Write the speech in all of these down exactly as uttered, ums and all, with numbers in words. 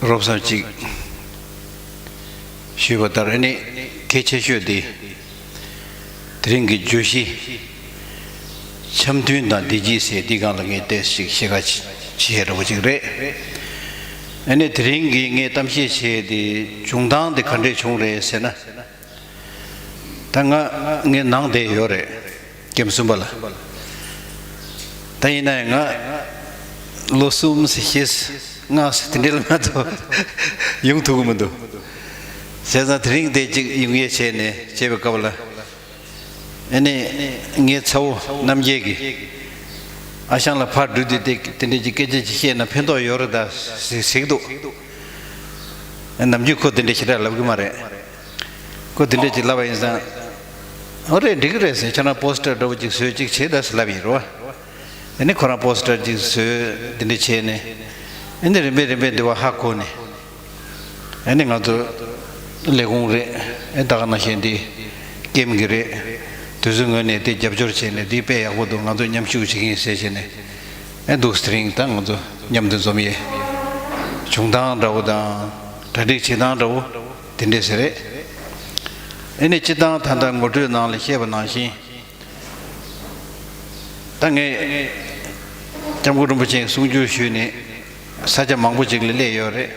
རོབ་ཙམ་ཅིག་ཞུས་པ་ལྟར་ཨ་ནི་གལ་ཆེ་ཤོས་དེ། དེ་རིང་གི་བརྗོད་གཞི། འཆམ་མཐུན་དང་བདེ་སྐྱིད་ཟེར་འདི་སྒང་ལ་ངས་ཏོག་ཙམ་ཞིག་བཤད་ཁ་བྱེད་ཡས་འདྲ་བོ་ཅིག་རེད། ཨ་ནི་དེ་རིང་གི་ངས་གཏམ་བཤད་བྱས་དེ་བྱུང་སྟངས་དེ་ག་འདྲས་བྱུང་རེད་ཟེར་ན། ད་ང་ངའི་ནང་བསྡད་ཡོད་རེད། ཀེམ་གསུམ་པ་ལ། ད་ཡིན་ན་ཡང་ང་ལོ་གསུམ་ཟེར་བཞི་ཟེར་ལྔ་ཟེར་དེ་འདྲས་ལ་ང་ཚོ་ཡོང་ཐུབ་ཀྱི་མི་འདུག་བྱས་ཙང་དེ་རིང་དེ་གཅིག་ཡོང་ཡས་བྱས་ནས་བྱས་པའི་སྐབས་ལ། ཨ་ནི་ངའི་ཚ་བོ་རྣམ་རྒྱལ་གྱིས། ཨ་ཞང་ལ་ཕར་འགྲོ་དུས་དེ་དེ་འདྲས་ཀྱི་སྐད་ཆ་ཅིག་བཤད་ན་ཕན་ཐོགས་ཡོད་རེད་ད་ཟེར་ཟེར་གྱི་འདུག་ནམ་རྒྱུན་ཁོ་དེ་འདྲས་ཞེ་དྲག་ལབ་གི་མ་རེད། ཁོ་དེ་འདྲས་ཅིག་ལབ་པ་ཡིན་ཙང་། ཨོ་རེད་འགྲིག་གི་རེད་ཟེར། ཁྱེད་རང་པོ་སི་ཊར་འདྲ་བོ་ཅིག་བཟོས་ཅིག་བྱེད་ད་ཟེར་ལབ་ཡིན་རོ། ཨ་ནི་ཁོ་རང་པོ་སི་ཊར་ཅིག་བཟོས་དེ་འདྲས་བྱས་ནས། ཨ་ནི་རིམ་པས་རིམ་པས་འདི་བ་ཧ་གོ་ནས། ཨ་ནི་ང་ཚོ་ལས་ཁུངས་རེད། ཨ་ད་ག་ནང་བཞིན་འདི་ཀེམ་གྱི་རེད། དུས་ཚོད་ངོས་ནས་དེ་རྒྱབ་སྐྱོར་བྱས་ནས་འདི་དཔེ་ཡག་པོ་འདུག་ང་ཚོ་མཉམ་ཞུགས་བྱེད་ཀྱི་ཡིན་ཟེར་བྱས་ནས། ཨ་འདུག་སེ་དེ་རིང་ད་ང་ཚོ་མཉམ་དུ་འཛོམས་ཡས། བྱུང་སྟངས་འདྲ་བོ་དང་གྲ་སྒྲིག་བྱེད་སྟངས་འདྲ་བོ་དེ་འདྲས་ཟེར་རེད། ཨ་ནི་སྤྱིར་བཏང་ད་ལྟ་ངོ་སྤྲོད་ནང་ལ་བཤད་པ་ནང་བཞིན། ད་ངས་སྐྱབས་མགོན་རིན་པོ་ཆེ་གསུང་སྒྱུར་ཞུས་ནས་ས་ཆ་མང་པོ་ཅིག་ལ་སླེབས་ཡོད་རེད།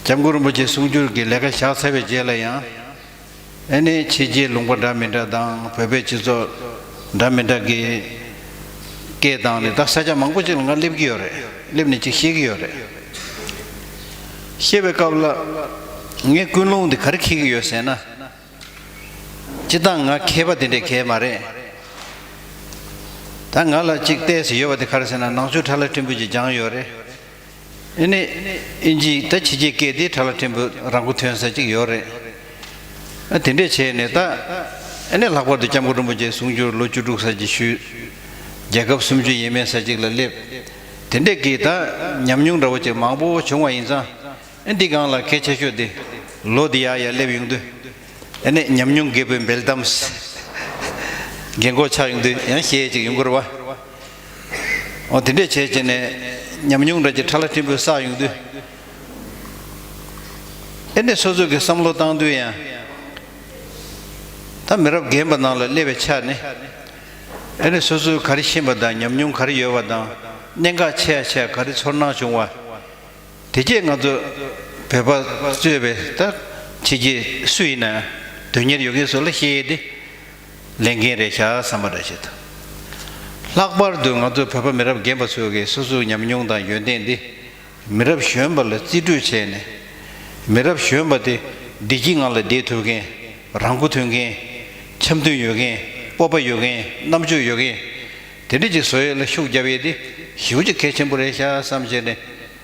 སྐྱབས་མགོན་རིན་པོ་ཆེ་གསུང་སྒྱུར་གྱི་ལས་ཀ་བཞག་ཚར་བའི་རྗེས་ལ་ཡང་། ཨ་ནི་ཕྱི་རྒྱལ་ལུང་པ་འདྲ་མི་འདྲ་དང་བོད་པའི་སྤྱི་ཚོགས་འདྲ་མི་འདྲ་གི་སྐད་བཏང་ནས་ད་ས་ཆ་མང་པོ་ཅིག་ལ་ང་སླེབས་ཀྱི་ཡོད་རེད། སླེབས་ནས་ཅིག་བཤད་ཀྱི་ཡོད་རེད། བཤད་པའི་སྐབས་ལ་ངའི་ཀུན་སློང་འདི་ག་རེ་འཁྱེར་གྱི་ཡོད་ཟེར་ན། སྤྱིར་བཏང་ང་མཁས་པ་དེ་འདྲའི་མཁས་མ་རེད། ད་ང་ལ་གཅིག་ཏོག་ཙམ་ཡོད་པ་དེ་ག་རེ་ཟེར་ན་ནང་ཆོས་ཁྲ་ལ་ཕྲན་བུ་ཅིག་སྦྱངས་ཡོད་རེད། ཨ་ནི་ཨིན་ཇི་ད་ཕྱི་རྒྱལ་སྐད་དེ་ཁྲ་ལ་ཕྲན་བུ་རང་མགོ་ཐོན་ས་ཅིག་ཡོད་རེད། ཨ་དེ་འདྲས་བྱས་ནས་ད་ཨ་ནི་ལྷག་པར་དུ་སྐྱབས་མགོན་རིན་པོ་ཆེ་གསུང་སྒྱུར་ལོ་བཅུ་དྲུག་ཙམ་ཅིག་ཞུས། རྒྱལ་ཁབ་སུམ་ཅུ་ཡས་མས་ཙམ་ཅིག་ལ་སླེབས། དེ་འདྲས་ཀྱི་ད་ཉམས་མྱོང་འདྲ་བོ་ཅིག་མང་པོ་བྱུང་བ་ཡིན་ཙང་། ཨ་འདི་སྒང་ལ་གལ་ཆེ་ཤོས་དེ་ལོ་འདི་ཡར་ཡར་སླེབས་ཡོང་དུས། ཨ་ནི་ཉམས་མྱོང་རྒད་པོའི་འབེལ་གཏམ། རྒན་གོག་ཆགས་ཡོང་དུས་ཡང་བཤད་ཅིག་ཡོང་གི་རེད་བ། འོ་དེ་འདྲས་བྱས་བྱས་ནས་ཉམས་མྱོང་འདྲ་ཅིག་ཁྲ་ལ་ཕྲན་བུ་བསགས་ཡོང་དུས། ཨ་ནི་སོ་སོ་གི་བསམ་བློ་བཏང་དུས་ཡང་། ད་མི་རབས་རྒན་པ་ནང་ལ་སླེབས་པའི་ཆ་ནས། ཨ་ནི་སོ་སོའི་ག་རེ་ཤེས་པ་དང་ཉམས་མྱོང་ག་རེ་ཡོད་པ་དང་གནད་འགག་ཆེ་ཡ་ཆེ་ཡ་ག་རེ་ཚོར་སྣང་བྱུང་བ། དེ་རྗེས་ང་ཚོ་བོད་པ་གཙོས་པའི་ད་ཕྱི་རྒྱལ་སུ་ཡིན་ན་དོན་གཉེར་ཡོད་མཁན་ཚོ་ལ་བཤད་ཡས་དེ་ལས་འགན་རེད་ཤག་བསམ་པ་འདྲ་ཞིག་འདུག་ལྷག་པར་དུ་ང་ཚོ་བོད་པ་མི་རབས་རྒན་པ་ཚོ་གིས་སོ་སོའི་ཉམས་མྱོང་དང་ཡོན་ཏན་འདི་མི་རབས་གཞོན་པ་ལ་རྩིས་སྤྲོད་བྱས་ནས། མི་རབས་གཞོན་པ་དེ་བདེ་སྐྱིད་ངང་ལ་བསྡད་ཐུབ་མཁན། རང་མགོ་ཐོན་མཁན། འཆམ་མཐུན་ཡོད་མཁན། སྤོབས་པ་ཡོད་མཁན། རྣམ་དཔྱོད་ཡོད་མཁན། དེ་འདྲ་ཅིག་བཟོ་ཡས་ལ་ཤུགས་རྒྱབ་ཡས་དེ་ཞེ་པོ་ཅིག་གལ་ཆེན་པོ་རེད་ཤག་བསམ་བྱས་ནས།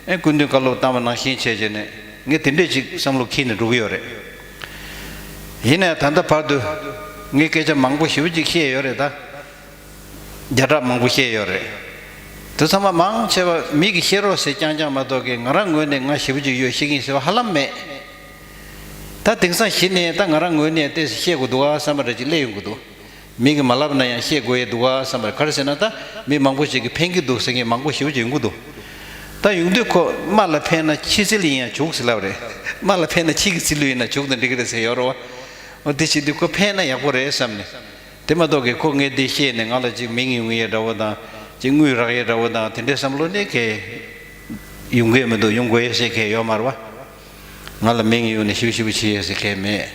ཨེ་སྐུ་མདུན་བཀའ་སློབ་བཏང་བ་ནང་བཞིན་བྱས་བྱས་ནས་ངས་དེ་འདྲས་ཅིག་བསམ་བློ་འཁྱེར་ནས་འགྲོ་གི་ཡོད་རེད། ཡིན་ནའི་ད་ལྟ་བར་དུ་ངས་སྐད་ཆ་མང་པོ་ཞེ་པོ་ཅིག་བཤད་ཡོད་རེད་ད། བརྒྱ་ཕྲག་མང་པོ་བཤད་ཡོད་རེད། དེ་ཚང་མ་མང་ཆེ་བ་མི་གིས་བཤད་རོགས་ཟེར་རྐྱང་རྐྱང་མ་གཏོགས་ཀྱི་ང་རང་ངོས་ནས་ང་ཞེ་པོ་ཅིག་ཡོད་བཤད་ཀྱི་ཡིན་ཟེར་བ་ཧ་ལམ་མེད། ད་དེང་སང་གཞི་ནས་ད་ང་རང་ངོས་ནས་ཏོག་ཙམ་བཤད་དགོས་འདུག་ཨ་བསམ་པ་འདྲ་ཅིག་སླེབས་ཡོང་གི་འདུག་མི་གིས་མ་ལབ་ན་ཡང་བཤད་དགོས་ཡས་འདུག་ག་བསམ་པར། ག་རེ་ཟེར་ན་ད་མི་མང་པོ་ཞིག་གིས་ཕན་གྱི་འདུག་ཟེར་མཁན་མང་པོ་ཞེ་པོ་ཅིག་ཡོང་གི་འདུག་ད་ཡོང་དུས་ཁོ་རྨ་ལ་ཕན་ན་ཁྱི་ཚིལ་ཡིན་ཡང་བྱུག་ཟེར་ལབ་རེད། རྨ་ལ་ཕན་ན་ཁྱི་གི་ཚིལ་ལུ་ཡིན་ན་བྱུག་ན་འགྲིག་གི་རེད་ཟེར་ཡོད་རེད་བ། འོ་དེ་བྱེད་དུས་ཁོ་ཕན་ན་ཡག་པོ་རེད་བསམ་ནས། དེ་མ་གཏོགས་ཀྱི་ཁོ་ངས་འདི་བཤད་ནས་ང་ལ་ཅིག་མིང་ཡོང་ཡས་འདྲ་བོ་དང་ཅིག་དངུལ་རག་ཡས་འདྲ་བོ་དང་དེ་འདྲའི་བསམ་བློ་ནི་གས་ཡོང་གི་མི་འདུག་ཡོང་དགོས་ཡས་ཟེར་གས་ཡོད་མ་རེད་བ། ང་ལ་མིང་ཡོང་ནས་ཞིབ་ཞིབ་བྱེད་ཡས་ཟེར་མཁན་མེད།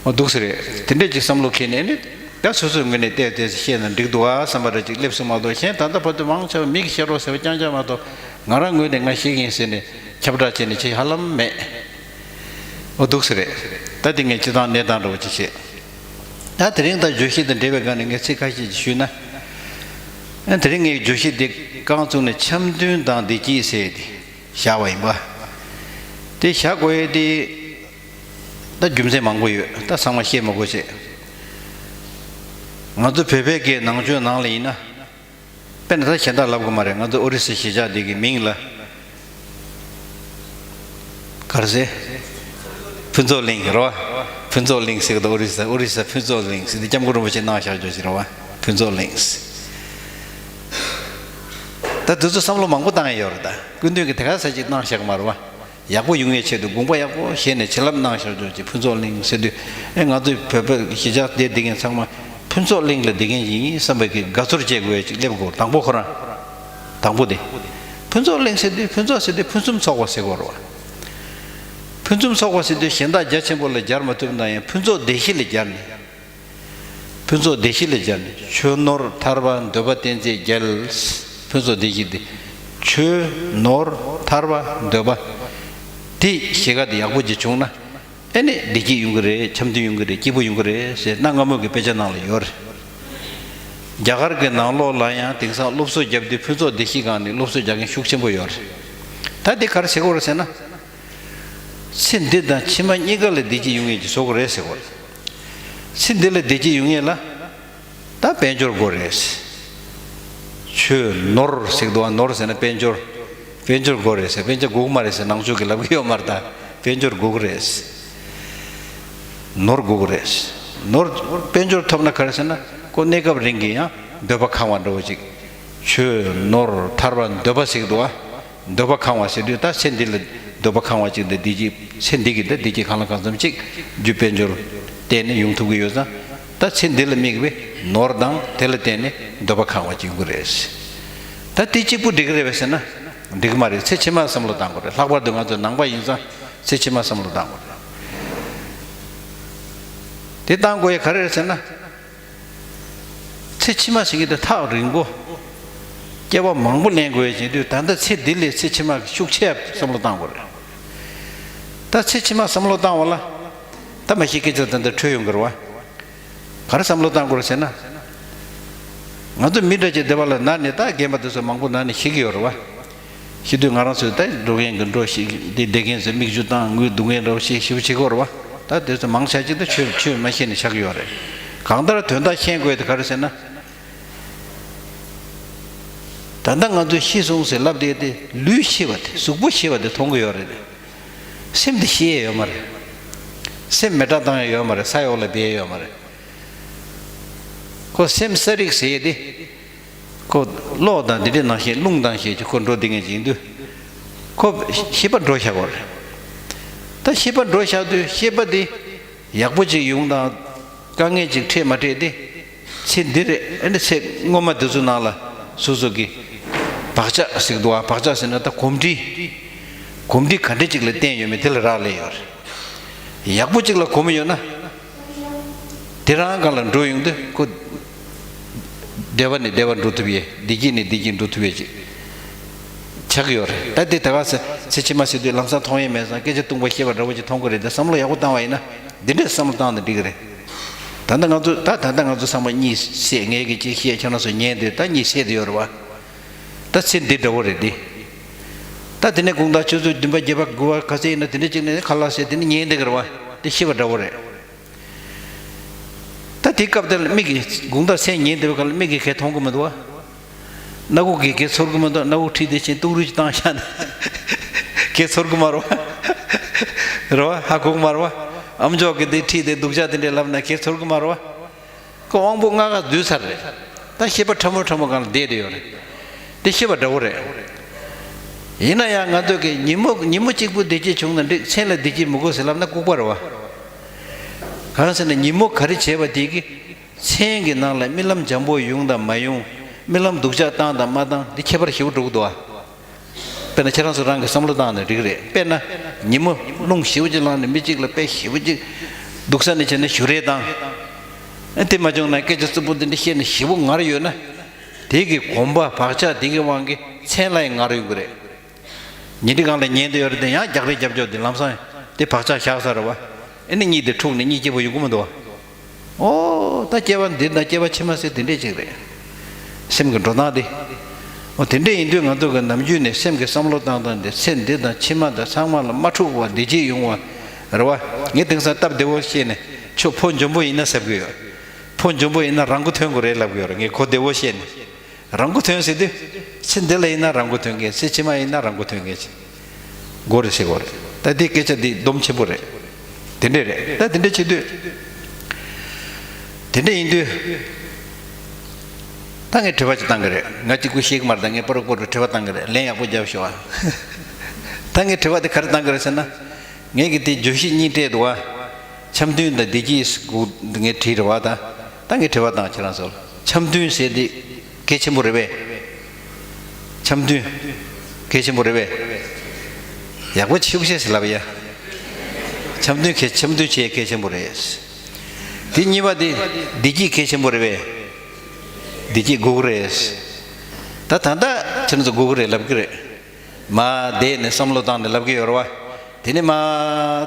འོ་འདུག་སེ་རེད། དེ་འདྲས་ཅིག་བསམ་བློ་འཁྱེར་ནས་ནི་ད་སོ་སོའི་ངོས་ནས་བལྟས་བལྟས་བཤད་ན་འགྲིག་འདུག་ཨ་བསམ་པ་འདྲ་ཅིག་སླེབས་སོང་མ་གཏོགས། གཞན་ད་ལྟ་བར་དུ་མང་ཆེ་བ་མི་གིས་བཤད་རོགས་ཟེར་བ་རྐྱང་རྐྱང་མ་གཏོགས། ང་རང་ངོས་ནས་ང་ཤེས་ཀྱི་ཡིན་ཟེར་ནས་ཁྱབ་བསྒྲགས་བྱས་ནས་བྱེད་ཧ་ལམ་མེད། འོ་འདུག་སེ་རེད། ད་དེ་ངས་སྤྱིར་བཏང་གནས་སྟངས་འདྲ་བོ་ཅིག་བཤད། ད་དེ་རིང་ད་བརྗོད་གཞི་དང་འབྲེལ་བའི་སྒང་ནས་ངས་ཚིག་ཁ་ཤས་ཅིག་ཞུས་ན། ཨ་དེ་རིང་ངའི་བརྗོད་གཞི་འདི་རྐང་བཙུགས་ནས་འཆམ་མཐུན་དང་བདེ་སྐྱིད་ཟེར་ཏེ་བཞག་པ་ཡིན་པ། དེ་བཞག་དགོས་ཡས་དེ་ད་རྒྱུ་མཚན་མང་པོ་ཡོད། ད་ཚང་མ་བཤད་མ་དགོས་བྱས། ང་ཚོ་བོད་པའི་སྐད་ནང་ཆོས་ནང་ལ་ཡིན་ན། དཔེར་ན་ད་གཞན་དག་ལབ་དགོས་མ་རེད། ང་ཚོ་ཨོ་རི་ས་གཞིས་ཆགས་འདི་གི་མིང་ལ་ག་རེ་ཟེར། ཕུན་ཚོགས་གླིང་རེད་བ། ཕུན་ཚོགས་གླིང་ཟེར་གི་འདུག་ཨོ་རི་ས་ཨོ་རི་ས་ཕུན་ཚོགས་གླིང་ཟེར་དེ་སྐྱབས་མགོན་རིན་པོ་ཆེ་གནང་བཞག་རྒྱུ་ཞིག་རེད་བ། ཕུན་ཚོགས་གླིང་ཟེར། ད་དེ་ཚོ་བསམ་བློ་མང་པོ་བཏང་ཡ་ཡོད་རེད། ད་སྐུ་མདུན་གྱིས་དེ་ག་ས་ཅིག་གནང་བཞག་མ་རེད་བ། ཡག་པོ་ཡོང་ཡའི་ཆེད་དུ་དགོངས་པ་ཡག་པོ་བཞེས་ནས་བྱིན་རླབས་གནང་བཞག་ཆོག་ཅིག་ཕུན་ཚོགས་གླིང་ཟེར་དུས། ཨེ་ང་ཚོའི་བོད་པ་གཞིས་ཆགས་དེ་བསྡད་མཁན་ཚང་མ་ཕུན་ཚོགས་གླིང་ལ་བསྡད་མཁན་ཡིན་བསམ་པའི་གི་དགའ་ཚོར་སྐྱེ་དགོས་ཡ་ཅིག་སླེབས་དགོས། དང་པོ་ཁོ་རང་། དང་པོ་དེ། ཕུན་ཚོགས་གླིང་ཟེར་དུས་ཕུན་ཚོགས་ཟེར་དུས་ཕུན་སུམ་ཚོགས་པ་ཟེར་དགོས་རེད་བ། ཕུན་སུམ་ཚོགས་པ་ཟེར་དུས་གཞན་དག་རྒྱ་ཆེན་པོ་ལ་སྦྱར་མ་ཐུབ་ན་ཡང་ཕུན་ཚོགས་བདེ་གཤིས་ལ་སྦྱར་ནས། ཕུན་ཚོགས་བདེ་གཤིས་ལ་སྦྱར་ནས། ཆོས་ནོར་ཐར་པ་འདོད་པ་བསྟན་འཛིན་རྒྱལ། ཕུན་ཚོགས་བདེ་གཤིས་དེ། ཆོས་ནོར་ཐར་པ་འདོད་པ། དེ་བཞི་ཀ་དེ་ཡག་པོ་ཅིག་བྱུང་ན། ཨེ་ནི་བདེ་སྐྱིད་ཡོང་གི་རེད། འཆམ་མཐུན་ཡོང་གི་རེད། སྐྱིད་པོ་ཡོང་གི་རེད་ཟེར་གནའ་སྔ་མོ་གི་དཔེ་ཆ་ནང་ལ་ཡོད་རེད། རྒྱ་གར་གྱི་ནང་ལོགས་ལ་ཡང་དེང་སང་སློབ་གསོ་བརྒྱབ་དུས་ཕུན་ཚོགས་བདེ་སྐྱིད་སྒང་ནས་སློབ་གསོ་རྒྱག་མཁན་ཤུགས་ཆེན་པོ་ཡོད་རེད། ད་འདི་ག་རེ་བྱེད་དགོས་རེད་ཟེར་ན། ཚེ་འདི་དང་ཕྱི་མ་གཉིས་ཀ་ལ་བདེ་སྐྱིད་ཡོང་མཁན་ཅིག་བཟོ་དགོས་རེད་ཟེར་དགོས་རེད། ཚེ་འདི་ལ་བདེ་སྐྱིད་ཡོང་མཁན་ལ་ད་དཔལ་འབྱོར་དགོས་རེད། ཆོས་ནོར་ཟེར་གི་འདུག་བ། ནོར་ཟེར་ན་དཔལ་འབྱོར། དཔལ་འབྱོར་དགོས་རེད་ཟེར། དཔལ་འབྱོར་དགོས་ཀྱི་མ་རེད་ཟེར། ནང་ཆོས་ཀྱིས་ལབ་ཀྱི་ཡོད་མ་རེད། ད་དཔལ་འབྱོར་དགོས་ཀྱི་རེད། ནོར་དགོས་ཀྱི་རེད། ནོར། དཔལ་འབྱོར་ཐོབ་ན་ག་རེ་ཟེར་ན། ཁོ་གནས་སྐབས་རིང་གི་ཡང་འདོད་པ་ཁེངས་པ་འདྲ་བོ་ཅིག་ཆོས་ནོར་ཐར་པ་འདོད་པ་ཟེར་གི་འདུག་བ། འདོད་པ་ཁེངས་པ་ཟེར་དུས་ད་ཚེ་འདི་ལ་འདོད་པ་ཁེངས་པ་ཅིག་འདི་བདེ་སྐྱིད། ཚེ་འདི་གི་ད་བདེ་སྐྱིད་གང་ལ་གང་འཚམ་ཅིག་རྒྱུ་དཔལ་འབྱོར་བརྟེན་ནས་ཡོང་ཐུབ་ཀྱི་ཡོད་ཙང་། ད་ཚེ་འདི་ལ་དམིགས་པའི་ནོར་དང་དེ་ལ་བརྟེན་ནས་འདོད་པ་ཁེངས་པ་ཅིག་ཡོང་གི་རེད། ད་དེ་གཅིག་པུ་འགྲིག་གི་རེད་པས་ཟེར་ན། འགྲིག་གི་མ་རེད། ཚེ་ཕྱི་མ་བསམ་བློ་བཏང་དགོས་རེད། ལྷག་པར་དུ་ང་ཚོ་ནང་པ་ཡིན་ཙང་ཚེ་ཕྱི་མ་བསམ་བློ་བཏང་དགོས་རེད། དེ་བཏང་དགོས་ཡ་ག་རེ་རེད་ཟེར་ན། ཚེ་ཕྱི་མ་ཟེར་མཁན་དེ་ཐག་རིང་པོ། སྐྱེ་བ་མང་པོ་ལེན་དགོས་ཡ་བྱེད་དུས། ད་ལྟ་ཚེ་འདི་ལས་ཚེ་ཕྱི་མ་ཤུགས་ཆེ་བསམ་བློ་བཏང་དགོས་རེད། ད་ཚེ་ཕྱི་མ་བསམ་བློ་བཏང་བ་ལ། ད་མ་གཞི་སྐད་ཆ་ད་ལྟ་འཕྲོད་ཡོང་གི་རེད་བ། ག་རེ་བསམ་བློ་བཏང་དགོས་རེད་ཟེར་ན། ང་ཚོ་མི་འདྲ་ཅིག་སྡེ་བ་ལ་ན་ནས། ད་རྒན་པ་དེ་ཚོ་མང་པོ་ན་ནས་ཤི་གི་ཡོད་རེད་བ། ཤི་དུས་ང་རང་ཚོས་ད་འགྲོ་མཁན་གྱི་འགྲོ་ཤི། འདི་བསྡད་མཁན་ཚོས་མིག་ཆུ་བཏང་། ངུས་སྡུག་མཁན་འདྲ་བོ་ཞིག་ཞེ་པོ་བྱེད་ཀྱི་ཡོད་རེད་བ། ད་དེ་ཚོ་མང་ཆ་ཅིག་ད་ཆོས་ཆོས་མ་ཤེས་ནས་ཆགས་ཀྱི་ཡོད་རེད། གང་ལྟར་དོན་དག་མཁྱེན་དགོས་དེ་ག་རེ་ཟེར་ན། ད་ལྟ་ང་ཚོས་ཤི་སོང་ཟེར་ལབ་བསྡད་དེ། ལུས་ཤི་བ་དེ། གཟུགས་པོ་ཤི་བ་དེ་མཐོང་གི་ཡོད་རེད། སེམས་དེ་ཤི་ཡས་ཡོད་མ་རེད། སེམས་མེ་སྲེག་བཏང་ཡས་ཡོད་མ་རེད། ས་འོག་ལ་སྦས་ཡས་ཡོད་མ་རེད། ཁོ་སེམས་གསལ་རིག་ཟེར་ཡས་དེ། ཁོ་གློག་དང་དེ་འདྲའི་ནང་བཞིན། རླུང་དང་བཞིན་གྱི་ཁོ་འགྲོ་བསྡད་མཁན་ཅིག་ཡིན་དུས། ཁོ་ཤེས་པ་འགྲོ་བཞག་པ་རེད། ད་ཤེས་པ་འགྲོ་བཞག་དུས་ཤེས་པ་དེ་ཡག་པོ་ཅིག་ཡོང་དང་དཀའ་ངལ་ཅིག་འཕྲད་མ་འཕྲད་དེ། ཚེ་འདི་རེད། ཨ་ནི་ཚེ་སྔོན་མ་དེ་ཚོ་ནང་ལ་སོ་སོ་གི་བག་ཆགས་ཟེར་གི་འདུག་བ། བག་ཆགས་ཟེར་ན་ད་གོམས་འདྲིས། གོམས་འདྲིས་ག་འདྲ་ཅིག་ལ་བརྟེན་ཡོད་མེད་དེ་ལ་རག་ལས་ཡོད་རེད། ཡག་པོ་ཅིག་ལ་གོམས་ཡོད་ན། དེ་རང་སྒང་ལ་འགྲོ་ཡོང་དུས་ཁོ་བདེ་བ་ནས་བདེ་བར་འགྲོ་ཐུབ་ཡས། བདེ་སྐྱིད་ནས་བདེ་སྐྱིད་འགྲོ་ཐུབ་ཡས་ཅིག་ཆགས་ཀྱི་ཡོད་རེད། ད་དེ་ད་ག་ཚེ་ཚེ་ཕྱི་མ་ཟེར་དུས་ལམ་སང་མཐོང་ཡས་མེད་ཙང་སྐད་ཆ་ཏུང་པ་བཤད་པ་འདྲ་བོ་ཅིག་མཐོང་གི་རེད། དེ་བསམ་བློ་ཡག་པོ་བཏང་བ་ཡིན་ན། འདི་འདྲས་བསམ་བློ་བཏང་ན་འགྲིག་གི་རེད། ད་ལྟ་ང་ཚོ། ད་ད་ལྟ་ང་ཚོ་ཚང་མ་གཉིད་སད། ངས་ཀྱི་ཅིག་བཤད། ཁྱེད་རང་ཚོ་ཉན་དེ་ད་གཉིད་སད་དེ་ཡོད་རེད་བ། ད་ཚེ་འདི་འདྲ་བོ་རེད་འདི། ད་དེ་ནས་དགོང་དག་ཆུ་ཚོད་བདུན་པ་བརྒྱད་པ་དགུ་པ་ག་ཚོད་ཡིན་ན་དེ་འདྲ་ཅིག་ནས་ཁ་ལག་ཟས་དེ་ནས་ཉལ་བསྡད་ཀྱི་རེད་བ། དེ་ཤི་བ་འདྲ་བོ་རེད། ད་དེ་སྐབས་དེ་ལ་མིག་གིས། དགོང་དག་མཚན་ཉལ་བསྡད་པའི་སྐབས་ལ་མིག་གིས་གས་མཐོང་གི་མི་འདུག་བ། སྣ་ཁུག་གིས་གས་ཚོར་གི་མི་འདུག། སྣ་ཁུག་ཁྲིད་དེ་ཕྱིན་ཏུག་རུས་བཏང་བཞག་ན་གས་ཚོར་གི་མ་རེད་བ། རེད་བ། ཧ་གོ་གི་མ་རེད་བ། ཨམ་ཅོག་གིས་དེ་ཁྲིད་དེ་སྡུག་ཅག་དེ་འདྲས་ལབ་ན་གས་ཚོར་གི་མ་རེད་བ། ཁོ་དབང་པོ་ལྔ་ཀ་འདུས་ཚར་རེད། ད་ཤེས་པ་ཕྲ་མོ་ཕྲ་མོ་སྒང་ལ་བསྡད་དེ་ཡོད་རེད། དེ་ཤེས་པ་འདྲ་བོ་རེད། ཡིན་ན་ཡང་ང་ཚོ་གི་ཉིན་མོ། ཉིན་མོ་གཅིག་པུ་བདེ་སྐྱིད་བྱུང་ན་འགྲིག། མཚན་ལ་བདེ་སྐྱིད་མི་དགོས་ཟེར་ལབ་ན་ལྐུགས་པ་རེད་བ། གང་ཟེར་ན་ཉིན་མོ་ག་རེ་བྱས་པ་དེ་གིས་མཚན་གྱི་ནང་ལ་རྨི་ལམ་འཇམ་པོ་ཡོང་དང་མ་ཡོང་། རྨི་ལམ་སྡུག་ཅག་བཏང་དང་མ་བཏང་། འདི་ཁྱད་པར་ཞེ་པོ་འགྲོ་གི་འདུག་བ། དཔེར་ན་ཁྱེད་རང་ཚོ་རང་གིས་བསམ་བློ་བཏང་ནས་འགྲིག་རེད། དཔེར་ན་ཉིན་མོ་རླུང་ཞེ་པོ་ཅིག་ལངས་ནས་མི་གཅིག་ལ་དཔེ་ཞེ་པོ་ཅིག་སྡུག་ས་ནས་བྱས་ན་གཞུ་རེས་བཏང་། ཨ། དེ་མ་བྱུང་ན་སྐད་ཆ་རྩུབ་པོ་འདི་འདྲ་བཤད་ནས་ཞེ་པོ་ངར་ཡོད་ན། དེ་གི་གོམས་པ་བག་ཆགས་དེ་གི་དབང་གིས་མཚན་ལ་ཡང་ངར་ཡོང་གི་རེད། ཉིན་དེ་གང་ལ་ཉལ་བསྡད་ཡོད་རེད་དེ། ཡང་རྒྱག་རེས་རྒྱབ་ཆོག་དེ་ལམ་སང་དེ་བག་ཆགས་བཞག་ཚར་རེད་བ། ཨ་ནི་གཉིད་དེ་འཁྲུགས་ནས་གཉིད་སྐྱིད་པོ་ཡོང་གི་མི་འདུག་བ། ཨོ། ད་སྐྱེ་བ་འདི་དང་སྐྱེ་བ་ཕྱི་མ་ཟེར་དེ་འདྲས་ཅིག་རེད། སེམས་ཀྱི་འགྲོ་སྟངས་དེ། ཨོ། དེ་འདྲས་ཡིན་དུས་ང་ཚོ་གི་ནམ་རྒྱུན་ནས་སེམས་ཀྱི་བསམ་བློ་བཏང་སྟངས་དེ། ཚེ་འདི་དང་ཕྱི་མ་དང་ཚང་མ་ལ་མ་འཁྲུག་པ་བདེ་སྐྱིད་ཡོང་བ་རེད་བ། ངས་དེང་སང་སྟབས་བདེ་བོ་བཤད་ནས་ཁྱོད་ཕོ་འཇོན་པོ་ཡིན་ན་ཟེར་གི་ཡོད། ཕོ་འཇོན་པོ་ཡིན་ན་རང་མགོ་ཐོན་དགོས་རེད་ལབ་གི་ཡོད་རེད། ངས་གོ་བདེ་བོ་བཤད་ནས། རང་མགོ་ཐོན་ཟེར་དུས། ཚེ་འདི་ལ་ཡིན་ན་རང་མགོ་ཐོན་མཁན། ཚེ་ཕྱི་མ་ཡིན་ན་རང་མགོ་ཐོན་མཁན་ཅིག་དགོས་རེད་ཟེར་གོ་རེད། ད་དེ་སྐད་ཆ་འདི་སྡོམ་ཆེན་པོ་རེད། དེ་འདྲས་རེད། ད་དེ་འདྲས་བྱེད་དུས། དེ་འདྲས་ཡིན་དུས། ད་ངས་དྲི་བ་ཅིག་བཏང་གི་རེད། ང་གཅིག་པུ་ཤེས་ཀྱི་མ་རེད། ད་ངས་པ་རོག་པོ་རུ་དྲི་བ་བཏང་གི་རེད། ལན་ཡག་པོ་རྒྱབ་ཤོག་ཨ། ད་ངས་དྲི་བ་དེ་ག་རེ་བཏང་གི་རེད་ཟེར་ན། ངས་ཀྱི་དེ་བརྗོད་གཞི་གཉིས་སྤྲད་འདུག་ཨ། འཆམ་མཐུན་དང་བདེ་སྐྱིད་ངས་བྲིས་རེད་བ། ད་ད་ངས་དྲི་བ་བཏང་། ཁྱེད་རང་ཚོ་ལ་འཆམ་མཐུན་ཟེར་དེ་གལ་ཆེན་པོ་རེད་པས། འཆམ་མཐུན་གལ་ཆེན་པོ་རེད་པས། ཡག་པོ་ཤུགས་ཆེ་ཟེར་ལབ་ཡ། འཆམ་མཐུན་གལ་འཆམ་མཐུན་བྱེད་གལ་ཆེན་པོ་རེད། དེ་གཉིས་པ་དེ་བདེ་སྐྱིད་གལ་ཆེན་པོ་རེད་པས། བདེ་སྐྱིད་དགོས་ཀྱི་རེད། ད་ད་ལྟ་ཁྱེད་ཚོ་དགོས་ཀྱི་རེད་ལབ་ཀྱི་རེད། མ་བསྡད་ནས་བསམ་བློ་བཏང་ནས་ལབ་ཀྱི་ཡོད་རེད་བ། དེ་ནས་མ་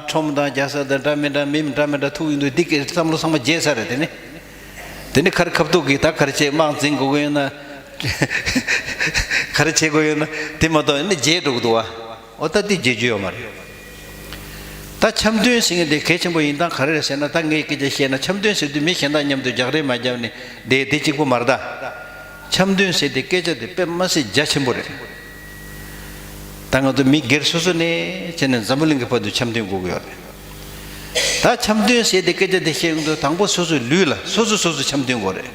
ཁྲོམ་དང་རྒྱལ་ས་དང་འདྲ་མི་འདྲ་མི་འདྲ་མི་འདྲ་ཐུག་ཡོང་དུས་འདི་གི་བསམ་བློ་ཚང་མ་བརྗེད་ཚར་རེད། དེ་ནས་དེ་ནས་ཁར་ཁ་ཐུག་གིས་ད་ག་རེ་བྱེད། དམག་འཛིང་དགོས་ཀྱི་ཡོད་ན། ག་རེ་བྱེད་དགོས་ཡོད་ན་དེ་མ་གཏོགས་ནི་བརྗེད་འགྲོ་གི་འདུག་བ། ཨོ་ད་དེ་བརྗེད་རྒྱུ་ཡོད་མ་རེད། ད་འཆམ་མཐུན་ཟེར་མཁན་དེ་གལ་ཆེན་པོ་ཡིན་སྟངས་ག་རེ་རེད་ཟེར་ན། ད་ངས་སྐད་ཆ་བཤད་ན་འཆམ་མཐུན་ཟེར་དུས་མི་གཞན་དག་མཉམ་དུ་རྒྱག་རེས་མ་བརྒྱབ་ནས་བསྡད་དེ་གཅིག་པུ་མ་རེད་ད། འཆམ་མཐུན་ཟེར་དེ་སྐད་ཆ་དེ་དཔེ་མ་སྲིད་རྒྱ་ཆེན་པོ་རེད། ད་ང་ཚོ་མི་སྒེར་སོ་སོ་ནས་བྱས་ནས་འཛམ་བུ་གླིང་གི་བར་དུ་འཆམ་མཐུན་དགོས་ཀྱི་ཡོད་རེད། ད་འཆམ་མཐུན་ཟེར་དེ་སྐད་ཆ་དེ་བཤད་ཡོང་དུས་དང་པོ་སོ་སོའི་ལུས་ལ་སོ་སོ་སོ་སོ་འཆམ་མཐུན་དགོས་རེད།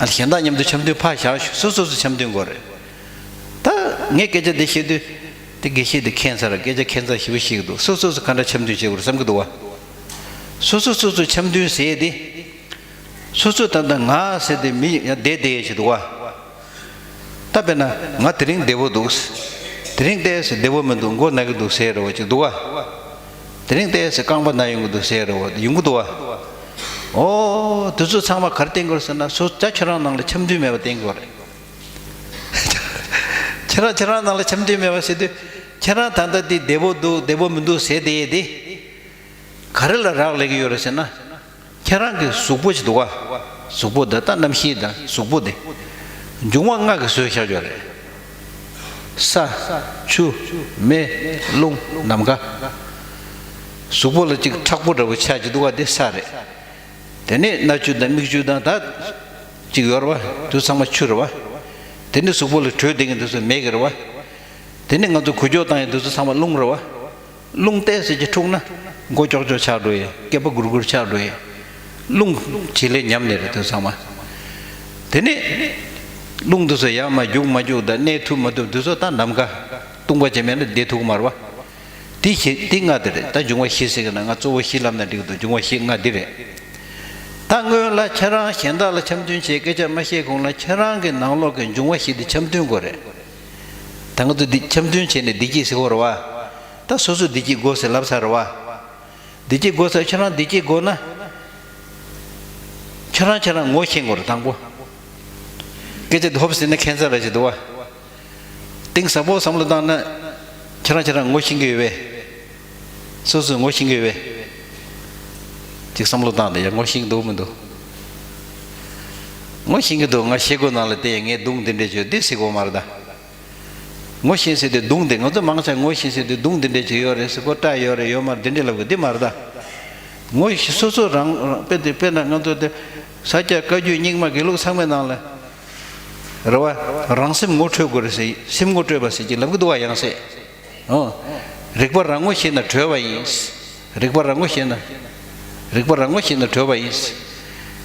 ཨ་གཞན་དག་མཉམ་དུ་འཆམ་མཐུན་ཕར་བཞག་ཤོག་སོ་སོ་སོ་འཆམ་མཐུན་དགོས་རེད། ད་ངས་སྐད་ཆ་འདི་བཤད་དུས་དེ་དགེ་བཤེས་དེ་མཁྱེན་ས་ར། སྐད་ཆ་ཁྱད་མཚར་ཞེ་པོ་ཞིག་འདུག་སོ་སོ་སོ་ག་འདྲ་འཆམ་མཐུན་བྱེད་དགོས་རེད་བསམ་གྱི་འདུག་བ། སོ་སོ་སོ་སོ་འཆམ་མཐུན་ཟེར་དེ། སོ་སོ་ད་ལྟ་ང་ཟེར་དེ་མི་ཡང་བསྡད་བསྡད་ཡས་ཞིག་འདུག་བ། ད་དཔེར་ན་ང་དེ་རིང་བདེ་པོ་འདུག་དེ་རིང་ཏོག་ཙམ་བདེ་པོ་མི་འདུག་མགོ་ན་གི་འདུག་ཟེར་རེ་བ་ཅིག་འདུག་བ། དེ་རིང་ཏོག་ཙམ་རྐང་པ་ན་ཡོང་གི་འདུག་ཟེར་རེ་བ་ཡོང་གི་འདུག་བ། ཨོ་དེ་ཚོ་ཚང་མ་ག་རེ་བསྟན་དགོས་རེད་ཟེར་ན། སོ་ད་ཁྱོད་རང་ནང་ལ་འཆམ་མཐུན་མེད་པ་བསྟན་དགོས་རེད། ཁྱེད་རང་ཁྱེད་རང་ནང་ལ་འཆམ་མཐུན་མེད་པ་ཟེར་དུས། ཁྱེད་རང་ད་ལྟ་འདི་བདེ་པོ་འདུག་བདེ་པོ་མི་འདུག་ཟེར་དེ་ཡས་དེ། ག་རེ་ལ་རག་ལས་ཀྱི་ཡོད་རེད་ཟེར་ན། ཁྱེད་རང་གི་གཟུགས་པོ་ཅིག་འདུག་ག་གཟུགས་པོ་འདི་ད་རྣམ་ཤེས་དང་གཟུགས་པོ་འདི། འབྱུང་བ་ལྔ་གིས་བཟོས་བཞག་ཡོད་རེད། ས། ཆུ། མེ། རླུང་། ནམ་མཁའ། གཟུགས་པོ་ལ་ཅིག་མཁྲེགས་པོ་འདྲ་བོ་ཆགས་ཀྱི་འདུག་ག་འདི་ས་རེད། དེ་ནས་སྣ་ཆུ་དང་མིག་ཆུ་དང་ད་ཅིག་ཡོད་རེད་བ། དེ་ཚང་མ་ཆུ་རེད་བ། དེ་ནས་གཟུགས་པོ་ལ་དྲོད་ལྡན་གྱི་འདུག་ས་མེ་གི་རེད་བ། དེ་ནས་ང་ཚོ་འགུལ་སྐྱོད་བཏང་ཡས་འདུག་ས་ཚང་མ་རླུང་རེད་བ། རླུང་ཏོག་ཙམ་ཅིག་འཁྲུགས་ན་མགོ་ཀྱོག་ཀྱོག་ཆགས་འགྲོ་ཡས། སྐེད་པ་སྒུར་སྒུར་ཆགས་འགྲོ་ཡས། རླུང་བྱེད་ལས་ཉམས་ནས་རེད་དེ་ཚང་མ། དེ་ནས་རླུང་འདི་ཚོ་ཡར་མར་རྒྱུག་མ་རྒྱུག་དང་གནས་ཐུབ་མ་ཐུབ་འདི་ཚོ་ད་ནམ་མཁའ་སྟོང་པ་ཅིག་མེད་ན་བསྡད་ཐུབ་ཀྱི་མ་རེད་བ། དེ་བཞི་དེ་ལྔ་དེ་རེད། ད་འབྱུང་བ་བཞི་ཟེར་གི་ན་ང་གཙོ་བོ་བཞི་ལབ་ན་འགྲིག་གི་འདུག་འབྱུང་བ་བཞི་ལྔ་འདི་རེད། ད་སྔོན་ལ་ཁྱེད་རང་གཞན་དག་ལ་འཆམ་མཐུན་བྱེད་སྐད་ཆ་མ་བཤད་གོང་ལ་ཁྱེད་རང་གི་ནང་ལོགས་ཀྱི་འབྱུང་བ་བཞི་དེ་འཆམ་མཐུན་དགོས་རེད། ད་ང་ཚོ་འདི་འཆམ་མཐུན་བྱས་ནས་བདེ་སྐྱིད་ཟེར་གོ་རེད་བ། ད་སོ་སོ་བདེ་སྐྱིད་དགོས་ཟེར་ལབ་ཚར་རེད་བ། བདེ་སྐྱིད་དགོས་ས་ཁྱེད་རང་བདེ་སྐྱིད་དགོས་ན། ཁྱེད་རང་ཁྱེད་རང་ངོ་ཤེས་དགོས་རེད་དང་པོ། སྐད་ཆ་འདི་ཧོབ་ཟེར་ན་ཁྱད་མཚར་ར་ཞིག་འདུག་བ། གཏིང་ཟབ་པོ་བསམ་བློ་བཏང་ན། ཁྱེད་རང་ཁྱེད་རང་ངོ་ཤེས་ཀྱི་ཡོད་པས། སོ་སོས་ངོ་ཤེས་ཀྱི་ཡོད་པས། ཅིག་བསམ་བློ་བཏང་དེ་ཡང་ངོ་ཤེས་ཀྱི་འདུག་མི་འདུག་ངོ་ཤེས་ཀྱི་འདུག་ང་ཞེ་དགུ་ནང་ལ་བལྟས་ཡང་ངས་སྡུག་འདི་འདྲས་བྱོས་འདི་ཟེར་དགོས་མ་རེད་ད། ངོ་ཤེས་ཟེར་དེ་སྡུག་འདི་ང་ཚོ་མང་ཆེ་ངོ་ཤེས་ཟེར་དེ་སྡུག་འདི་འདྲས་ཅིག་ཡོད་རེད་ཟེར་གོ། སྐྲག་ཡོད་རེད་ཡོད་མ་རེད་འདི་འདྲས་ལབ་དགོས་འདི་མ་རེད་ད། ངོ་ཤེས་སོ་སོ་རང་རང་དཔེ་དེ་དཔེར་ན་ང་ཚོ་དེ་ས་སྐྱ་བཀའ་བརྒྱུད་རྙིང་མ་དགེ་ལུགས་ཚང་མའི་ནང་ལ་རེད་བ། རང་སེམས་ངོ་འཕྲོད་དགོས་རེད་ཟེར། སེམས་ངོ་སྤྲོད་པ་ཟེར་གྱི་ལབ་གི་འདུག་བ་ཡང་སེ། ཨོ། རིག་པ་རང་ངོ་ཤེས་ན་གྲོལ་བ་ཡིན། རིག་པ་རང་ངོ་ཤེས་ན། རིག་པ་རང་ངོ་ཤེས་ན་གྲོལ་བ་ཡིན།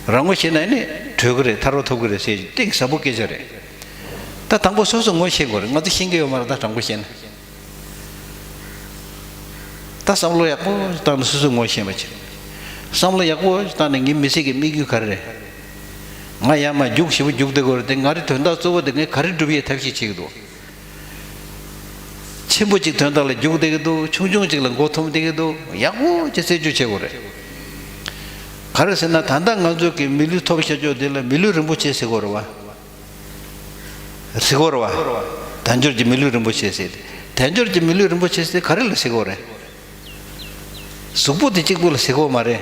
རང་ངོ་ཤེས་ན་ནི་གྲོལ་གི་རེད། ཐར་པ་ཐོབ་གི་རེད་ཟེར་གཏིང་ཟབ་པོ་སྐད་ཆ་རེད། ད་དང་པོ་སོ་སོ་ངོ་ཤེས་དགོས་རེད། ང་ཚོ་ཤེས་ཀྱི་ཡོད་མ་རེད་ད་དྲང་པོ་བཤད་ན། ད་བསམ་བློ་ཡག་པོ་བཏང་ནས་སོ་སོ་ངོ་ཤེས་པ་བྱེད། བསམ་བློ་ཡག་པོ་བཏང་ནས་ངའི་མི་ཚེ་གི་དམིགས་ཡུལ་ག་རེ་རེད། ང་ཡར་མར་རྒྱུག་ཞེ་པོ་རྒྱུག་བསྡད་དགོས་རེད་དེ། ང་རའི་དོན་དག་གཙོ་བོ་དེ་ངས་ག་རེ་སྒྲུབ་ཡས་ཐབས་ཤེས་བྱེད་ཀྱི་འདུག་ཆེན་པོ་གཅིག་དོན་དག་ལ་རྒྱུག་བསྡད་ཀྱི་འདུག་ཆུང་ཆུང་གཅིག་ལ་མགོ་འཐོམ་བསྡད་ཀྱི་འདུག་ཡག་པོ་ཅིག་རྩད་གཅོད་བྱེད་དགོས་རེད། ག་རེ་ཟེར་ན་ད་ལྟ་ང་ཚོ་གི་མི་ལུས་ཐོབ་བཞག་ཆོག་དེ་ལ་མི་ལུས་རིན་པོ་ཆེ་ཟེར་དགོས་རེད་བ། ཟེར་དགོས་རེད་བ། དལ་འབྱོར་གྱི་མི་ལུས་རིན་པོ་ཆེ་ཟེར་ཏེ། དལ་འབྱོར་གྱི་མི་ལུས་རིན་པོ་ཆེ་ཟེར་ག་རེ་ལ་ཟེར་དགོས་རེད། གཟུགས་པོ་དེ་གཅིག་པུ་ལ་ཟེར་དགོས་མ་རེད།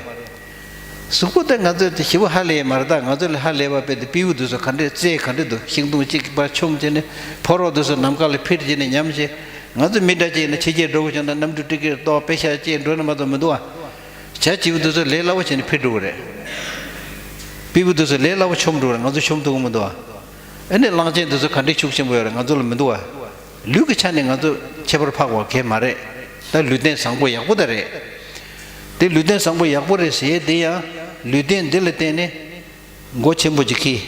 གཟུགས་པོ་དེ་ང་ཚོས་དེ་ཞེ་པོ་ཧ་ལས་མ་རེད་ད། ང་ཚོ་ལས་ཧ་ལས་པ་དཔེ་དེ་སྤྲེའུ་དེ་ཚོ་ག་འདྲས་རྩེ་ག་འདྲས་འདུག་ཤིང་སྡོང་གཅིག་པ་མཆོངས་བྱས་ནས་ཕོ་རོག་དེ་ཚོ་ནམ་མཁའ་ལ་འཕུར་བྱས་ནས་ཉམས་བྱས། ང་ཚོ་མི་འདྲ་ཅིག་ཡིན་ན་ཕྱི་རྒྱལ་འགྲོ་དགོས་བྱུང་ན་གནམ་གྲུ་ཊི་ཀེ་ཊི་གཏོང་པེ་ཤ་ཅིག་འགྲོ་ན་མ་གཏོགས་མི་འདུག་ཨ། བྱ་བྱིའུ་དེ་ཚོ་ལས་སླ་པོ་བྱས་ནས་འཕུར་འགྲོ་གི་རེད། སྤྲེའུ་དེ་ཚོ་ལས་སླ་པོ་མཆོངས་འགྲོ་གི་རེད། ང་ཚོ་མཆོངས་ཐུབ་ཀྱི་མི་འདུག་ཨ། ཨ་ནི་གླང་ཆེན་དེ་ཚོ་ག་འདྲའི་ཤུགས་ཆེན་པོ་ཡོད་རེད། ང་ཚོ་ལ་མི་འདུག་བ། ལུས་ཀྱི་ཆ་ནས་ང་ཚོ་ཁྱད་པར་འཕགས་པ་གང་ཡང་མ་རེད། ད་ལུས་རྟེན་བཟང་པོ་ཡག་པོ་ད་རེད། དེ་ལུས་རྟེན་བཟང་པོ་ཡག་པོ་རེད་ཟེར་དེ་ཡང་ལུས་རྟེན་འདི་ལ་བརྟེན་ནས་མགོ་ཆེན་པོ་ཅིག་འཁྱེར།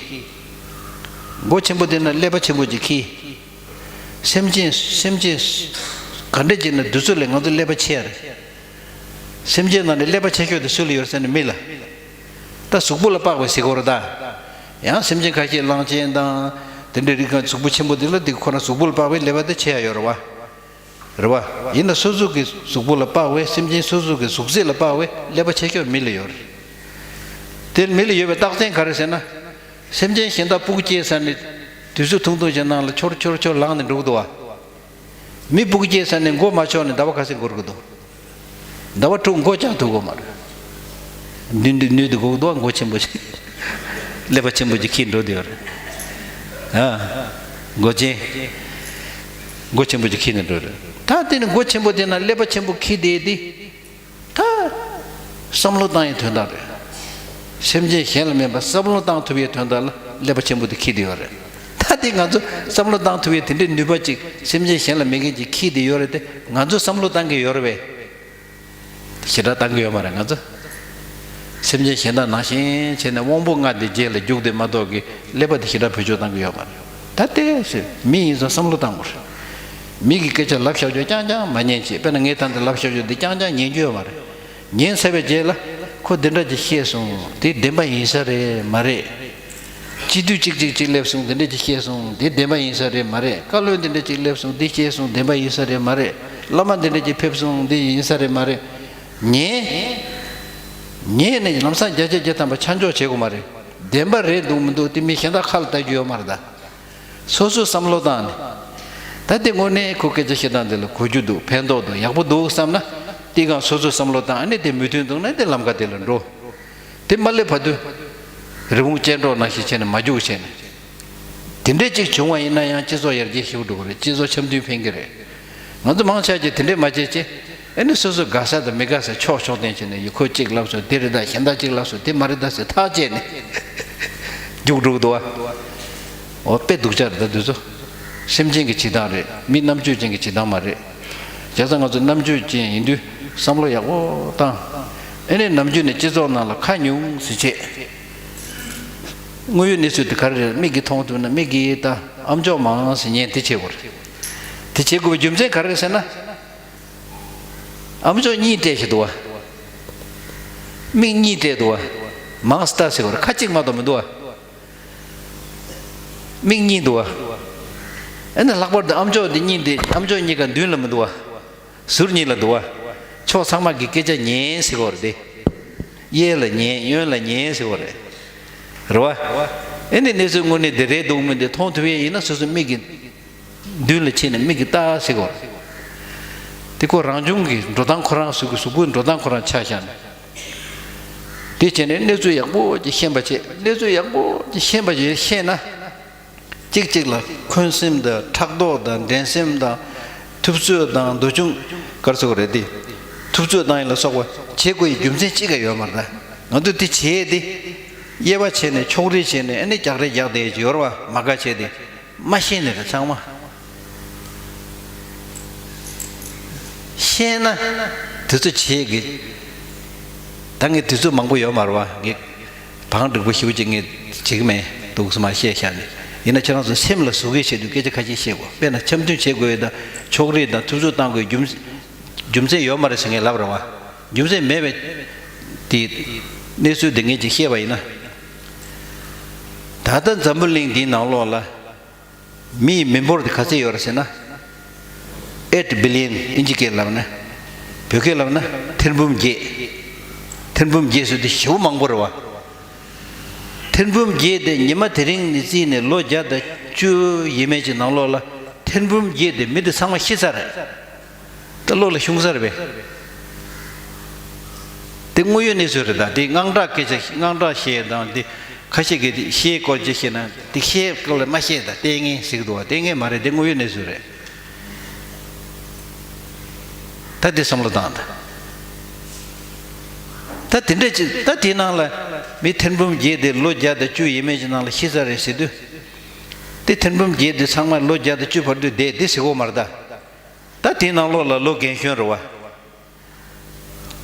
མགོ་ཆེན་པོ་དེ་ན་ཀླད་པ་ཆེན་པོ་ཅིག་གིས། སེམས་ཅན་སེམས་ཅན་ག་འདྲ་ཅིག་ན་དུས་ཚོད་ལས་ང་ཚོ་ཀླད་པ་ཆེ་ཡ་རེད། སེམས་ཅན་ནང་ནས་ཀླད་པ་ཆེ་ཤོས་དེ་སུ་ལ་ཡོད་ཟེར་ན་མི་ལ། ད་གཟུགས་པོ་ལ་དཔག་པའི་ཟེར་གོ་རེད་ད། ཡང་སེམས་ཅན་ཁ་ཤས་གླང་ཆེན་དང་། དེ་འདྲའི་རིགས་གང་གཟུགས་པོ་ཆེན་པོ་དེ་ལ་དེ་ཁོ་ན་གཟུགས་པོ་ལ་དཔག་པའི་ཀླད་པ་དེ་ཆེ་ཡ་ཡོད་རེད་བ། རེད་བ། ཡིན་ན་སོ་སོ་གི་གཟུགས་པོ་ལ་དཔག་པའི་སེམས་ཅན་སོ་སོ་གི་གཟུགས་ཚད་ལ་དཔག་པའི་ཀླད་པ་ཆེ་ཤོས་མི་ལ་ཡོད་རེད། དེ་མི་ལ་ཡོད་པའི་རྟགས་མཚན་ག་རེ་ཟེར་ན། སེམས་ཅན་གཞན་དག་སྤུ་གུ་སྐྱེས་ས་ནས་དུས་ཚོད་ཐུང་ཐུང་ཞིག་ནང་ལ་འཆོར་འཆོར་འཆོར་ལངས་ནས་འགྲོ་གི་འདུག་བ། མི་སྤུ་གུ་སྐྱེས་ས་ནས་མགོ་མ་ཆོག་ནས་ཟླ་བ་ཁ་ཤས་འགོར་གི་འདུག་ཟླ་བ་དྲུག་མགོ་བཅག་ཐུབ་གོ་མ་རེད། ནུས་འདི་ནུས་འདི་དགོས་འདུག་མགོ་ཆེན་པོ་ཞིག་ཀླད་པ་ཆེན་པོ་ཅིག་ཁྱེར་འགྲོ་བསྡད་ཡོད་རེད། ཨ། མགོ་ཅན། མགོ་ཆེན་པོ་ཅིག་ཁྱེར་ནས་འགྲོ་རེད། ད་དེ་ནི་མགོ་ཆེན་པོ་དེ་ན་ཀླད་པ་ཆེན་པོ་ཁྱེར་བསྡད་དེ། ད། བསམ་བློ་བཏང་ཡའི་དོན་དག་རེད། སེམས་ཅན་གཞན་ལ་མེད་པར་བསམ་བློ་བཏང་ཐུབ་ཡའི་དོན་དག་ལ་ཀླད་པ་ཆེན་པོ་དེ་ཁྱེར་བསྡད་ཡོད་རེད། ད་དེ་ང་ཚོ་བསམ་བློ་བཏང་ཐུབ་ཡའི་དེ་འདྲའི་ནུས་པ་ཅིག་སེམས་ཅན་གཞན་ལ་མེད་མཁན་ཅིག་ཁྱེར་བསྡད་ཡོད་རེད་དེ། ང་ཚོ་བསམ་བློ་བཏང་གི་ཡོད་རེད་པས། ཞེ་དྲག་བཏང་གི་ཡོད་མ་རེད་ང་ཚོ། སེམས་ཅན་གཞན་དག་ནང་བཞིན་བྱས་ནས་དབང་པོ་ལྔ་དེ་རྗེས་ལ་རྒྱུག་དེ་མ་གཏོགས་ཀྱི་ཀླད་པ་དེ་ཞེ་དྲག་བེད་སྤྱོད་བཏང་གི་ཡོད་མ་རེད། ད་ལྟའི་ཚེ་མི་ཡིན་ཙང་བསམ་བློ་བཏང་དགོས་རེད། མི་གི་སྐད་ཆ་ལབ་བཞག་རྒྱུ་རྐྱང་རྐྱང་མ་ཉན་བྱེད། དཔེར་ན་ངས་ད་འདི་ལབ་བཞག་རྒྱུ་འདི་རྐྱང་རྐྱང་ཉན་རྒྱུ་ཡོད་མ་རེད། ཉན་ཚར་བའི་རྗེས་ལ་ཁོ་འདི་འདྲ་ཅིག་བཤད་སོང་། དེ་བདེན་པ་ཡིན་ས་རེད་མ་རེད། སྤྱི་འཐུས་གཅིག་གཅིག་གཅིག་སླེབས་སོང་། འདི་འདྲ་ཅིག་བཤད་སོང་། འདི་བདེན་པ་ཡིན་ས་རེད་མ་རེད། བཀའ་བློན་འདི་འདྲ་ཅིག་སླེབས་སོང་། འདི་བཤད་སོང་། བདེན་པ་ཡིན་ས་རེད་མ་རེད། བླ་མ་འདི་འདྲ་ཅིག་ཕེབས་སོང་། འདི་ཡིན་ས་རེད་མ་རེད། ཉན། ཉན་ནས་ལམ་སང་བརྒྱ་ཆ་བརྒྱ་ཐམ་པ་ཆ་འཇོག་བྱེད་དགོས་མ་རེད། བདེན་པ་རེད་འདུག་མི་འདུག་དེ་མི་གཞན་དག་ཁ་ལ་ལྟ་རྒྱུ་ཡོད་མ་རེད་ད། སོ་སོས་བསམ་བློ་བཏང་ནས། ད་དེ་དངོས་གནས་ཁོ་སྐད་ཆ་བཤད་སྟངས་འདི་ལ་གོ་རྒྱུ་འདུག་ཕན་ཐོགས་འདུག་ཡག་པོ་འདུག་བསམ་ན། དེ་གང་སོ་སོས་བསམ་བློ་བཏང་ཨ་ནི་དེ་མོས་མཐུན་འདུག་ན་དེ་ལམ་ཁ་དེ་ལ་འགྲོ། དེ་མ་སླེབས་བར་དུ། རི་བོང་ཅལ་འདྲོགས་ནང་བཞིན་བྱས་ནས་མ་རྒྱུག་བྱས་ནས། དེ་འདྲས་ཅིག་བྱུང་བ་ཡིན་ན་ཡང་སྤྱི་ཚོགས་ཡར་རྒྱས་ཞེ་པོ་འགྲོ་གི་རེད། སྤྱི་ཚོགས་འཆམ་མཐུན་ཕན་གི་རེད། ང་ཚོ་མང་ཆེ་ཅིག་དེ་འདྲས་མ་བྱེད་ཅེ། ཨ་ནི་སོ་སོ་དགའ་ས་དང་མི་དགའ་ས་ཕྱོགས་ཕྱོགས་བསྟན་བྱས་ནས་ཡི་ཁོ་གཅིག་ལབ་སོང་དེ་རེད་ད། གཞན་དག་གཅིག་ལབ་སོང་དེ་མ་རེད་ད་ཟེར་ཐག་བཅད་ནས་རྒྱུགས་འགྲོ་གི་འདུག་བ། འོ་དཔེ་སྡུག་ཅག་རེད་ད་འདི་ཚོ། སེམས་ཅན་གྱི་བྱེད་སྟངས་རེད། མི་རྣམ་དཔྱོད་ཅན་གྱི་བྱེད་སྟངས་མ་རེད། བྱས་ཙང་ང་ཚོ་རྣམ་དཔྱོད་ཅན་ཡིན་དུས་བསམ་བློ་ཡག་པོ་བཏང་། ཨ་ནི་ནམ་རྒྱུན་ནས་སྤྱི་ཚོགས་ནང་ལ་ཁ་ཉུང་ཟེར་བྱས། དངོས་ཡོད་གནས་ཚུལ་དེ་ག་རེ་རེད། མིག་གིས་མཐོང་ཐུབ་ན་མིག་གིས་ད་ཨམ་ཅོག་མང་ཟེར་ཉན་དེ་བྱེད་དགོས་རེད། དེ་བྱེད་དགོས་པའི་རྒྱུ་མཚན་ག་རེ་རེད་ཟེར་ན། ཨམ་ཅོག་གཉིས་སྤྲད་བཞག་འདུག་བ། མིག་གཉིས་སྤྲད་འདུག་བ། མང་སྟ་ཟེར་དགོས་རེད། ཁ་གཅིག་མ་གཏོགས་མི་འདུག་བ། མིག་གཉིས་འདུག་བ། ཨ་ནི་ལྷག་པར་དུ་ཨམ་ཅོག་འདི་གཉིས་འདི་ཨམ་ཅོག་གཉིས་ཀ་མདུན་ལ་མི་འདུག་བ། ཟུར་གཉིས་ལ་འདུག་བ། ཕྱོགས་ཚང་མ་གི་སྐད་ཆ་ཉན་ཟེར་གོ་རེད་དེ། གཡས་ལ་ཉན་གཡོན་ལ་ཉན་ཟེར་གོ་རེད། རེད་བ། ཨེ་ནི་གནས་ཚུལ་དངོས་གནས་འདི་རེད་འདུག་མི་འདི་མཐོང་ཐུབ་ཡས་ཡིན་ན་སོ་སོ་མིག་གི་མདུན་ལ་ཕྱིན་ནས་མིག་གི་ལྟ་ཟེར་གོ་རེད། དེ་ཁོ་རང་བྱུང་གི་འགྲོ་སྟངས་ཁོ་རང་གཟུགས་ཀྱི་གཟུགས་པོའི་འགྲོ་སྟངས་ཁོ་རང་ཆ་བཞག་ནས། དེ་བྱས་ནས་གནས་ཚུལ་ཡག་པོ་ཅིག་ཤེས་པ་བྱེད། གནས་ཚུལ་ཡག་པོ་ཅིག་ཤེས་པ་ཅིག་ཤེས་ན། གཅིག་གཅིག་ལ་འཁོན་སེམས་དང་ཕྲག་དོག་དང་འགྲན་སེམས་དང་ཐུབ་ཚོད་དང་འདོད་ཆུང་གར་སོགས་རེད་དེ། ཐུབ་ཚོད་བཏང་ཡིན་ལ་སོགས་པ་བྱེད་དགོས་ཡི་རྒྱུ་མཚན་གཅིག་ཀྱང་ཡོད་མ་རེད་ད། ང་ཚོ་དེ་བྱས་ཏེ། དབྱེ་བ་ཕྱེ་ནས་ཕྱོགས་རིས་བྱས་ནས་ཨ་ནི་རྒྱག་རེས་རྒྱག་བསྡད་ཀྱི་ཡོད་རེད་བ། མ་དགའ་བྱས་ཏེ། མ་ཤེས་ནས་རེད་ཚང་མ། ཤེས་ན། དུས་ཚོད་བྱེད་ཀྱི། ད་ངས་དུས་ཚོད་མང་པོ་ཡོད་མ་རེད་བ། ངས་བང་སྒྲིག་པོ་ཞེ་པོ་ཅིག་ངས་བྱེད་ཀྱི་མེད་འདུག་སེ་མར་བཤད་བཞག་ནས། ཡིན་ན་ཁྱེད་རང་ཚོ་སེམས་ལ་ཟུག་གེ་བྱེད་དུས་སྐད་ཆ་ཁ་ཤས་བཤད་དགོས། དཔེར་ན་འཆམ་མཐུན་བྱེད་དགོས་ཡོད་ད། ཕྱོགས་རིས་དང་ཐུབ་ཚོད་བཏང་དགོས་རྒྱུ་རྒྱུ་མཚན་ཡོད་མ་རེད་ཟེར་ངས་ལབ་རེད་བ། རྒྱུ་མཚན་མེད་པའི་དེ་གནས་ཚུལ་དེ་ངས་ཅིག་བཤད་པ་ཡིན་ན། ད་ལྟ་འཛམ་བུ་གླིང་འདིའི་ནང་ལོགས་ལ། མིའི་མི་འབོར་དེ་ག་ཚད་ཡོད་རེད་ཟེར་ན། eight billion ཨིན་ཇི་སྐད་ལབ་ན། བོད་སྐད་ལབ་ན་ཐེར་འབུམ་བརྒྱད། ཐེར་འབུམ་བརྒྱད་ཟེར་དུས་ཞེ་པོ་མང་པོ་རེད་བ། ཐེར་འབུམ་བརྒྱད་དེ་ཉི་མ་དེ་རིང་ནས་བརྩིས་ནས་ལོ་བརྒྱ་དང་བཅུ་ཡས་མས་ཀྱི་ནང་ལོགས་ལ་ཐེར་འབུམ་བརྒྱད་དེ་མི་དེ་ཚང་མ་ཤི་ཚར་རེད། ད་བློ་ལ་ཤོང་ས་རེད་པས། དེ་དངོས་ཡོད་གནས་ཚུལ་རེད་ད། དེ་དངངས་སྐྲག་སྐད་ཆ་དངངས་སྐྲག་བཤད་དང་དེ་ཁ་ཤས་ཀྱིས་དེ་བཤད་སྐོར་ཅིག་བཤད་ན་དེ་བཤད་སྐོར་ལ་མ་བཤད་ད་ལྟས་ངན་ཟེར་གི་འདུག་བ། ལྟས་ངན་མ་རེད། དེ་དངོས་ཡོད་གནས་ཚུལ་རེད། ད་དེ་བསམ་བློ་བཏང་ད། ད་དེ་འདྲ་ཅིག་ད་དེའི་ནང་ལ་མི་ཐེར་འབུམ་བརྒྱད་དེ་ལོ་བརྒྱ་དང་བཅུ་ཡས་མས་ཀྱི་ནང་ལ་ཤི་ས་རེད་ཟེར་དུས། དེ་ཐེར་འབུམ་བརྒྱད་དེ་ཚང་མ་ལོ་བརྒྱ་དང་བཅུ་བར་དུ་བསྡད་དེ་ཟེར་གོ་མ་རེད་ད། ད་དེའི་ནང་ལོགས་ལ་ལོ་རྒན་གཞོན་རེད་བ།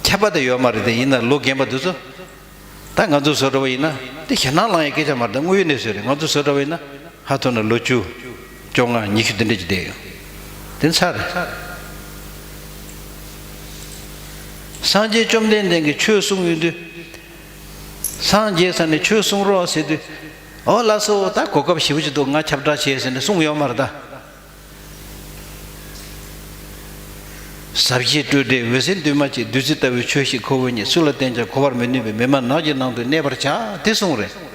ཁྱད་པར་དུ་ཡོད་མ་རེད་དེ། ཡིན་ན་ལོ་རྒན་པ་འདི་ཚོ། ད་ང་ཚོ་བཟོ་འདྲ་བ་ཡིན་ན་དེ་ཞེད་སྣང་ལངས་ཡའི་སྐད་ཆ་མ་རེད། ད་དངོས་ཡོད་གནས་ཚུལ་རེད། ང་ཚོ་བཟོ་འདྲ་བ་ཡིན་ན་ ཧ་ཐོ་ན་ལོ་བཅུ། བཅོ་ལྔ་ཉི་ཤུ་དེ་འདྲ་ཅིག་བསྡད་ཡོད། དེ་ཚར་རེད། སངས་རྒྱས་བཅོམ་ལྡན་འདས་ཀྱིས་ཆོས་གསུངས་ཡོང་དུས། སངས་རྒྱས་ས་ནས་ཆོས་གསུང་རོགས་ཟེར་དུས། ཨོ་ལགས་སོ། ད་གོ་སྐབས་ཞེ་པོ་ཅིག་འདུག་ང་ཁྱབ་བསྒྲགས་བྱས་ཟེར་ནས་གསུངས་ཡོད་མ་རེད་ད། ཟབ་ཞི་སྤྲོས་བྲལ་འོད་གསལ་འདུས་མ་བྱས། བདུད་རྩི་ལྟ་བུའི་ཆོས་ཤིག་ཁོ་བོས་རྙེད། སུ་ལ་བསྟན་ཀྱང་གོ་བར་མི་ནུས་པས། མི་སྨྲ་ནགས་ཀྱི་ནང་དུ་གནས་པར་བྱ། དེ་གསུངས་རེད།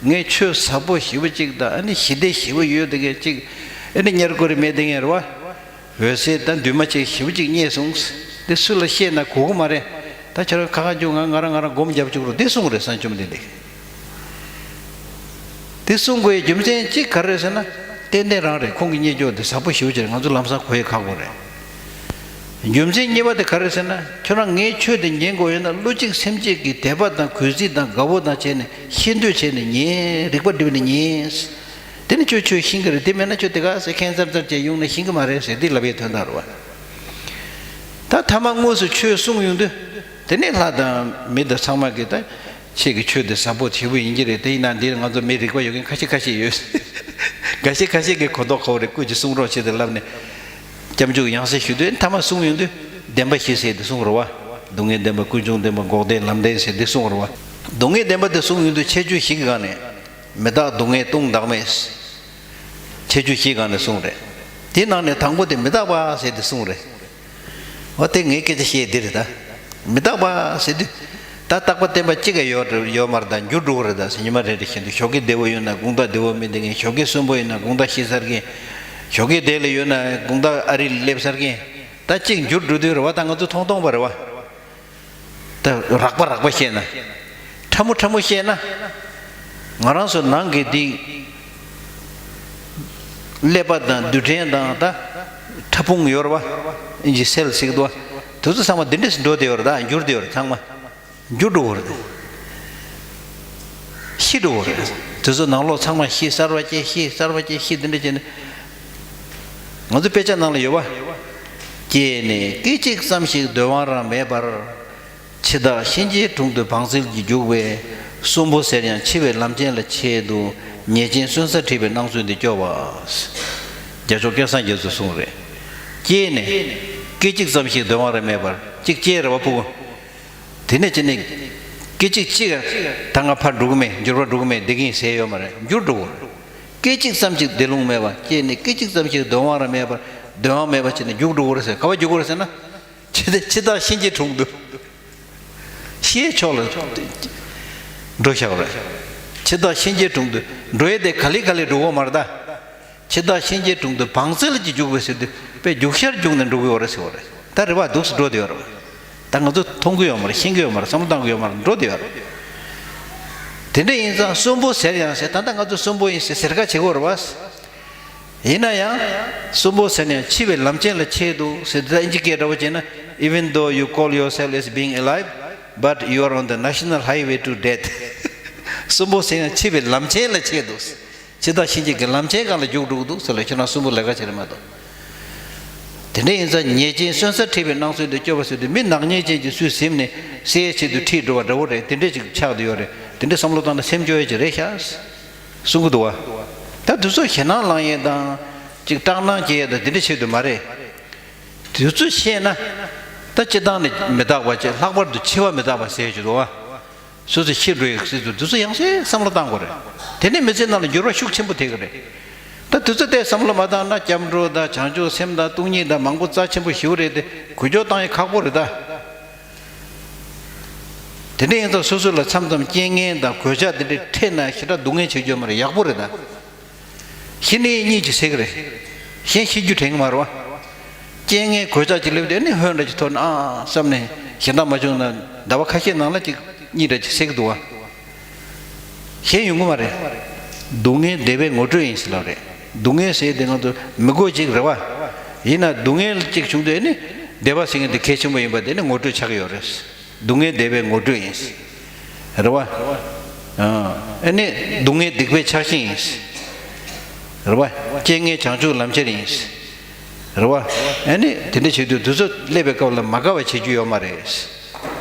ངས་ཆོས་ཟབ་པོ་ཞེ་པོ་ཅིག་དང་ཨ་ནི་ཞི་བདེ་ཞེ་པོ་ཡོད་དེ་གས་ཅིག་ཨ་ནི་ཉེར་མཁོ་རེ་མེད་དེ་གས་རེད་བ། འོད་གསལ་དང་འདུས་མ་བྱས་ཞེ་པོ་ཅིག་རྙེད་སོང་། དེ་སུ་ལ་བཤད་ན་གོ་གི་མ་རེད། ད་ཁྱོད་རང་ཁ་ཁ་རྒྱུག་ང་ང་རང་ང་རང་སྒོམ་རྒྱབ་བཅུག་རོགས། དེ་གསུངས་རེད་སངས་ཆོམ་དེ་འདི། དེ་གསུང་དགོས་ཡའི་རྒྱུ་མཚན་གཅིག་ག་རེ་རེད་ཟེར་ན། ཏན་ཏན་རང་རེད། ཁོང་གི་རྙེད་འཇོག་དེ་ཟབ་པོ་ཞེ་པོ་ཅིག་རེད། ང་ཚོ་ལམ་སང་གོ་ཡ་ཁག་པོ་རེད། རྒྱུ་མཚན་གཉིས་པ་དེ་ག་རེ་རེད་ཟེར་ན། ཁྱོད་རང་ངའི་ཆོས་དེ་ཉན་དགོས་ཡོད་ན་བློ་གཅིག་སེམས་གཅིག་གིས་དད་པ་དང་གུས་བརྩི་དང་དགའ་བོ་དང་བྱས་ནས་ཤེས་འདོད་བྱས་ནས་ཉན། རིག་པ་བསྒྲིམས་ནས་ཉན། དེ་ནི་ཁྱོད་ཆོས་ཤེས་ཀྱི་རེད། དེ་མེད་ན་ཁྱོད་དེ་ག་ཟེ་ཁེན་ཙར་ཙར་བྱས་ཡོང་ནས་ཤེས་ཀྱི་མ་རེད་ཟེར་དེ་ལབ་ཡའི་དོན་དག་རེད་བ། ད་ཐ་མ་དངོས་སུ་ཆོས་གསུང་ཡོང་དུས། དེ་ནས་ལྷ་དང་མི་དང་ཚང་མ་གིས་ད་ཁྱེད་ཀྱི་ཆོས་དེ་ཟབ་པོ་ཞེ་པོ་ཡིན་གྱི་རེད། དེ་ཡིན་ན་འདིར་ང་ཚོ་མི་རིག་པ་ཡོད་མཁན་ཁ་ཤས་ཁ་ཤས་ཡོད། འགའ་ཤས་ཁ་ཤས་ཀྱིས་གོ་རྟོགས་ཁོ་རེ་སྐུ་མཁྱེན་གསུང་རོགས་བྱེད་དེ་ལབ་ནས་སྐྱབས་འཇུག་ཡང་སེ་ཞུ་དུས་ཐ་མ་གསུང་ཡོང་དུས་བདེན་པ་བཞི་ཟེར་དེ་གསུང་རེད་བ། སྡུག་བསྔལ་བདེན་པ། ཀུན་འབྱུང་བདེན་པ། འགོག་བདེན་ལམ་བདེན་ཟེར་དེ་གསུང་རེད་བ། སྡུག་བསྔལ་བདེན་པ་དེ་གསུང་ཡོང་དུས་ཁྱད་ཆོས་བཞི་གི་སྒང་ནས། མི་རྟག་སྡུག་བསྔལ་ལྟུང་བདག་མེད། ཁྱད་ཆོས་བཞིའི་སྒང་ནས་གསུངས་རེད། དེའི་ནང་ནས་དང་པོ་དེ་མི་རྟག་པ་ཟེར་ཏེ་གསུངས་རེད། འོ་དེ་ངའི་སྐད་ཆ་བཤད་འདི་རེད་ད། མི་རྟག་པ་ཟེར་དུས། ད་རྟག་པ་བརྟན་པ་གཅིག་ཡོད་ཡོད་མ་རེད་ད། འགྱུར་འགྲོ་གི་རེད་ད་ཟེར། ཉི་མ་རེ་རེ་བཞིན་དུ་ཞོགས་ཀས་བདེ་བོ་ཡོད་ན་དགོང་དག་བདེ་བོ་མི་བདེ་མཁན། ཞོགས་ཀས་གསོན་པོ་ཡོད་ན་དགོང་དག་ཤི་ཚར་མཁན། ཞོགས་ཀས་བདེ་ལ་ཡོད་ན་དགོང་དག་ཨ་རི་ལ་སླེབས་ཚར་མཁན། ད་གཅིག་འགྱུར་འགྲོ་དུས་རེད་བ། ད་ང་ཚོ་མཐོང་མཐོང་པ་རེད་བ། ད་རགས་པ་རགས་པ་བཤད་ན། ཕྲ་མོ་ཕྲ་མོ་བཤད་ན། ང་རང་ཚོ་ནང་གི་འདི་ཀླད་པ་དང་རྡུལ་ཕྲན་དང་ད་ཕྲ་ཕུང་ཡོད་རེད་བ། ཨིན་ཇི་སེལ་ཟེར་གི་འདུག་བ། དེ་ཚོ་ཚང་མ་འདི་འདྲས་སུ་འགྲོ་བསྡད་ཡོད་རེད། ད་འགྱུར་བསྡད་ཡོད་རེད། ཚང་མ་འགྱུར་འགྲོ་གི་རེད། ཤི་འགྲོ་གི་རེད། དེ་ཚོ་ནང་ལོགས་ཚང་མ་ཤི། གསར་བ་སྐྱེ། ཤི། གསར་བ་སྐྱེ། ཤི། འདི་འདྲས་བྱས་ནས། ང་ཚོ་དཔེ་ཆ་ནང་ལ་ཡོད་བ། སྐྱེས་ནས་སྐད་ཅིག་ཙམ་ཞིག་སྡོད་དབང་རང་མེད་པར། འཆི་བདག་གཤིན་རྗེའི་དྲུང་དུ་བང་རྩལ་གྱིས་རྒྱུག་པས། གསོན་པོ་ཟེར་ཡང་འཆི་བའི་ལམ་ཆེན་ལ་ཆེད་དུ། ཉེས་ཅན་གསོན་ས་ཁྲིད་པའི་སྣང་ཚུལ་འདི་སྐྱོ་བ། རྒྱལ་མཆོག་སྐལ་བཟང་རྒྱ་མཚོས་གསུངས་རེད། སྐྱེས་ནས་སྐད་ཅིག་ཙམ་ཞིག་སྡོད་དབང་རང་མེད་པར། གཅིག་སྐྱེས་རེད་བ་ཕྲུ་གུ། དེ་ནས་ཅི་ནས་སྐད་ཅིག་གཅིག་ད་ང་ཕར་འགྲོ་གི་མེད། འགྱུར་བ་འགྲོ་གི་མེད། བསྡད་ཀྱི་ཡིན་ཟེར་ཡོད་མ་རེད། འགྱུར་འགྲོ་གི་རེད། སྐད་ཅིག་ཙམ་ཞིག་བསྡད་ལོང་མེད་པར། སྐྱེས་ནས་སྐད་ཅིག་ཙམ་ཞིག་སྡོད་དབང་རང་མེད་པར། སྡོད་དབང་མེད་པ་བྱས་ནས་རྒྱུག་འགྲོ་གི་རེད་ཟེར། ག་པར་རྒྱུག་གི་རེད་ཟེར་ན། འཆི་བདག་འཆི་བདག་གཤིན་རྗེའི་དྲུང་དུ། ཤི་ཡའི་ཕྱོགས་ལ་འགྲོ་བཞག་པ་རེད། འཆི་བདག་གཤིན་རྗེའི་དྲུང་དུ་འགྲོ་ཡས་དེ་ག་ལེ་ག་ལེ་འགྲོ་གི་ཡོད་མ་རེད་ད། འཆི་བདག་གཤིན་རྗེའི་དྲུང་དུ་བང་རྩལ་གྱིས་རྒྱུག་པའི་ཟེར་དུས་དཔེ་རྒྱུག་ཤར་རྒྱུག་ནས་འགྲོ་གི་ཡོད་རེད་ཟེར་བ་རེད། ད་རེད་བ། འདུག་སེ་འགྲོ་བསྡད་ཡོད་རེད། ད་ང་ཚོ་མཐོང་གི་ཡོད་མ་རེད། ཤེས་ཀྱི་ཡོད་མ་རེད། བསམ་བློ་བཏང་གི་ཡོད་མ་རེད། འགྲོ་བསྡད་ཡོད་རེད། དེ་འདྲ་ཡིན་ཙང་གསོན་པོ་ཟེར་ཡང་ཟེར། ད་ལྟ་ང་ཚོ་གསོན་པོ་ཡིན་ཟེར་ཟེར་ཁ་བྱེད་དགོས་རེད་བ། ཡིན་ན་ཡང་། གསོན་པོ་ཟེར་ནས་འཆི་བའི་ལམ་ཆེན་ལ་ཆེད་དུ་ཟེར། ད་ཨིན་ཇི་སྐད་འདྲ་བོ་བྱས་ན། Even though you call yourself as being alive, but you are on the national highway to death. གསོན་པོ་ཟེར་ཡང་འཆི་བའི་ལམ་ཆེན་ལ་ཆེད་དུ། འཆི་བདག་གཤིན་རྗེ་གི་ལམ་ཆེན་སྒང་ལ་རྒྱུག་འགྲོ་གི་འདུག་ཟེར་ལ། ཁྱེད་རང་གསོན་པོ་ལས་ཀ་བྱེད་རེད་མ་གཏོགས། དེ་འདྲ་ཡིན་ཙང་ཉེས་ཅན་གསོན་སར་ཁྲིད་པའི་སྣང་ཚུལ་དེ་སྐྱོ་བ་ཟེར་དུས། མི་ནག་ཉེས་ཅན་གྱིས་སུས་ཟིན་ནས་བསད་ཡས་ཆེད་དུ་ཁྲིད་འགྲོ་བ་འདྲ་བོ་རེད། དེ་འདྲས་ཅིག་ཆགས་བསྡད་ཡོད་རེད། དེ་འདྲས་བསམ་བློ་བཏང་ན་སེམས་སྐྱོ་ཡས་ཅིག་རེད་ཤག་གསུང་གི་འདུག་བ། ད་དུས་ཚོད་ཞེད་སྣང་ལངས་ཡས་དང་། ཅིག་སྐྲག་སྣང་སྐྱེ་ཡས་དང་། དེ་འདྲས་ཆེད་དུ་མ་རེད། དུས་ཚོད་ཤེས་ན། ད་སྤྱིར་བཏང་ནས་མི་རྟག་པ་བྱས། ལྷག་པར་དུ་འཆི་བ་མི་རྟག་པ་ཟེར་གྱི་འདུག་བ། སོ་སོ་ཤི་འགྲོ་ཡི་སྲིད་དུ་དུས་ཚོད་ཡང་སེ་བསམ་བློ་བཏང་དགོས་རེད། དེ་ནས་མི་ཚེ་ནང་ལ་འགྱུར་བ་ཤུགས་ཆེན་པོ་ཐེབས་ཀྱི་རེད། ད་དུས་ཚོད་དེ་བསམ་བློ་མ་བཏང་ན་སྐྱབས་འགྲོ་དང་བྱང་ཆུབ་སེམས་དང་སྟོང་ཉིད་དང་མང་པོ་རྩ་ཆེན་པོ་ཞེ་པོ་རེད་དེ། འགུལ་སྐྱོད་བཏང་ཡི་ཁག་པོ་རེད་ད། དེ་འདྲ་ཡིན་ཙང་སོ་སོ་ལ་མཚམས་མཚམས་རྐྱེན་ངན་དང་གོད་ཆག་དེ་འདྲ་འཕྲད་ན་ཞེ་དྲག་སྡུག་བསྔལ་བྱེད་རྒྱུ་མ་རེད། ཡག་པོ་རེད་ད། ཤི་ནས་གཉིད་ཅིག་སད་ཀྱི་རེད། གཞན་ཤི་རྒྱུ་དྲན་གྱི་མ་རེད་བ། རྐྱེན་ངན་གོད་ཆག་ཅིག་སླེབས་དུས་ནི་ཧོན་འདྲ་ཅིག་ཐོར་ནས་ཨ་བསམ་ནས་ཞེ་དྲག་མ་བྱུང་ན་ཟླ་བ་ཁ་ཤས་ནང་ལ་ཅིག་གཉིད་འདྲ་ཅིག་སད་ཀྱི་འདུག་བ། གཞན་ཡོང་གི་མ་རེད། སྡུག་བསྔལ་བདེ་བའི་ངོ་སྤྲོད་ཡིན་ཟེར་ལབ་རེད། སྡུག་བསྔལ་ཟེར་དེ་ང་ཚོ་མི་དགོས་ཅིག་རེད་བ། ཡིན་ན་སྡུག་བསྔལ་ཅིག་བྱུང་དུས་ནི་བདེ་བ་ཟེར་མཁན་དེ་གལ་ཆེན་པོ་ཡིན་པ་དེ་ནི་ངོ་སྤྲོད་ཆགས་ཀྱི་ཡོད་རེད། སྡུག་བསྔལ་བདེ་བའི་ངོ་སྤྲོད་ཡིན། རེད་བ། ཨ་ནི་སྡུག་བསྔལ་སྡིག་པའི་ཆགས་ཞེན་ཡིན། རེད་བ། རྐྱེན་ངན་བྱང་ཆུབ་ལམ་ཁྱེར་ཡིན། རེད་བ། ཨ་ནི་དེ་འདྲ་བྱེད་དུས་དུས་ཚོད་སླེབས་པའི་སྐབས་ལ་མ་དགའ་བ་བྱེད་རྒྱུ་ཡོད་མ་རེད།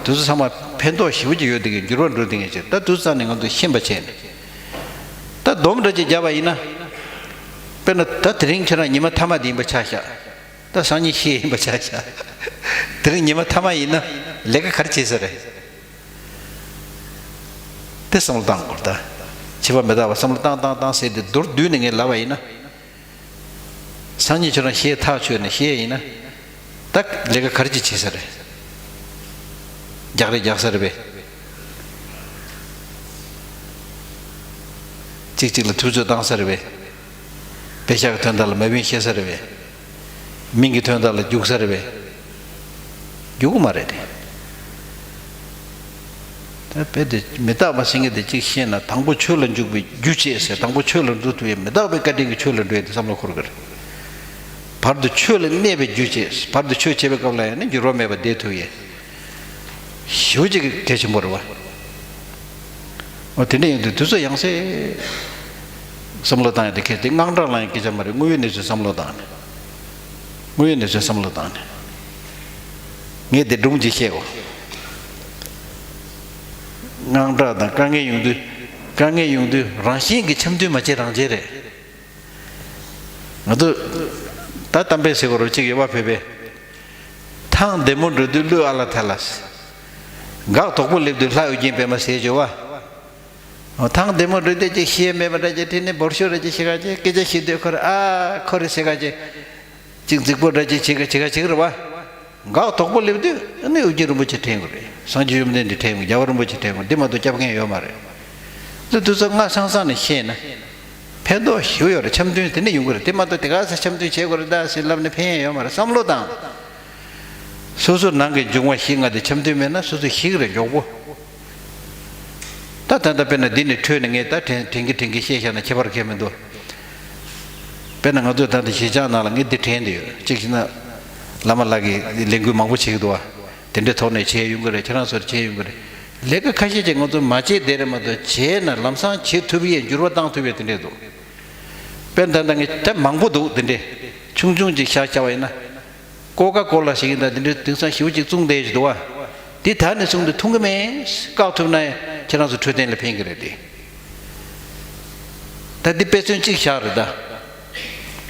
དུས་ཚོད་ཚང་མ་ཕན་ཐོགས་ཞེ་པོ་ཅིག་ཡོད་དེ་གི་འགྱུར་བ་འགྲོ་དེ་ངེས་ཅིག་ད་དུས་ཚོད་ནས་ང་ཚོ་ཤེས་པ་བྱས་ནས། ད་སྡོམ་འདྲ་ཅིག་བརྒྱབ་པ་ཡིན་ན། དཔེར་ན་ད་དེ་རིང་ཁྱེད་རང་ཉི་མ་མཐའ་མ་དེ་ཡིན་པ་ཆ་བཞག་ད་སང་ཉིན་ཤི་ཡིན་པ་ཆ་བཞག་དེ་རིང་ཉི་མ་མཐའ་མ་ཡིན་ན་ལས་ཀ་ག་རེ་བྱེད་ས་རེད། དེ་བསམ་བློ་བཏང་དགོས་ད། བྱེད་པ་མི་རྟག་པ་བསམ་བློ་བཏང་བཏང་བཏང་ཟེར་ཏེ་མདོར་བསྡུས་ནས་ངས་ལབ་པ་ཡིན་ན། སང་ཉིན་ཁྱོད་རང་ཤི་ཐག་ཆོད་ནས་ཤི་ཡིན་ན། ད་ལས་ཀ་ག་རེ་ཅིག་བྱེད་ས་རེད། རྒྱག་རེས་རྒྱག་ས་རེད་པས། གཅིག་གཅིག་ལ་ཐུབ་ཚོད་བཏང་ས་རེད་པས། པེ་ཤག་གི་དོན་དག་ལ་མ་བིན་བཤད་ས་རེད་པས། མིང་གི་དོན་དག་ལ་རྒྱུག་ས་རེད་པས། རྒྱུག་གི་མ་རེད་དེ། ད་དཔེ་དེ་མི་རྟག་པ་ཟེར་མཁན་དེ་གཅིག་ཤེས་ན་དང་པོ་ཆོས་ལ་འཇུག་པའི་རྒྱུ་བྱེད་ཟེར། དང་པོ་ཆོས་ལ་འགྲོ་ཐུབ་ཡས་མི་རྟག་པའི་བཀའ་དྲིན་གྱིས་ཆོས་ལ་འགྲོ་ཡས་དེ་བསམ་བློ་འཁོར་གི་རེད། བར་དུ་ཆོས་ལ་གནས་པའི་རྒྱུ་བྱེད། བར་དུ་ཆོས་བྱེད་པའི་སྐབས་ལ་ཡང་ན་འགྱུར་བ་མེད་པར་བསྡད་ཐུབ་ཡས། ཞེ་པོ་ཅིག་གལ་ཆེན་པོ་རེད་བ། འོ་དེ་འདྲ་ཡིན་དུས་དུས་ཚོད་ཡང་སེ་བསམ་བློ་བཏང་ཡས་དེ་གལ་ཏེ་དངངས་སྐྲག་ལངས་ཡས་སྐད་ཆ་མ་རེད། དངོས་ཡོད་གནས་ཚུལ་བསམ་བློ་བཏང་ནས། དངོས་ཡོད་གནས་ཚུལ་བསམ་བློ་བཏང་ནས། ངས་དེ་སྒྲུང་ཅིག་བཤད་གོ། དངངས་སྐྲག་དང་དཀའ་ངལ་ཡོང་དུས། དཀའ་ངལ་ཡོང་དུས་རང་བཞིན་གྱིས་འཆམ་མཐུན་མ་བྱེད་རང་བྱེད་རེད། ང་ཚོ་ད་གཏམ་དཔེ་ཟེར་གོ་རོ་གཅིག་ཡོད་པ་བོད་པའི། ཐང་བདེ་མོ་འགྲོ་དུས་གླུ་ཨ་ལ་ཐ་ལ། འགག་དོག་པོ་སླེབས་དུས་ལྷ་ཨོ་རྒྱན་པད་མ་ཟེར་བྱོས་བ། ཐང་བདེ་མོ་འགྲོ་དུས་ཅིག་ཤེས་མེད་པ་འདྲ་ཅིག་དྲན་ནས་འབོར་ཤོར་ར་ཅིག་ཤེས་ག་ཅིག་སྐད་ཆ་བཤད་དུས་ཁོ་ར་ཨ་ཁོ་རེ་ཟེར་ག་ཅིག་ཅིག་རྫིག་པོ་འདྲ་ཅིག་བྱེད་ག་བྱེད་ག་བྱེད་ག་རེད་བ། འགག་དོག་པོ་སླེབས་དུས་ཨ་ནི་ཨོ་རྒྱན་རིན་པོ་ཆེ་དྲན་དགོས་རེད། སངས་རྒྱས་བཅོམ་ལྡན་འདས་དྲན་དགོས། རྒྱལ་བ་རིན་པོ་ཆེ་དྲན་དགོས། འདི་མ་གཏོགས་སྐྱོབ་མཁན་ཡོད་མ་རེད། དེ་དུས་ཚོད་སྔ་སང་སང་ནས་ཤེས་ན། ཕན་ཐོགས་ཞེ་པོ་ཡོད་རེད། འཆམ་མཐུན་དེ་འདྲ་ཡོང་གི་རེད། དེ་མ་གཏོགས་དེ་ག་ས་འཆམ་མཐུན་བྱེད་དགོས་རེད་ད་ཟེར་ལབ་ནས་ཕན་ཡས་ཡོད་མ་རེད། བསམ་བློ་བཏང་། སོ་སོ་ནང་གི་འབྱུང་བ་བཞི་ལྔ་དེ་འཆམ་མཐུན་མེད་ན་སོ་སོ་ཤི་གི་རེད་མགྱོགས་པོ། ད་ད་ལྟ་དཔེར་ན་འདི་ནས་འཕྲོས་ནས་ངས་ད་དྲན་དྲན་གི་དྲན་གི་བཤད་བཞག་ན་ཁྱད་པར་གང་མི་འདུག་དཔེར་ན་ང་ཚོས་ད་ལྟ་གཞིས་ཆགས་ནང་ལ་ངས་འདི་དྲན་བསྡད་ཡོད། གཅིག་བྱས་ན་བླ་མ་ལགས་ཀྱིས་ལས་འགུལ་མང་པོ་བྱེད་ཀྱི་འདུག་བ། དེ་འདྲའི་ཐོག་ནས་བྱས་ཡོང་གི་རེད། ཁྱེད་རང་ཚོར་བྱས་ཡོང་གི་རེད། ལས་ཀ་ཁ་ཤས་ཅིག་ང་ཚོ་མ་བྱས་བསྡད་རེད་མ་གཏོགས་བྱས་ན་ལམ་སང་བྱེད་ཐུབ་ཡས་འགྱུར་བ་བཏང་ཐུབ་ཡས་དེ་འདྲས་འདུག་དཔེར་ན་ད་ལྟ་ངས་ད་མང་པོ་འདུག་དེ་འདྲས་ཆུང་ཆུང་ཅིག་བཞག་བྱ་བ་ཡིན་ན། ཀོ་ཀ་ཀོ་ལ་ཞིག་ཡིན་ད་དེ་འདྲའི་དེང་སང་ཞེ་པོ་ཅིག་བཙོང་བསྡད་ཀྱི་འདུག་བ། དེ་ད་ནས་བཟུང་སྟེ་འཐུང་གི་མེད། བཀག་ཐུབ་ན་ཡང་ཁྱེད་རང་ཚོ་འཕྲོད་བསྟེན་ལ་ཕན་གྱི་རེད་དེ། ད་འདི་དཔེ་མཚོན་གཅིག་བཞག་རེད་ད།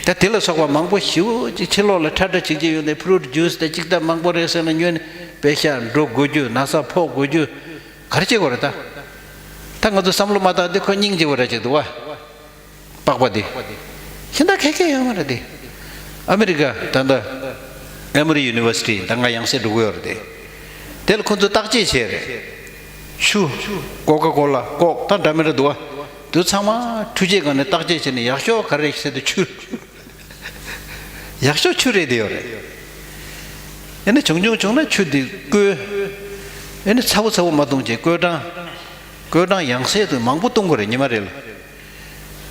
ད་དེ་ལ་སོགས་པ་མང་པོ་ཞེ་པོ་ཅིག་ཕྱི་ལོགས་ལ་ཁྲ་ཁྲ་བྱེད་ཀྱི་ཡོད་ནས་ཕུ་རུ་ཊི་ཇུས་དང་ཅིག་ད་མང་པོ་རེད་ཟེར་ན་ཉོས་ནས་པེ་ཤ་འགྲོ་དགོས་རྒྱུ། ན་ཚ་ཕོག་དགོས་རྒྱུ། ག་རེ་བྱེད་དགོས་རེད་ད། ད་ང་ཚོ་བསམ་བློ་མ་བཏང་དེ་ཁོ་སྙིང་རྗེ་བོ་ར་ཅིག་འདུག་བ། པགས་པ་དེ། ཤིན་ཏུ་ཁེ་ཁེ་ཡོད་མ་རེད་དེ། ཨ་མི་རི་ཀ་ད་ལྟ་ཨེ་མོ་རི་ཡུ་ནི་ཝར་སི་ཊི་ད་ང་ཡང་སེ་འགྲོ་གི་ཡོད་རེད་དེ། དེ་ལ་ཁོ་ཚོས་བརྟག་དཔྱད་བྱས་རེད། ཆུ། ཀོ་ཀ་ཀོ་ལ་ཀོག་ད་འདྲ་མི་འདྲ་འདུག་བ། དུས་ཚང་མ་འཕྲུལ་ཆས་སྒང་ནས་བརྟག་དཔྱད་བྱས་ནས་ཡག་ཤོས་ག་རེ་རེད་ཟེར་དུས་ཆུ། ཡག་ཤོས་ཆུ་རེད་དེ་ཡོད་རེད། ཨེ་ནི་བྱུང་བྱུང་བྱུང་ན་ཆུ་དེ་བསྐོལ། ཨེ་ནི་ཚ་པོ་ཚ་པོ་མ་བཏུང་བྱས་བསྐོལ་གྲང་། བསྐོལ་གྲང་ཡང་སེ་དུ་མང་པོ་བཏུང་དགོས་རེད་ཉི་མ་རེ་ལ།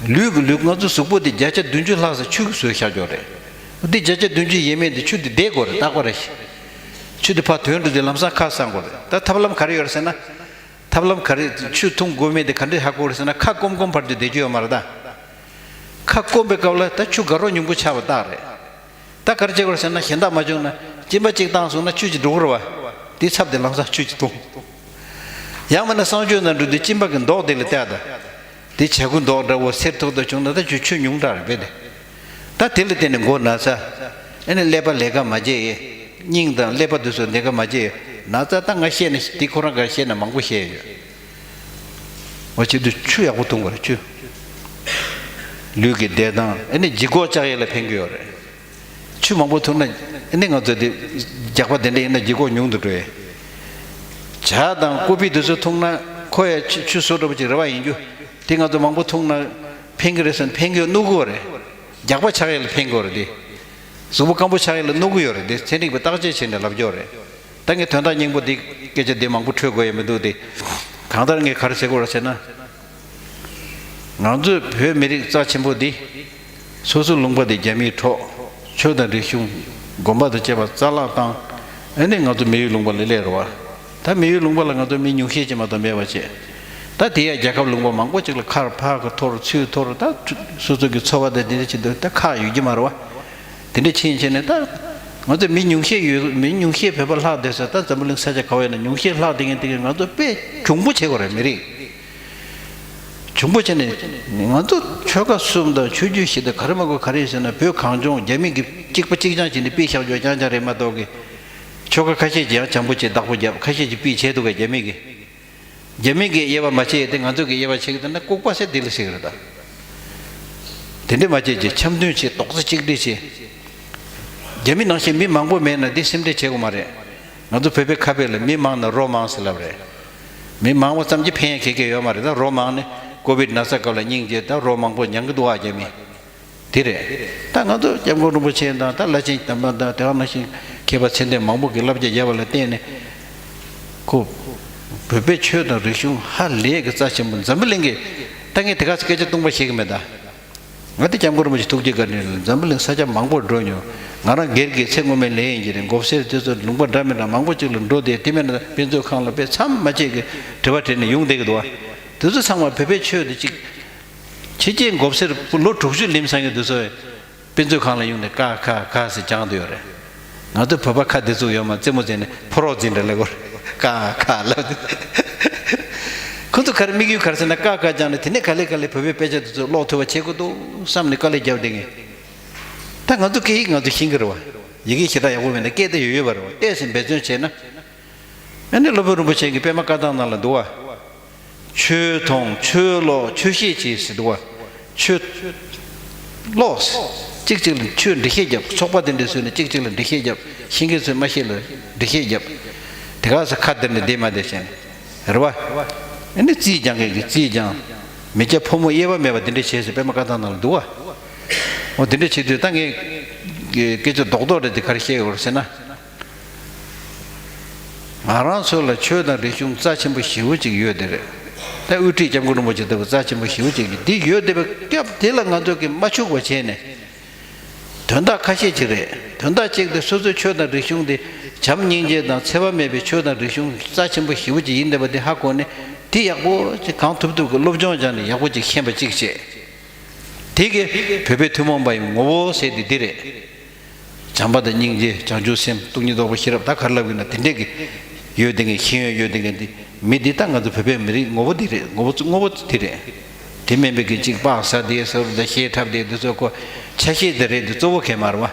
ལུས་ཀྱི་ལུས་ང་ཚོ་གཟུགས་པོ་འདི་བརྒྱ་ཆ་བདུན་ཅུ་ལྷག་ཙམ་ཆུ་གིས་བཟོས་བཞག་ཡོད་རེད། འདི་བརྒྱ་ཆ་བདུན་ཅུ་ཡས་མས་འདི་ཆུ་འདི་བདེ་དགོས་རེད་རྟག་པར། ཆུ་འདི་ཕར་དོན་འགྲོ་དུས་ལམ་སང་ཁ་གསང་དགོས་རེད། ད་ཐབས་ལམ་ག་རེ་ཡོད་རེད་ཟེར་ན། ཐབས་ལམ་ག་རེ་ཆུ་འཐུང་དགོས་མེད་དེ་ག་འདྲས་ཧ་གོ་རེད་ཟེར་ན་ཁ་སྐོམ་སྐོམ་བར་དུ་བསྡད་རྒྱུ་ཡོད་མ་རེད་ད། ཁ་སྐོམ་པའི་སྐབས་ལ་ད་ཆུ་དགའ་རོགས་ཉུང་པོ་ཆགས་པ་རྟགས་རེད། ད་ག་རེ་བྱེད་དགོས་རེད་ཟེར་ན་གཞན་དག་མ་བྱུང་ན་གཅིན་པ་གཅིག་བཏང་སོང་ན་ཆུ་གཅིག་འགྲོ་གི་རེད་བ། དེ་ཚབ་དེ་ལམ་སང་ཆུ་གཅིག་འཐུང་། ཡང་མིན་ན་གསང་སྤྱོད་ནང་འགྲོ་དུས་གཅིན་པ་གི་མདོག་དེ་ལ་བལྟས་ད། དེ་བྱ་རྒོད་མདོག་འདྲ་བོ་སེར་ཐོག་ཐོག་བྱུང་ན་ད་ཆུ་ཆུ་ཉུང་དྲགས་རེད་པས་དེ། ད་དེ་ལ་བརྟེན་ནས་མགོ་ན་ཚ། ཨ་ནི་ཀླད་པ་ལས་ཀ་མ་བྱེད་ཡས། སྙིང་དང་ཀླད་པ་དེ་ཚོ་ལས་ཀ་མ་བྱེད་ཡས། ན་ཚ་ད་ང་བཤད་ན་དེ་ཁོ་རང་ག་བཤད་ན་མང་པོ་བཤད་ཡོད། འོ་བྱེད་དུས་ཆུ་ཡག་པོ་འཐུང་དགོས་རེད་ཆུ། ལུས་ཀྱི་བདེ་ཐང་ཨ་ནི་ལྗིད་ཁོག་བཅག་ཡས་ལ་ཕན་གྱི་ཡོད་རེད། ཆུ་མང་པོ་འཐུང་ན་ཨ་ནི་ང་ཚོ་དེ་རྒྱགས་པ་དེ་འདྲ་ཡིན་ན་ལྗིད་ཁོག་ཉུང་དུ་འགྲོ་ཡས། ཇ་དང་ཀོ་ཕི་དེ་ཚོ་འཐུང་ན་ཁོ་ཡ་ཆུ་ཆུ་བཟོ་འདྲ་པོ་ཅིག་རེད་བ། ཡིན་རྒྱུ་དེ་ང་ཚོ་མང་པོ་འཐུང་ན་ཕན་གྱི་རེད་ཟེར་ན་ཕན་གྱི་ཡོད་ནོར་གྱི་ཡོད་རེད། རྒྱགས་པ་ཆགས་ཡས་ལ་ཕན་གྱི་ཡོད་རེད་དེ། གཟུགས་པོ་སྐམ་པོ་ཆགས་ཡས་ལ་གནོད་ཀྱི་ཡོད་རེད་དེ་ཚན་རིག་པས་བརྟག་དཔྱད་བྱས་ནས་ལབ་ཀྱི་ཡོད་རེད། ད་ངས་དོན་དག་སྙིང་པོ་འདི་སྐད་ཆ་འདི་མང་པོ་འཕྲོས་དགོས་ཡ་མི་འདུག་སྟེ། གང་ལྟར་ངས་ག་རེ་ཟེར་དགོས་རེད་ཟེར་ན། ང་ཚོའི་བོད་མི་རིགས་རྩ་ཆེན་པོ་འདི་སོ་སོ་ལུང་པ་འདི་རྒྱ་མིས་འཕྲོག་ཆོས་དང་རིག་གཞུང་དགོན་པ་དང་བཅས་པ་རྩ་བརླག་བཏང་། ཨ་ནི་ང་ཚོ་མི་ཡུལ་ལུང་པ་ལ་སླེབས་རེད་བ། ད་མི་ཡུལ་ལུང་པ་ལ་ང་ཚོ་མི་ཉུང་ཤས་ཅིག་མ་གཏོགས་མེད་པ་བྱས། ད་དེ་ཡང་རྒྱལ་ཁབ་ལུང་པ་མང་པོ་ཅིག་ལ་ཁ་ཕར་གི་འཐོར་ཚུར་འཐོར་ད་སོ་སོ་གི་འཚོ་བ་དང་འདི་འདྲ་བྱེད་དུས་ད་ཁག་ཡོད་ཀྱི་མ་རེད་བ། དེ་འདྲ་ཕྱིན་བྱས་ནས་ད་ང་ཚོ་མི་ཉུང་ཤས་ཡོད། མི་ཉུང་ཤས་བོད་པ་ལྷག་བསྡད་ས་ད་འཛམ་བུ་གླིང་ས་ཆ་ག་བ་ཡིན་ན་ཉུང་ཤས་ལྷག་བསྡད་མཁན་དེ་གས་ང་ཚོ་དཔེ་གྱོང་པོ་བྱེད་དགོས་རེད། མི་རིགས་ འབྱུང་པོ་བྱས་ནས་ང་ཚོ་ཆོལ་ཁ་གསུམ་དང་ཆོས་བརྒྱུད་བཞི་དང་ག་རེ་མ་དགོས་ག་རེ་ཡོད་ཟེར་ན། བོད་གངས་ལྗོངས་རྒྱ་མི་གིས་གཅིག་པ་གཅིག་རྐྱང་བྱས་ནས་དཔེ་བཞག་རྒྱུ་རྐྱང་རྐྱང་རེད་མ་གཏོགས་ཀྱི། ཆོལ་ཁ་ཁ་ཤས་ཀྱིས་ཡང་བྱང་པོ་བྱས་བདག་པོ་བརྒྱབ། ཁ་ཤས་ཀྱིས་དཔེ་བྱས་འདུག་གས། རྒྱ་མི་གིས། རྒྱ་མི་གིས་དབྱེ་བ་མ་ཕྱེ་ཡས་དེ་ང་ཚོ་གིས་དབྱེ་བ་ཕྱེ་གི་འདུག་ན་ལྐུགས་པ་ཟེར་དེ་ལ་ཟེར་གི་རེད་ད། དེ་འདྲས་མ་བྱེད་ཅིག་འཆམ་མཐུན་བྱེད། རྡོག་རྩ་གཅིག་སྒྲིལ་བྱེད། རྒྱ་མི་ནང་བཞིན་མི་མང་པོ་མེད་ན་འདི་སེམས་ཁྲལ་བྱེད་དགོས་མ་རེད། ང་ཚོ་བོད་པའི་ཁ་དཔེ་ལ་མི་མང་ན་རོ་མང་ཟེར་ལབ་རེད། མི་མང་བ་ཙམ་གྱིས་ཕན་ཡ་ག་གེ་ཡོད་མ་རེད། ད་རོ་མང་ནི་ཀོ་བིད་ན་ཚ་སྐབས་ལ་སྙིང་རྗེ། ད་རོ་མང་པོ་མྱང་གི་འདུག་ཨ། རྒྱ་མི། དེ་རེད། ད་ང་ཚོ་སྐྱབས་མགོན་རིན་པོ་ཆེ་དང་ད་བླ་ཆེན་དམ་པ་དང་དེ་ག་ནང་བཞིན་མཁས་པ་ཚད་ལྡན་མང་པོ་གི་བསླབ་བྱ་བརྒྱབ་པ་ལ་བརྟེན་ནས། ཁོ། བོད་པའི་ཆོས་དང་རིག་གཞུང་ཧ་ལས་ཀྱི་རྩ་ཆེན་པོ། འཛམ་བུ་གླིང་གི། ད་ངས་དེ་ག་ཚོད་སྐད་ཆ་སྟོང་པ་བཤད་ཀྱི་མེད་ད། ང་དེ་སྐྱབས་མགོན་རིན་པོ་ཆེ་ཐུགས་རྗེ་བཀའ་དྲིན་ལ་འཛམ་བུ་གླིང་ས་ཆ་མང་པོར་འགྲོ་མྱོང་། ང་རང་སྒེར་གྱི་ཚེ་སྔོན་མའི་ལས་ཡིན་གྱི་རེད། མགོ་སེར་དེ་ཚོ་ལུང་པ་འདྲ་མི་འདྲ་མང་པོ་ཅིག་ལ་འགྲོ་བསྡད། དེ་མིན་ན་དཔེ་མཛོད་ཁང་ལ་དཔེ་མཚམས་མ་ཆད་ཀྱི་དྲི་བ་དྲིས་ནས་ཡོང་བསྡད་ཀྱི་འདུག་བ། དེ་ཚོ་ཚང་མ་བོད་པའི་ཆོས་དེ་གཅིག་ཕྱི་རྒྱལ་མགོ་སེར་ལོ་དྲུག་ཅུ་ལིམ་སང་གི་དུས་ཚོད་དཔེ་མཛོད་ཁང་ལ་ཡོང་ནས་ཀ་ཁ་ཁ་ཟེར་སྦྱང་བསྡད་ཡོད་རེད། ང་ཚོ་བོད་པ་ཁ་བདེ་ཚུགས་ཡོད་མ། རྩེད་མོ་རྩེ་ནས་ཕོ་རོག་འཛིན་འདྲ་ལབ་དགོས་རེད། ཀ་ཁ་ལབ་དུས། ཁོ་ཚོ་ག་རེ་དམིགས་ཡུལ་ག་རེ་ཟེར་ན། ཀ་ཁ་སྦྱངས་ནས་དེ་ནས་ག་ལེ་ག་ལེ་བོད་པའི་དཔེ་ཆ་དེ་ཚོ་ཀློག་ཐུབ་པ་བྱེད་དགོས་འདུག་བསམ་ནས་དཀའ་ལས་བརྒྱབ་བསྡད་མཁན། ད་ང་ཚོ་སྐད་ཡིག་ང་ཚོ་ཤེས་ཀྱི་རེད་བ། ཡི་གེ་ཞེ་དྲག་ཡག་པོ་མེད་ན་སྐད་དེ་ཡོད་ཡོད་པ་རེད་བ། ཏོག་ཙམ་འབད་བརྩོན་བྱས་ན། ཨ་ནི་སློབ་དཔོན་རིན་པོ་ཆེ་གི་པད་མ་བཀའ་ཐང་ནང་ལ་འདུག་བ། ཆོས་མཐོང་ཆོས་ཀློག་ཆོས་བཤད་བྱེད་ཟེར་འདུག་བ། ཆོས་ཀློག་གཅིག་གཅིག་ལ་ཆོས་འགྲེལ་བཤད་རྒྱབ། ཚོགས་པ་དེ་འདྲ་བཟོས་ནས་གཅིག་གཅིག་ལ་འགྲེལ་བཤད་རྒྱབ། ཤེས་མཁན་ཚོས་མ་ཤེས་ལ་འགྲེལ་བཤད་རྒྱབ། དེ་ག་ས་ཁ་བདེ་ནས་བསྡད་མ་བསྡད་བྱས་ནས་རེད་བ། ཨ་ནི་རྩིས་སྦྱང་མཁན་གྱིས་རྩིས་སྦྱང་། མི་སྐྱ་ཕོ་མོ་དབྱེ་བ་མེད་པ་དེ་འདྲ་བྱས་ཟེར་པད་མ་བཀའ་ཐང་ནང་ལ་འདུག་བ། འོ་དེ་འདྲ་བྱེད་དུས་ད་ངས་སྐད་ཆ་རྡོག་རྡོག་རེད་དེ་ག་རེ་བཤད་ཡོད་རེད་ཟེར་ན། ང་རང་ཚོ་ལ་ཆོས་དང་རིག་གཞུང་རྩ་ཆེན་པོ་ཞེ་པོ་ཅིག་ཡོད་དེ་རེད། ད་དབུ་ཁྲིད་སྐྱབས་མགོན་རིན་པོ་ཆེ་ལྟ་བུ་རྩ་ཆེན་པོ་ཞེ་པོ་ཅིག་གིས་འདི་ཡོད་བསྡད་པའི་སྐབས་དེ་ལ་ང་ཚོ་གིས་མ་ཕྱུག་པ་བྱས་ནས། དོན་དག་ཁ་ཤས་ཅིག་རེད། དོན་དག་གཅིག་དེ་སོ་སོའི་ཆོས་དང་རིག་གཞུང་དེ་བྱམས་སྙིང་རྗེ་དང་འཚེ་བ་མེད་པའི་ཆོས་དང་རིག་གཞུང་རྩ་ཆེན་པོ་ཞེ་པོ་ཅིག་ཡིན་བསྡད་པ་དེ་ཧ་གོ་ནས། དེ་ཡག་པོ་ཅིག་གང་ཐུབ་ཐུབ་ཀྱི་སློབ་སྦྱོང་སྦྱངས་ནས་ཡག་པོ་ཅིག་ཤེས་པ་གཅིག་བྱས། དེ་གིས་བོད་པའི་ཐུན་མོང་མ་ཡིན་ངོ་བོ་ཟེར་དེ་འདི་རེད། བྱམས་པ་དང་སྙིང་རྗེ། བྱང་ཆུབ་སེམས། སྟོང་ཉིད་རྟོགས་པ། ཤེས་རབ། ད་ག་རེ་ལབ་ཀྱི་ན་དེ་འདྲས་ཀྱི་ཡོད་དེ་ངས་ཤེས་ཡོན་ཡོད་དེ་ངས་འདི་མི་འདི་ད་ང་ཚོ་བོད་པའི་མི་རིགས་ངོ་བོ་འདི་རེད། ངོ་བོ་ངོ་བོ་འདི་རེད། དེ་མིན་པའི་གི་གཅིག་པགས་ཟ་དེ་ཟ་རུ་ད་ཤེས་འཁྲབ་དེ་འདི་ཚོ་ཁོ་ཆ་ཤས་དེ་རེད། འདི་གཙོ་བོ་གས་མ་རེད་བ།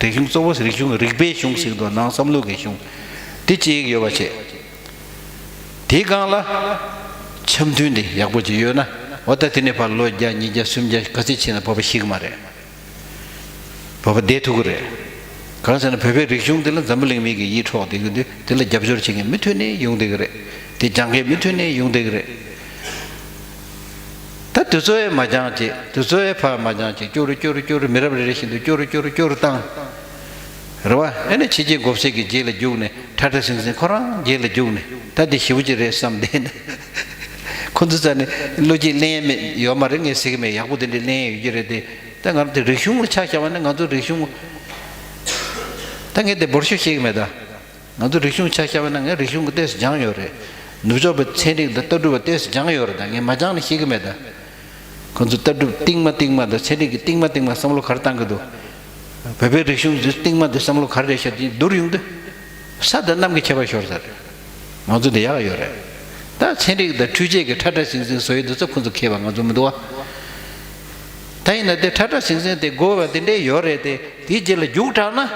རིག་གཞུང་གཙོ་བོ་རིག་གཞུང་རིག་པའི་གཞུང་ཟེར་དུས་ནང་བསམ་བློ་གི་གཞུང་དེ་གཅིག་ཡོད་པ་བྱས། དེའི་སྒང་ལ་འཆམ་མཐུན་དེ་ཡག་པོ་ཅིག་ཡོད་ན། འོ་ད་དེ་ནས་ཕར་ལོ་བརྒྱ་ཉིས་བརྒྱ་སུམ་བརྒྱ་ག་ཚོད་ཕྱིན་ན་བོད་པ་ཤི་གི་མ་རེད། བོད་པ་བསྡད་ཐུབ་ཀྱི་རེད། གང་ཟེར་ན་བོད་པའི་རིག་གཞུང་དེ་ལ་འཛམ་བུ་གླིང་མི་གི་ཡིད་འཕྲོག་བསྡད་ཀྱི་འདུག་དེ་ལ་རྒྱབ་སྐྱོར་བྱེད་མཁན་མུ་མཐུད་ནས་ཡོང་བསྡད་ཀྱི་རེད། དེ་སྦྱང་མཁན་མུ་མཐུད་ནས་ཡོང་བསྡད་ཀྱི་རེད། ད་དེ་ཚོ་ཡང་མ་སྦྱངས་བྱས། དེ་ཚོ་ཡང་ཕར་མ་སྦྱངས་བྱས། སྐྱོ་རུ་སྐྱོ་རུ་སྐྱོ་རུ། མི་རབས་རེ་རེ་བཞིན་དུ་སྐྱོ་རུ་སྐྱོ་རུ་སྐྱོ་རུ་བཏང་། རེད་བ། ཨ་ནི་ཕྱི་རྒྱལ་མགོ་སེར་གྱི་རྗེས་ལ་རྒྱུགས་ནས་ཁྲ་ཁྲ་ཟིང་ཟིང་ཁོ་རང་རྗེས་ལ་རྒྱུགས་ནས། ད་འདི་ཞེ་པོ་ཅིག་རེད་བསམ་བསྡད་ནས། ཁོ་ཚོ་རྩ་ནས་བློ་སྐྱེད་ལེན་ཡས་མེད་ཡོད་མ་རེད། ངས་ཟེར་གྱི་མེད། ཡག་པོ་དེ་འདྲས་ལེན་ཡས་ཡོད་ཀྱི་རེད་དེ། ད་ང་རང་དེ་རིག་གཞུང་ལ་ཆ་བཞག་པ་ན་ང་ཚོ་རིག་གཞུང་། ད་ངས་དེ་འབོར་ཤོག་བཤད་ཀྱི་མེད་ད། ང་ཚོ་རིག་གཞུང་ཆ་བཞག་པ་ན་ངས་རིག་གཞུང་གི་ཏོག་ཙམ་སྦྱངས་ཡོད་རེད། ནུབ་ཕྱོགས་པའི་ཚན་རིག་དང་ལྟ་གྲུབ་པ་ཏོག་ཙམ་སྦྱངས་ཡོད་རེད། ད་ངས་མ་སྦྱངས་ནས་ཤེས་ཀྱི་མེད་ད། ཁོ་ཚོ་ལྟ་གྲུབ་རྟིང་མ་རྟིང་མ་དང་ཚན་རིག་གི་རྟིང་མ་རྟིང་མ་བསམ་བློ་ག་རེ་བཏང་གི་འདུག་བོད་པའི་རིག་གཞུང་འདི་རྟིང་མ་འདི་བསམ་བློ་ག་རེ་རེད་ཤག་དེ་བསྡུར་ཡོང་དུས། ས་དང་གནམ་གྱི་ཁྱད་པར་ཤོར་ས་རེད། ང་ཚོ་འདི་ཡག་ཡོད་རེད། ད་ཚན་རིག་དང་འཕྲུལ་ཆས་ཀྱི་ཁྲ་ཁྲ་ཟིང་ཟིང་བཟོ་ཡི་འདི་ཚོ་ཁོ་ཚོ་མཁས་པ་ང་ཚོ་མི་འདུག་བ། ད་ཡིན་ན་དེ་ཁྲ་ཁྲ་ཟིང་ཟིང་དེ་དགོས་པ་དེ་འདྲས་ཡོད་རེད་དེ། དེའི་རྗེས་ལ་རྒྱུགས་དྲགས་ན།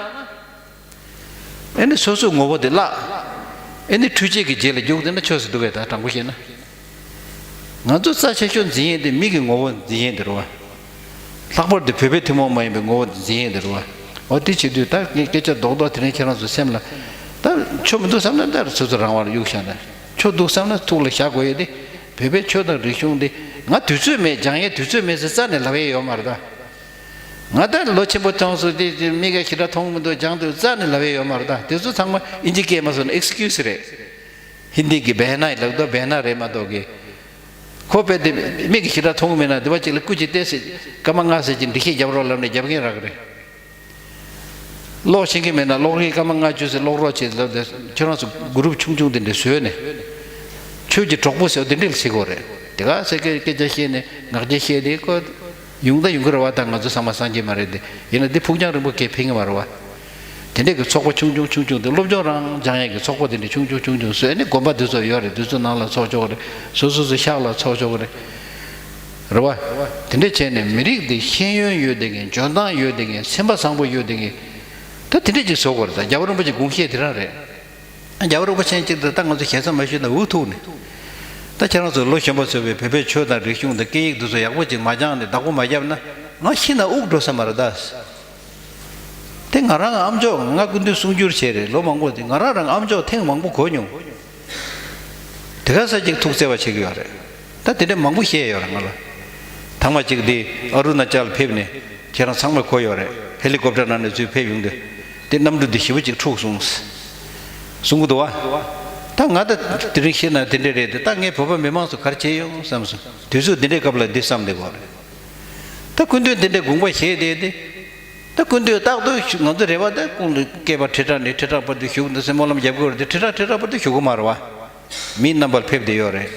ཨེ་ནི་སོ་སོའི་ངོ་བོ་དེ་བརླག་ཨེ་ནི་འཕྲུལ་ཆས་ཀྱི་རྗེས་ལ་རྒྱུགས་བསྡད་ན་ཆོག་ཟེར་འདུག་གས། ད་དྲང་པོ་བཤད་ན། ང་ཚོ་རྩ་ཆེ་ཤོས་འཛིན་ཡས་དེ་མི་གི་ངོ་བོ་འཛིན་ཡས་དེ་རེད་བ། ལྷག་པར་དུ་བོད་པའི་ཐུན་མོང་མ་ཡིན་པའི་ངོ་བོ་འཛིན་ཡས་དེ་རེད་བ། འོ་དེ་བྱེད་དུས་ད་ངས་སྐད་ཆ་རྡོག་རྡོག་དེ་རིང་ཁྱེད་རང་ཚོ་སེམས་ལ་ད་ཆོ་མི་འདུག་བསམ་ན་ད་སོ་སོ་རང་དབང་ལ་གཡུག་བཞག་ན། ཆོ་འདུག་བསམ་ན་ཐུགས་ལ་བཞག་དགོས་ཡས་དེ། བོད་པའི་ཆོས་དང་རིག་གཞུང་དེ་ང་དུས་ཚོད་མེད། སྦྱང་ཡས་དུས་ཚོད་མེད་ཟེར་རྩ་ནས་ལབ་ཡས་ཡོད་མ་རེད་ད། ང་ད་ལོ་ཆེན་པོ་ཐོན་སོང་། དེ་དེ་མི་ག་ཞེ་དྲག་མཐོང་མི་འདུག་སྦྱང་འདུག་རྩ་ནས་ལབ་ཡས་ཡོད་མ་རེད་ད། དེ་ཚོ་ཚང་མ་ཨིན་ཇི་སྐད་མ་སོང་ན་ཨེག་སི་ཀིའུ་སི་རེད། ཧིན་དི་གི་བྷེ་ན་ལབ་དོ་བྷེ་ན་རེད་མ་གཏོགས་གི། ཁོ་དཔེ་དེ་མི་གི་ཞེ་དྲག་མཐོང་མེད་ན་དེ་བ་ཅིག་ལ་སྐུ་མཁྱེན་ཏེ་ཟེར་སྐར་མ་ལྔ་ཟེར་གྱི་འགྲེལ་བཤད་རྒྱབ་རོགས་ལབ་ནས་རྒྱབ་མཁན་རག་གི་རེད། ཀློག་ཤེས་ཀྱི་མེད་ན་ཀློག་རིན་སྐར་མ་ལྔ་བཅུ་ཟེར་ཀློག་རོགས་བྱེད་ལབ་དེ་ཁྱོད་རང་ཚོ་གུ་རུབ་ཆུང་ཆུང་དེ་འདྲ་བཟོས་ནས། ཆོས་ཀྱི་གྲོགས་པོ་ཟེར་བ་དེ་འདྲ་ལ་བྱེད་དགོས་རེད། དེ་ག་ཟེར་སྐད་སྐད་ཆ་བཤད་ནས་ངག་རྒྱུན་བཤད་དེ་ཁོ། ཡོང་ད་ཡོང་གི་རེད་བ། ད་ང་ཚོ་ཚང་མ་སངས་རྒྱས་མ་རེད་དེ། ཡིན་ན་འདི་ཕུགས་རྒྱང་རིང་པོ་གས་ཕན་གི་མ་རེད་བ། དེ་འདྲས་ཀྱི་ཚོགས་པ་ཆུང་ཆུང་ཆུང་ཆུང་དེ་སློབ་སྦྱོང་རང་སྦྱང་ཡས་ཀྱི་ཚོགས་པ་དེ་འདྲས་ཆུང་ཆུང་ཆུང་ཆུང་བཟོས་ནས་དགོན་པ་འདི་ཚོ་ཡོད་རེད། འདི་ཚོ་ནང་ལ་ཚོགས་ཆོག་གི་རེད། སོ་སོ་སོ་ཤག་ལ་ཚོགས་ཆོག་གི་རེད། རེད་བ། དེ་འདྲ་བྱས་ནས་མི་རིགས་འདི་ཤེས་ཡོན་ཡོད་བསྡད་མཁན། འཇོན་ཐང་ཡོད་བསྡད་མཁན། སེམས་པ་བཟང་པོ་ཡོད་བསྡད་མཁན། ད་དེ་འདྲ་ཅིག་བཟོ་དགོས་རེད། ད་རྒྱལ་བ་རིན་པོ་ཆེ་དགོངས་བཞེད་དེ་རང་རེད། རྒྱལ་བ་རིན་པོ་ཆེ་གཅིག་དང་ད་ང་ཚོ་ཞེ་ས་མ་ཞུས་ན་འུ་ཐུག་ནས། ད་ཁྱེད་རང་ཚོ་ལོ་གཞོན་པ་ཚོས་པའི་བོད་པའི་ཆོས་དང་རིག་གཞུང་དང་སྐད་ཡིག་འདི་ཚོ་ཡག་པོ་ཅིག་མ་སྦྱངས་ནས་བདག་པོ་མ་བརྒྱབ་ན། ང་ཤི་ན་དབུགས་འགྲོ་ས་མ་རེད་ད། དེ་ང་རང་ཨ་མཆོག་ང་སྐུ་མདུན་གསུང་སྒྱུར་བྱས་རེད། ལོ་མང་པོ། དེ་ང་རང་རང་ཨ་མཆོག་ཐེངས་མང་པོ་གོ་མྱོང་། དེ་ག་ས་ཅིག་ཐུགས་བརྩེ་བ་བྱེད་ཀྱི་ཡོད་རེད། ད་དེ་འདྲ་མང་པོ་བཤད་ཡོད་རེད་ང་ལ། ཐེངས་མ་གཅིག་དེ་ཨ་རུ་ན་ཅལ་ཕེབས་ནས་ཁྱེད་རང་ཚང་མས་གོ་ཡོད་རེད། ཧེ་ལི་ཀོབ་ཊར་ནང་ནས་ཚུར་ཕེབས་ཡོང་དུས། དེ་གནམ་གྲུ་འདི་ཞེ་པོ་ཅིག་འཁྲུགས་སོང་། གསུང་གི་འདུག་བ། ད་ང་ད་དེ་རིང་ཤི་ན་དེ་འདྲ་རེད་དེ། ད་ངས་བོད་པ་མི་མང་ཚོ་ག་རེ་བྱས་ཡོང་བསམ་སོང་། དུས་ཚོད་འདི་འདྲའི་སྐབས་ལ་འདི་བསམ་བསྡད་ཡོད་རེད། ད་སྐུ་མདུན་འདི་འདྲའི་དགོངས་པ་བཞེས་བསྡད་དེ། ད་སྐུ་མདུན་རྟག་ཏུ་ང་ཚོ་རེ་བ་ད་ཁོང་ལ་སྐྱེས་པ་ཁྲི་ཕྲག་ནས་ཁྲི་ཕྲག་བར་དུ་བཞུགས་འདུག་ཟེར་སྨོན་ལམ་རྒྱབ་དགོས་རེད་དེ། ཁྲི་ཕྲག་ཁྲི་ཕྲག་བར་དུ་བཞུགས་ཀྱི་མ་རེད་བ། མི་རྣམ་པར་ཕེབས་བསྡད་ཡོད་རེད།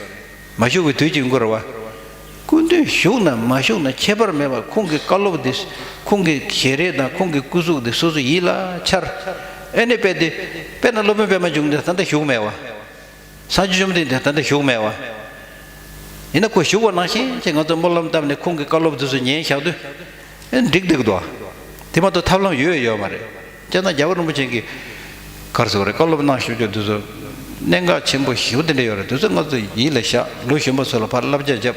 མ་བཞུགས་པའི་དུས་ཀྱི་འགོར་བ། སྐུ་མདུན་བཞུགས་ན་མ་བཞུགས་ན་ཁྱད་པར་མེད་པར་ཁོང་གི་བཀའ་སློབ་འདི། ཁོང་གི་ཞལ་རས་དང་ཁོང་གི་སྐུ་གཟུགས་འདི་སོ་སོ་ཡིད་ལ་འཆར། ཨེ་ནས་དཔེ་དེ། དཔེར་ན་སློབ་དཔོན་པད་མ་འབྱུང་གནས་ད་ལྟ་བཞུགས་མེད་བ། སངས་རྒྱས་བཅོམ་ལྡན་འདས་ད་ལྟ་བཞུགས་མེད་བ། ཡིན་ན་ཁོ་བཞུགས་པ་ནང་བཞིན་ཅིག་ང་ཚོ་སྨོན་ལམ་བཏབ་ནས་ཁོང་གི་བཀའ་སློབ་འདི་ཚོ་ཉན་བཞག་དུས། ཨེ་འགྲིག་འགྲིག་འདུག་དེ་མ་གཏོགས་ཐབས་ལམ་ཡོད་ཡོད་མ་རེད། སྤྱིར་བཏང་རྒྱལ་བ་རིན་པོ་ཆེ་གིས་ག་རེ་ཟེར་དགོས་རེད། བཀའ་སློབ་གནང་ཞུ་རྒྱུ་འདི་ཚོ་གནད་འགག་ཆེན་པོ་ཞེ་པོ་དེ་འདྲ་ཡོད་རེད། འདི་ཚོ་ང་ཚོ་ཡིད་ལ་བཞག་ལོ་གཞོན་པ་ཚོ་ལ་ཕར་བསླབ་བྱ་བརྒྱབ།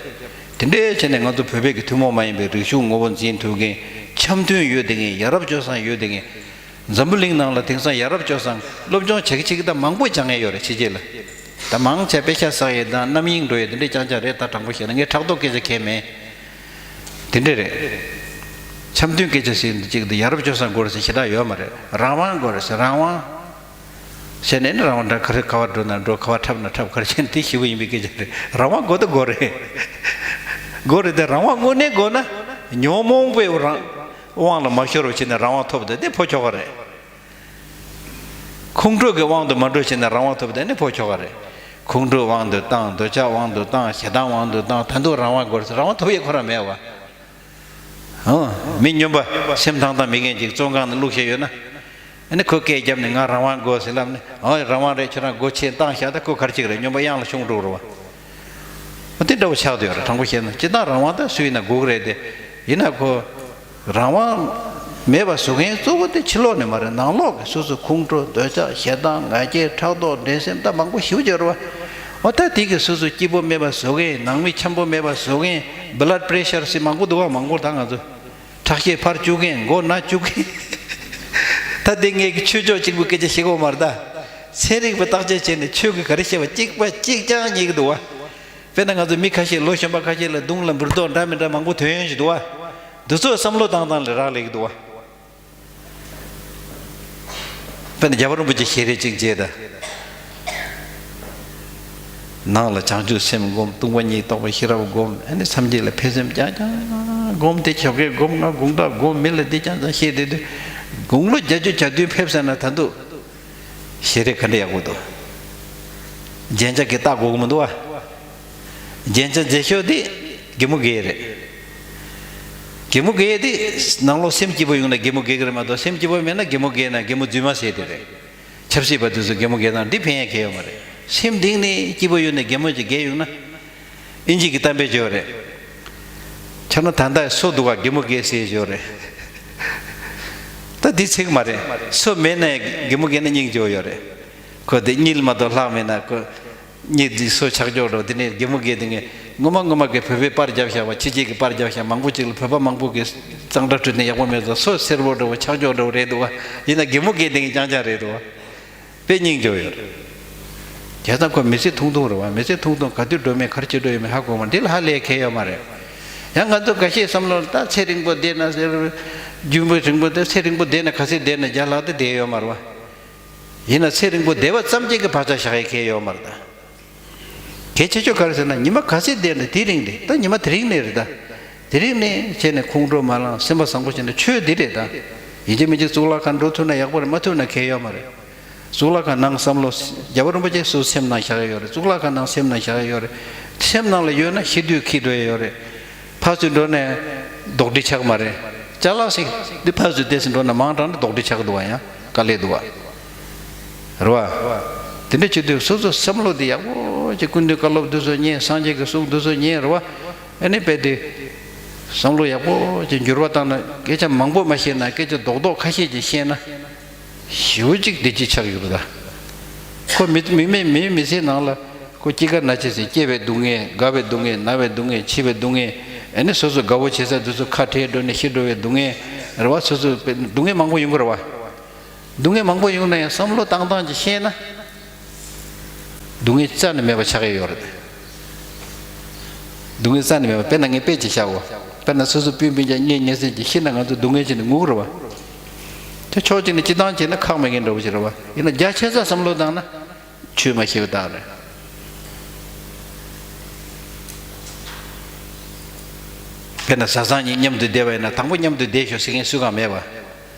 དེ་འདྲའི་བྱས་ནས་ང་ཚོ་བོད་པའི་གི་ཐུན་མོང་མ་ཡིན་པའི་རིག་གཞུང་ངོ་བོ་འཛིན་ཐུབ་མཁན། འཆམ་མཐུན་ཡོད་བསྡད་མཁན། ཡ་རབས་སྤྱོད་བཟང་ཡོད་བསྡད་མཁན། འཛམ་བུ་གླིང་ནང་ལ་དེང་སང་ཡ་རབས་སྤྱོད་བཟང་སློབ་སྦྱོང་བྱེད་ཀྱི་བྱེད་ཀྱི་ད་མང་པོ་སྦྱང་ཡས་ཡོད་རེད་ཕྱི་རྒྱལ་ལ། ད་མང་ཆེ་དཔེ་ཆ་བསགས་ཡས་དང་རྣམ་གཡེང་འགྲོ་ཡས་དེ་འདྲའི་རྐྱང་རྐྱང་རེད། ད་དྲང་པོ་བཤད་ན་ངས་ཕྲག་དོག་སྐད་ཆ་གང་ཡང་མེད། དེ་འདྲ་རེད། འཆམ་མཐུན་སྐད་ཆ་ཟེར་འདི་གཅིག་འདི་ཡ་རབས་སྤྱོད་བཟང་དགོས་རེད་ཟེར་ཞེ་དྲག་ཡོད་མ་རེད། རང་དབང་དགོས་རེད་ཟེར། རང་དབང་བྱས་ནས་ནི་རང་དབང་འདྲ། ག་རེ་ག་བར་འགྲོ་ན་འགྲོ། ག་བར་འཁྲབ་ན་འཁྲབ། ག་རེ་བྱས་ན་དེ་ཞེ་པོ་ཡིན་པའི་སྐད་ཆ་རེད། རང་དབང་དགོས་ད་དགོས་རེད། དགོས་རེད་དེ། རང་དབང་དངོས་གནས་དགོས་ན་ཉོན་མོངས་པའི་རང་དབང་ལ་མ་ཤོར་བ་བྱས་ནས་རང་དབང་ཐོབ་དེ་དེ་ཕོ་ཁྱོ་ག་རེད། ཁོང་ཁྲོ་གི་དབང་དུ་མ་འགྲོ་བྱས་ནས་རང་དབང་ཐོབ་དེ་ནི་ཕོ་ཁྱོ་ག་རེད། ཁོང་ཁྲོ་དབང་དུ་བཏང་། འདོད་ཆགས་དབང་དུ་བཏང་། ཞེ་སྡང་དབང་དུ་བཏང་། ད་དུང་རང་དབང་དགོས་རེད། རང་དབང་ཐོབ་ཡས་ཁོ་རང་མེད་བ། ཨོ། མི་སྨྱོན་པ་སེམས་ཐང་ཐང་མི་རྒན་ཅིག་བཙོན་ཁང་ནང་བླུགས་བཞག་ཡོད་ན། ཨ་ནི་ཁོས་སྐད་བརྒྱབ་ནས་ང་རང་དབང་དགོས་ཟེར་ལབ་ནས། ཨོ་རང་དབང་རེད། ཁྱོད་རང་སྒོ་ཕྱེ་བཏང་བཞག་ད་ཁོ་ག་རེ་བྱེད་ཀྱི་རེད། སྨྱོན་པ་གཡང་ལ་ཤོང་འགྲོ་གི་རེད་བ། ཨོ་དེ་འདྲ་བོ་ཆགས་བསྡད་ཡོད་རེད། དྲང་པོ་བཤད་ན་སྤྱིར་བཏང་རང་དབང་ད་སུ་ཡིན་ན་དགོས་ཀྱི་རེད་དེ། ཡིན་ན་ཁོ་རང་དབང་མེད་པ་བཟོ་མཁན་གཙོ་བོ་དེ་ཕྱི་ལོགས་ནས་མ་རེད། ནང་ལོགས་ཀྱི་སོ་སོ་ཁོང་ཁྲོ། འདོད་ཆགས། ཞེ་སྡང་། ང་རྒྱལ། ཕྲག་དོག། འགྲན་སེམས་ད་མང་པོ་ཞེ་པོ་ཅིག་ཡོད་རེད་བ། ཨོ་ད་དེ་གིས་སོ་སོ་སྐྱིད་པོ་མེད་པ་བཟོ་མཁན། ནང་མི་འཆམ་པོ་མེད་པ་བཟོ་མཁན། བྷི་ལཌ་པི་རེ་ཤར་ཟེར་མང་པོ་འདུག་བ། མང་པོ་ད་ང་ཚོ། ཁྲག་ཤེད་འཕར་བཅུག་མཁན། མགོ་ན་བཅུག་མཁན། ད་དེ་ངས་ཀྱི་ཆོས་ཕྱོགས་གཅིག་པུ་སྐད་ཆ་བཤད་ཀྱི་ཡོད་མ་རེད་ད། ཚན་རིག་པ་བརྟག་དཔྱད་བྱས་ནས་ཆོས་ཀྱི་ག་རེ་བཤད་པ་གཅིག་པ་གཅིག་རྐྱང་རྙེད་ཀྱི་འདུག་བ། དཔེར་ན་ང་ཚོ་མི་ཁ་ཤས། ལོ་གཞོན་པ་ཁ་ཤས་ལ་གདོང་ལ་འབུར་ཏོག་འདྲ་མི་འདྲ་མང་པོ་ཐོན་ཡོང་གི་འདུག་བ། འདི་ཚོ་བསམ་བློ་བཏང་སྟངས་ལ་རག་ལས་ཀྱི་འདུག་བ། དཔེར་ན་རྒྱལ་བ་རིན་པོ་ཆེ་ཞལ་རས་གཅིག་མཇལ་ད། ནང་ལ་བྱང་ཆུབ་སེམས་སྒོམ། སྟོང་པ་ཉིད་རྟོགས་པའི་ཤེས་རབ་སྒོམ། ཨ་ནི་སངས་རྒྱས་ལ་ཕན་སེམས་རྐྱང་རྐྱང་སྒོམ། དེ་ཆོ་གས་སྒོམ། ང་དགོངས་དག་སྒོམ། མི་ལ་འདི་རྐྱང་རྐྱང་བཤད་བསྡད་དུས། དགུང་ལོ་བརྒྱད་ཅུ་གྱ་བདུན་ཕེབས་ཟེར་ན་ད་དུང་ཞལ་རས་ག་འདྲ་ཡག་པོ་འདུག་རྒྱན་ཆ་གི་བལྟ་དགོས་ཀྱི་མི་འདུག་བ། རྒྱན་ཆ་མཛེས་ཤོས་དེ་གད་མོ་དགེ་རེད། གད་མོ་དགེ་དེ་ནང་ལོགས་སེམས་སྐྱིད་པོ་ཡོང་ན་གད་མོ་དགེ་གི་རེད་མ་གཏོགས། སེམས་སྐྱིད་པོ་མེད་ན་གད་མོ་དགེ་ན་གད་མོ་རྫུན་མ་ཟེར་དེ་རེད། ཆབ་སྲིད་པ་དེ་ཚོ་གད་མོ་དགེ་ན་འདི་ཕན་ཡ་གང་ཡང་ཡོད་མ་རེད། སེམས་གཏིང་ནས་སྐྱིད་པོ་ཡོད་ནས་གད་མོ་ཅིག་དགེ་ཡོང་ན། ཨིན་ཇི་གི་གཏམ་དཔེ་ཅིག་ཡོད་རེད། ཁྱོད་ན་ད་ལྟ་སོ་འདུག་ག་གད་མོ་དགེ་ཟེར་ཅིག་ཡོད་རེད། ད་འདི་ཚིག་མ་རེད། སོ་མེད་ན་གད་མོ་དགེ་ན་སྙིང་རྗེ་པོ་ཡོད་རེད། ཁོ་དེ་གཉིད་མ་གཏོགས་ལྷག་མེད་ན་ཁོ། གཉིད་འདི་སོ་ཆག་ཆོག་འགྲོ། དེ་ནས་གད་མོ་དགེ་དེ་ངས་ངོ་མ་ངོ་མ་གི་བོད་པའི་པར་རྒྱབ་བཞག་པ། ཕྱི་རྒྱལ་གྱི་པར་རྒྱབ་བཞག་མང་པོ་ཅིག་ལ་བོད་པ་མང་པོ་གི་གཙང་སྦྲ་བྲུས་ནས་ཡག་པོ་མེད་ཙང་། སོ་སེར་པོ་འདྲ་བོ་ཆག་ཆོག་འདྲ་བོ་རེད་འདུག་བ། ཡིན་ན་གད་མོ་དགེ་དེ་ངས་རྐྱང་རྐྱང་རེད་འདུག་བ། དཔེ་སྙིང་རྗེ་པོ་ཡོད་རེད། བྱས་ཙང་ཁོ་མི་ཚེ་ཐུང་ཐུང་རེད་བ། མི་ཚེ་ཐུང་ཐུང་ག་དུས་འགྲོ་མིན་ག་རེ་བྱེད་འགྲོ་ཡོད་མེད་ཧ་གོ་མ། འདི་ལ་ཧ་ལས་གང་ཡང་ཡོད་མ་རེད། ཡང་ང་ཚོ་འགའ་ཤས་བསམ་བློ་ལ་ད་ཚེ་རིང་པོ་བསྡད་ན་ཟེར། རྒྱུན་པ་རིང་པོ་བསྡད། ཚེ་རིང་པོ་བསྡད་ན་ག་ཚོད་བསྡད་ན་བརྒྱ་ལྷག་དེ་བསྡད་ཡོད་མ་རེད་བ། ཡིན་ན་ཚེ་རིང་པོ་བསྡད་པ་ཙམ་གཅིག་གི་བག་ཆགས་བཞག་ཡས་གང་ཡང་ཡོད་མ་རེད་ད། གལ་ཆེ་ཤོས་ག་རེ་ཟེར་ན། ཉི་མ་ག་ཚོད་བསྡད་ན་དེ་རིང་རེད་ད། ཉི་མ་དེ་རིང་ནས་རེད་ད། དེ་རིང་ནས་བྱས་ནས་ཁོང་ཁྲོ་མ་ལངས། སེམས་པ་བཟང་པོ་བྱས་ནས། ཆོས་འདི་རེད་ད། ཡིན་གཅིག་མིན་གཅིག་གཙུག་ལག་ཁང་འགྲོ་ཐུབ་ན་ཡག་པོ་རེད། མ་ཐུབ་ན་གང་ཡང་ཡོད་མ་རེད། གཙུག་ལག་ཁང་ནང་བསམ་བློ། རྒྱལ་བ་རིན་པོ་ཆེ་སོ་སོ་སེམས་ནང་བཞག་ཡ་ཡོད་རེད། གཙུག་ལག་ཁང་ནང་སེམས་ནང་བཞག་ཡ་ཡོད་རེད། སེམས་ནང་ལ་ཡོད་ན་ཤི་དུས་འཁྱེར་འགྲོ་ཡ་ཡོད་རེད། ཕར་ཚུར་འགྲོ་ནས་ལྡོག་འདྲི་ཆགས་མ་རེད། ཅ་ལག་ཞིག་འདི་ཕར་ཚུར་དེ་ཚུར་འགྲོ་ན་མང་དྲགས་ན་ལྡོག་འདྲི་ཆགས་འདུག་བ། ཡང་དཀའ་ལས་འདུག་བ། རེད་བ། དེ་འདྲ་བྱེད་དུས་སོ་སོ་བསམ་བློ་དེ་ཡག་པོ་བྱས། སྐུ་མདུན་བཀའ་སློབ་འདི་ཚོ་ཉན། སངས་རྒྱས་ཀྱི་གསུང་འདི་ཚོ་ཉན། རེད་བ། ཨ་ནི་དཔེ་དེ་བསམ་བློ་ཡག་པོ་ཅིག་འགྱུར་བ་བཏང་ན། སྐད་ཆ་མང་པོ་མ་བཤད་ན། སྐད་ཆ་རྡོག་རྡོག་ཁ་ཤས་ཅིག་བཤད་ན་ཞེ་པོ་ཅིག་བདེ་སྐྱིད་ཆགས་ཡོད་པ་ད། ཁོ་མི་མི་མི་མི་མི་ཚེའི་ནང་ལ་ཁོ་སྐྱེ་རྒ་ན་འཆི་ཟེར། སྐྱེ་བའི་སྡུག་བསྔལ། རྒ་བའི་སྡུག་བསྔལ། ན་བའི་སྡུག་བསྔལ། འཆི་བའི་སྡུག་བསྔལ། ཨ་ནི་སོ་སོ་དགའ་བོ་བྱེད་ས་དེ་ཚོ་ཁ་བྲལ་འགྲོ་ནས་ཤི་འགྲོ་བའི་སྡུག་བསྔལ་རེད་བ། སོ་སོ་སྡུག་བསྔལ་མང་པོ་ཡོང་གི་རེད་བ། སྡུག་བསྔལ་མང་པོ་ཡོང་ན་ཡང་བསམ་བློ་བཏང་སྟངས་ཀྱིས་ཤེས་ན། སྡུག་བསྔལ་རྩ་ནས་མེད་པ་ཆགས་ཀྱི་ཡོད་རེད། སྡུག་བསྔལ་རྩ་ནས་མེད་པ། དཔེར་ན་ངས་དཔེ་ཅིག་བཞག་གོ། དཔེར་ན་སོ་སོ་སྤུན་སྤུན་ཀྱག་གཉེན་ཉེ་ཚན་གྱིས་ཤི་ན་ང་ཚོ་སྡུག་བསྔལ་བྱས་ནས་ངུ་གི་རེད་བ། དེ་ཕྱོགས་གཅིག་ནས་སྤྱིར་བཏང་བྱས་ན་ཁག་མེད་མཁན་འདྲ་བོ་ཞིག་རེད་བ། ཡིན་ན་རྒྱ་ཆེ་ས་བསམ་བློ་བཏང་ན་ཆོས་མ་ཤེས་པ་དག་རེད། དཔེར་ན་བཟའ་ཚང་གཉིས་མཉམ་དུ་བསྡད་པ་ཡིན་ན། དང་པོ་མཉམ་དུ་བསྡད་ཤོག་ཟེར་མཁན་སུ་གང་མེད་པ།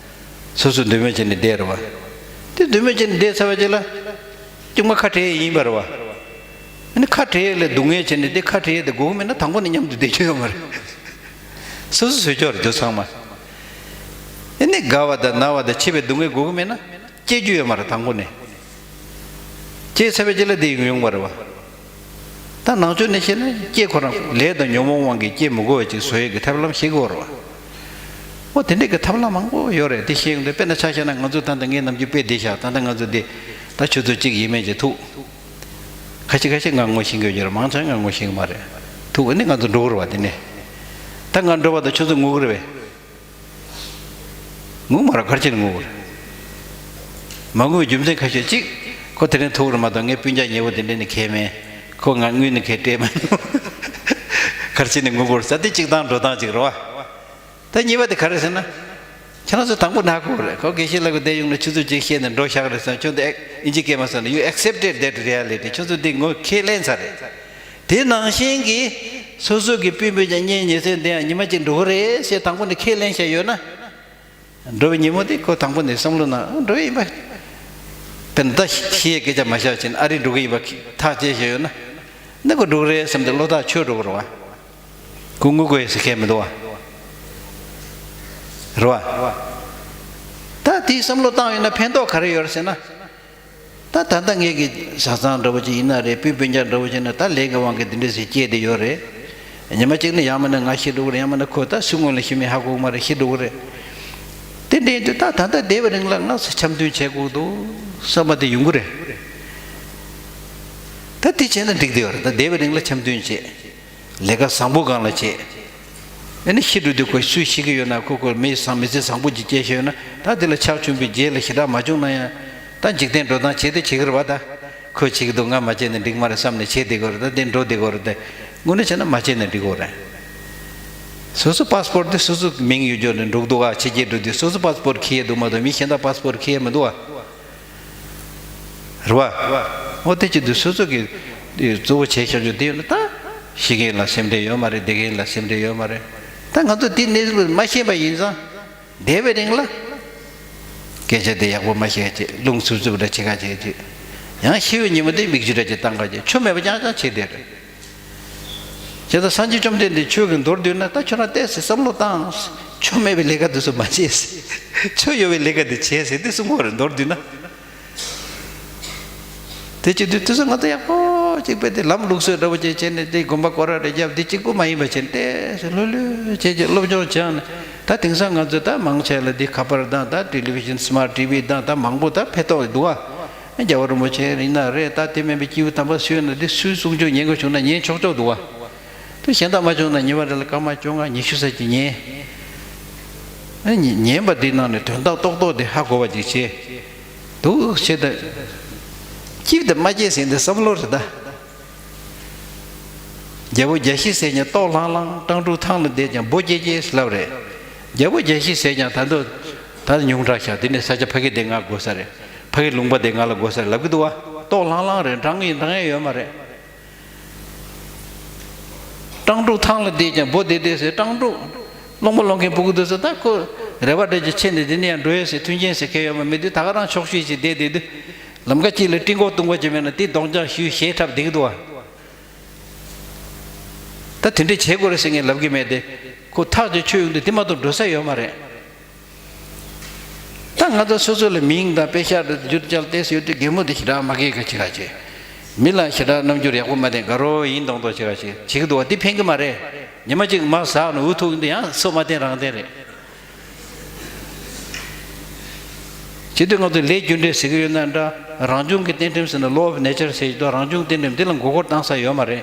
སོ་སོ་འདོད་མོས་བྱས་ནས་བསྡད་རེད་བ། དེ་འདོད་མོས་བྱས་ནས་བསྡད་ཚར་བ་ཅིག་ལ་གཅིག་མ་ཁ་བྲལ་ཡས་ཡིན་པ་རེད་བ། ཨ་ནི་ཁ་བྲལ་ཡས་ལ་སྡུག་བསྔལ་བྱས་ནས། དེ་ཁ་བྲལ་ཡས་དེ་དགོས་ཀྱི་མེད་ན་དང་པོ་ནས་མཉམ་དུ་བསྡད་རྒྱུ་ཡོད་མ་རེད། སོ་སོ་བཟོས་ཆོག་རེད་དེ་ཚང་མ། ཨ་ནི་རྒ་བ་དང་ན་བ་དང་འཆི་བའི་སྡུག་བསྔལ་དགོས་ཀྱི་མེད་ན་སྐྱེ་རྒྱུ་ཡོད་མ་རེད་དང་པོ་ནས། སྐྱེས་ཚར་བའི་རྗེས་ལ་དེ་ཡོང་ཡོང་བ་རེད་བ། ད་ནང་ཆོས་ནས་བཤད་ན་སྐྱེས་ཁོ་རང་ལས་དང་ཉོན་མོངས་དབང་གིས་སྐྱེས་མི་དགོས་པ་ཅིག་བཟོ་ཡས་ཀྱི་ཐབས་ལམ་ཤེས་དགོས་རེད་བ། འོ་དེ་འདྲས་ཀྱི་ཐབས་ལམ་མང་པོ་ཡོད་རེད། དེ་ཤེས་ཡོང་དུས་དཔེར་ན་ཆ་བཞག་ན་ང་ཚོ་ད་ལྟ་ངས་ནམ་རྒྱུན་དཔེ་འདི་བཞག་ད་ལྟ་ང་ཚོ་འདི་ད་ཆུ་ཚོད་གཅིག་ཡས་མས་ཅིག་ཐུག་ཁ་ཤས་ཁ་ཤས་ང་ངོ་ཤེས་ཀྱི་ཡོད་ཀྱི་རེད། མང་ཆེ་ང་ངོ་ཤེས་ཀྱི་མ་རེད། ཐུག་ཨ་ནི་ང་ཚོ་འགྲོ་གི་རེད་བ། དེ་ནས་ད་ང་འགྲོ་བ་དང་ཁྱོད་ཚོ་ངུ་གི་རེད་བས། ངུ་མ་རེད། ག་རེ་བྱས་ནས་ངུ་དགོས་རེད། མ་ངུ་བའི་རྒྱུ་མཚན་ཁ་ཤས་གཅིག་ཁོ་དེ་རིང་ཐུག་རེད་མ་གཏོགས་ངའི་སྤུན་ཀྱག་ཉེ་བོ་དེ་འདྲས་ནི་གལ་མེད། ཁོ་ང་དངུལ་ནི་གལ་སྤྲད་མ་མྱོང་། ག་རེ་བྱས་ནས་ངུ་དགོས་རེད་ཟེར། དེ་གཅིག་དང་འགྲོ་སྟངས་གཅིག་རེད་བ། ད་གཉིས་པ་དེ་ག་རེ་ཟེར་ན། ཁྱེད་རང་ཚོ་དང་པོ་ན་གོ་རེད། ཁོ་དགེ་བཤེས་ལགས་ཀྱི་བསྡད་ཡོང་ན་ཆུ་ཚོད་གཅིག་བཤད་ནས་འགྲོ་བཞག་རེད་ཟེར། ཁྱོད་ཚོ་ཨེ་ཨིན་ཇི་སྐད་མ་ཟེར་ན། You accepted that reality. ཁྱོད་ཚོ་དེ་ངོ་ཁས་ལེན་ཚར་རེད། དེ་ནང་བཞིན་གྱི་སོ་སོ་གི་སྤུན་སྤུན་ཀྱག་གཉེན་ཉེ་ཚན་དེ་ཡང་ཉི་མ་གཅིག་འགྲོ་གི་རེད་ཟེར་དང་པོ་ནས་ཁས་ལེན་བྱས་ཡོད་ན། འགྲོ་བའི་ཉིན་མོ་དེ་ཁོ་དང་པོ་ནས་བསམ་བློ་ནང་འགྲོ་བའི་ཡིན་པ། དཔེར་ན་ད་ཤི་ཡའི་སྐད་ཆ་མ་བཤད་ཕྱིན་ཨ་རི་འགྲོ་གི་ཡིན་པ་ཐག་བཅད་བྱས་ཡོད་ན། ནི་ཁོ་འགྲོ་གི་རེད་བསམ་སྟེ་བློ་ཐག་ཆོད་འགྲོ་གི་རེད་བ། ཁོ་ངུ་དགོས་ཡོད་ཟེར་མཁན་མི་འདུག་བ། རེད་བ། ད་དེའི་བསམ་བློ་བཏང་ཡོད་ན་ཕན་ཐོགས་ག་རེ་ཡོད་རེད་ཟེར་ན། ད་ད་ལྟ་ངེད་ཀྱི་བཟའ་ཚང་འདྲ་བོ་ཅིག་ཡིན་ན་རེད། སྤུན་སྤུན་ཀྱག་འདྲ་བོ་ཅིག་ན་ད་ལས་ཀྱི་དབང་གིས་འདི་འདྲ་ཞིག་སྐྱེས་བསྡད་ཡོད་རེད། ཉི་མ་གཅིག་ནི་ཡང་མིན་ན་ང་ཤི་འགྲོ་གི་རེད། ཡང་མིན་ན་ཁོ་ད་སུ་སྔོན་ལ་ཤི་མིན་ཧ་གོ་གི་མ་རེད། ཤི་འགྲོ་གི་རེད། དེ་འདྲ་ཡིན་དུས་ད་ད་ལྟ་བསྡད་པའི་རིང་ལ་ང་ཚོ་འཆམ་མཐུན་བྱེད་དགོས་འདུག་བསམ་པ་དེ་ཡོང་གི་རེད། ད་དེ་བྱས་ན་འགྲིག་བསྡད་ཡོད་རེད། ད་བསྡད་པའི་རིང་ལ་འཆམ་མཐུན་བྱེད། ལས་ཀ་བཟང་པོ་སྒང་ལ་བྱེད། ཨ་ནི་ཤི་འགྲོ་དུས་ཁོ་སུས་ཤེས་ཀྱི་ཡོད་ན། ཁོ་ཁོ་མི་བཟང་མི་ཚེ་བཟང་པོ་ཅིག་སྐྱེལ་ཤེས་ཡོད་ན། ད་དེ་ལ་ཕྱག་མཆོད་པའི་རྗེས་ལ་ཞེ་དྲག་མ་བྱུང་ན་ཡང་། ད་འཇིག་རྟེན་འགྲོ་སྟངས་བྱེད་དེ་བྱེད་ཀྱི་རེད་བ། ད་ཁོས་བྱེད་ཀྱི་འདུག་ང་མ་བྱས་ན་འགྲིག་མ་རེད་བསམ་ནས་བྱེད་བསྡད་ཀྱི་རེད། ད་དེ་འགྲོ་བསྡད་ཀྱི་རེད། ད་དངོས་གནས་བྱས་ན་མ་བྱས་ན་འགྲིག་གི་རེད། སོ་སོ་པཱ་སི་པོར་ཊི་དེ་སོ་སོ་མིང་ཡོད་ཅོག་ནས་འགྲོ་གི་འདུག་ག་ཕྱི་རྒྱལ་འགྲོ་དུས་སོ་སོ་པཱ་སི་པོར་ཊི་འཁྱེར་ཡས་འདུག་མ་གཏོགས་མི་གཞན་དག་པཱ་སི་པོར་ཊི་འཁྱེར་ཡས་མི་འདུག་བ། རེད་བ། འོ་དེ་བྱེད་དུས་སོ་སོ་གི་གཙོ་བོ་བྱས་བཞག་རྒྱུ་དེ་ཡོད་ན། ད་ཤི་མཁན་ལ་སེམས་ཁྲལ་ཡོད་མ་རེད། བསྡད་མཁན་ལ་སེམས་ཁྲལ་ཡོད་མ་རེད། ད་ང་ཚོ་དེ་གནས་ཚུལ་མ་ཤེས་པ་ཡིན་ཙང་། བསྡད་པའི་རིང་ལ་སྐད་ཆ་དེ་ཡག་པོ་མ་བཤད་བྱས། རླུང་འཚུབ་འཚུབ་འདྲ་བྱེད་ག་བྱེད་བྱས། ཡང་ཤི་བའི་ཉིན་མོ་དེ་མིག་ཆུ་འདྲ་ཅིག་བཏང་ག་བྱས། ཆོ་མེད་པ་རྐྱང་རྐྱང་བྱས་བསྡད་རེད། བྱས་ཙང་སངས་རྒྱས་བཅོམ་ལྡན་འདས་ཆོས་ཀྱི་མདོར་བསྡུས་ན། ད་ཁྱོད་རང་ལྟས་ཟེར་བསམ་བློ་བཏང་། ཆོ་མེད་པའི་ལས་ཀ་དེ་ཚོ་མ་བྱེད་ཟེར། ཆོ་ཡོད་པའི་ལས་ཀ་དེ་བྱེད་ཟེར་དེ་གསུང་གི་རེད། མདོར་བསྡུས་ན། དེ་བྱེད་དུས་དེ་ཚོ་ང་ཚོ་ཡག་པོ་གཅིག་པས་དེ་ལམ་ལུགས་སྲོལ་འདྲ་བོ་ཅིག་བྱས་ནས། དེ་དགོན་པ་སྐོར་ར་རེ་བརྒྱབ། དེ་གཅིག་པུ་མ་ཡིན་པ་བྱས་ནས་ལྟས་ཟེར་ལྷོད་ལྷོད་བྱས་བྱས་སློབ་སྦྱོང་སྦྱངས་ནས། ད་དེང་སང་ང་ཚོས་ད་མང་ཆེ་ལ་དེ་ཁ་པར་དང་། ད་ཊེ་ལི་བི་ཤན། སི་མཱར་ཊི་ཝི་དང་། ད་མང་པོ་ད་ཕན་ཐོགས་འདུག་བ། རྒྱལ་བ་རིན་པོ་ཆེ་ཡིན་ན་རེད། ད་དེ་མིན་པའི་སྐྱེས་བུ་དམ་པ་སུ་ཡིན་ན་དེ་སུའི་གསུང་ཆོས་ཉན་དགོས་བྱུང་ན་ཉན་ཆོག་ཆོག་འདུག་བ། དེ་གཞན་དག་མ་བྱུང་ན་ཉི་མ་རེ་ལ་སྐར་མ་བཅོ་ལྔ་ཉི་ཤུ་ཙམ་ཅིག་ཉན། ཨ་ནི་ཉན་པ་དེའི་ནང་ནས་དོན་དག་རྡོག་རྡོག་དེ་ཧ་གོ་བ་ཅིག་བྱེད། འདུག་བྱེད་དེ། སྐྱིད་དེ་མ་སྐྱེས་ཟིན་དེ་བསམ་བློ་རེད་ད། རྒྱལ་པོ་རྒྱལ་བཞི་ཟས་ཀྱང་ལྟོགས་ལྷང་ལྷང་། སྤྲང་ཕྲུག་ཐང་ལ་བསྡད་ཀྱང་འབོ་སྐྱེས་སྐྱེས་ལབ་རེད། རྒྱལ་པོ་རྒྱལ་བཞི་ཟས་ཀྱང་ད་དུང་ད་ཉུང་དྲགས་ཤག་དེ་ནས་ས་ཆ་ཕ་གི་དེ་ང་དགོས་ས་རེད། ཕ་གི་ལུང་པ་དེ་ང་ལ་དགོས་ས་རེད་ལབ་གི་འདུག་བ། ལྟོགས་ལྷང་ལྷང་རེད། འགྲང་ཡིན་འགྲང་ཡ་ཡོད་མ་རེད། སྤྲང་ཕྲུག་ཐང་ལ་བསྡད་ཀྱང་འབོ་བསྡད་བསྡད་ཟེར། སྤྲང་ཕྲུག་སློང་མོ་སློང་མཁན་སྤུ་གུ་དེ་ཚོ་ད་ཁོ་རེ་བ་འདྲ་ཅིག་ཆེ་ནས་དེ་ནས་ཡང་འགྲོ་ཡས་ཟེར། མཐུན་རྐྱེན་ཟེར་མཁན་ཡོད་མ་མེད་དུས། ད་ག་རང་ཆོག་ཤེས་ཅིག་བསྡད་བསྡད་དུས། ལམ་ཁ་གཅིག་ལ་སྤྲིན་ཀོག་བཏུང་བ་ཅིག་མེད་ན་དེ་རྡོག་རྒྱག་ཞུས་ཞེ་ཁྲབ་བསྡད་ཀྱི་འདུག་བ། ད་དེ་འདྲས་བྱེད་དགོས་རེད་ཟེར་མཁན་ལབ་གི་མེད་དེ། ཁོ་ཐག་ཅིག་ཆོད་ཡོང་དུས་དེ་མ་གཏོགས་འགྲོ་ས་ཡོད་མ་རེད། ད་ང་ཚོ་སོ་སོ་ལ་མིང་དང་དཔེ་ཤག་རེ་བསྒྱུར་བཅོས་ཏོག་ཙམ་ཡོད་དུས། རྒན་མོ་དེ་ཞེ་དྲག་མ་སྐྱིད་ཀ་བྱེད་ག་བྱེད། མི་ལ་ཞེ་དྲག་རྣམ་འགྱུར་ཡག་པོ་མ་བསྟན། དགའ་རོགས་ཡིན་མདོག་མདོག་བྱེད་ག་བྱེད་བྱེད་ཀྱི་འདུག་བ། དེ་ཕན་གི་མ་རེད། ཉི་མ་གཅིག་མར་ཟགས་ནས་འུ་ཐུག་འདི་ཡང་སོ་མ་བརྟན་རང་བརྟན་རེད། བྱེད་དུས་ང་ཚོས་ལས་རྒྱུ་འབྲས་ཟེར་གྱི་ཡོད་ན་འདྲ། རང་བྱུང་གི་བརྟན་ཁྲིམས་ཟེར་ན། Law of Nature ཟེར་གྱི་འདུག་རང་བྱུང་བརྟན་ཁྲིམས་འདི་ལ་མགོ་སྐོར་བཏང་ས་ཡོད་མ་རེད།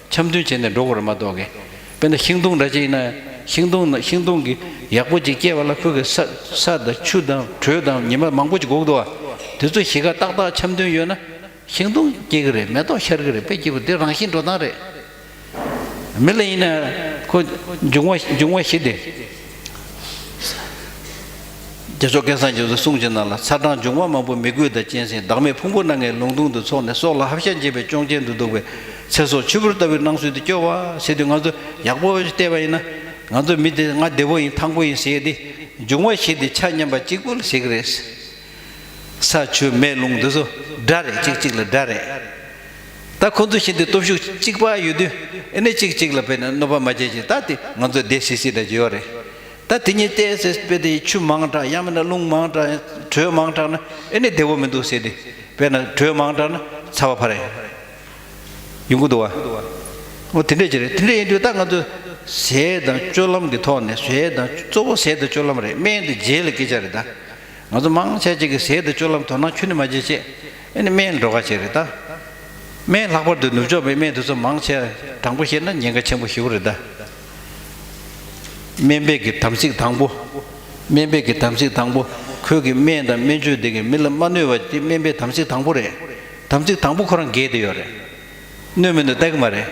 འཆམ་མཐུན་བྱས་ནས་འགྲོ་དགོས་རེད་མ་གཏོགས་གི། དཔེར་ན་ཤིང་སྡོང་འདྲ་ཅིག་ཡིན་ན། ཤིང་སྡོང་ན་ཤིང་སྡོང་གི་ཡག་པོ་ཅིག་སྐྱེ་བ་ལ་ཁོ་གི་ས་ས་དང་ཆུ་དང་དྲོད་དང་ཉི་མ་མང་པོ་ཅིག་དགོས་འདུག་བ། དེ་ཚོ་གཞིས་ཀ་ཏག་ཏག་འཆམ་མཐུན་ཡོད་ན། ཤིང་སྡོང་སྐྱེ་གི་རེད། མེ་ཏོག་ཤར་གི་རེད། དཔེ་སྐྱིད་པོ་འདི་རང་བཞིན་འགྲོ་སྟངས་རེད། མི་ལ་ཡིན་ན་ཁོ་འབྱུང་བ་འབྱུང་བ་བཞི་སྟེ། རྒྱལ་མཆོག་སྐལ་བཟང་རྒྱ་མཚོས་གསུངས་ཀྱི་ནང་ལ། ཚ་གྲང་འབྱུང་བ་མང་པོ་མི་རྒོད་དང་གཅན་གཟན། བདག་མེད་ཕུང་པོ་སྣ་ལྔའི་ལུང་སྟོང་དུ། ཚོགས་ནི་སྲོག་ལ་ཧབ་ཤ་འབྱེད་པའི་གཅོང་ཆེན་དུ་འདུག་པའི་ཚེ་སྲོག་ཆུ་བུར་ལྟ་བུའི་སྣང་ཚུལ་དུ་སྐྱོ་བ་ཟེར་དུས། ང་ཚོ་ཡག་པོ་བལྟས་པ་ཡིན་ན། ང་ཚོ་མི་དེ་ང་བདེ་པོ་ཡིན་ཐང་པོ་ཡིན་ཟེར་ཏེ། འབྱུང་བ་བཞི་དེ་ཆ་མཉམ་པ་གཅིག་པུ་ལ་ཟེར་གི་རེད། ས་ཆུ་མེ་རླུང་འདི་ཚོ་དགྲ་རེད། གཅིག་གཅིག་ལ་དགྲ་རེད། ད་ཁོ་ཚོ་བཞིན་དུ་སྟོབས་ཤུགས་གཅིག་པ་ཡོད་དུས། ཨེ་ནི་གཅིག་གཅིག་ལ་དཔེར་ན་གནོད་པ་མ་བྱེད་ཅིག་ད་དེ་ང་ཚོ་བདེ་སིག་སིག་འདྲ་ཅིག་ཡོད་རེད། ད་དེ་གཉིས་བལྟས་ཚེ་དཔེ་དེ་ཆུ་མང་དྲགས། ཡང་མིན་ན་རླུང་མང་དྲགས། དྲོད་མང་དྲགས་ན་ཨེ་ནི་བདེ་པོ་མི་འདུག་ཟེར་ཏེ། དཔེར་ན་དྲོད་མང་དྲགས་ན་ཚ་བ་འཕར་རེད། ཡོང་གི་འདུག་བ། འོ་དེ་འདྲས་ཅིག་རེད། དེ་འདྲས་ཡིན་དུས་ད་ང་ཚོ་ཟས་དང་སྤྱོད་ལམ་གྱི་ཐོག་ནས། ཟས་དང་གཙོ་བོ་ཟས་དང་སྤྱོད་ལམ་རེད། སྨན་དེ་རྗེས་ལ་སྐད་ཆ་རེད་ད། ང་ཚོ་མང་ཆེ་ཅིག་གིས་ཟས་དང་སྤྱོད་ལམ་དོ་སྣང་ཁྱོན་ནས་མ་བྱེད་བྱས། ཨེ་ནི་སྨན་འགྲོ་ག་བྱེད་རེད་ད། སྨན་ལྷག་པར་དུ་ནུབ་ཕྱོགས་པའི་སྨན་དེ་ཚོ་མང་ཆེ་དྲང་པོ་བཤད་ན་ཉེན་ཁ་ཆེན་པོ་ཞེ་པོ་རེད་ད། སྨན་པའི་གི་དམ་ཚིག་དང་པོ། སྨན་པའི་གི་དམ་ཚིག་དང་པོ། ཁོས་གི་སྨན་དང་སྨན་བཅོས་དེ་གི་མི་ལ་མ་གནོད་པ་དེ་སྨན་པའི་དམ་ཚིག་དང་པོ་རེད། དམ་ཚིག་དང་པོ་ཁོ་རང་འགལ་བསྡད་ཡོད་རེད། གནོད་མི་གནོད་ལྟ་གི་མ་རེད།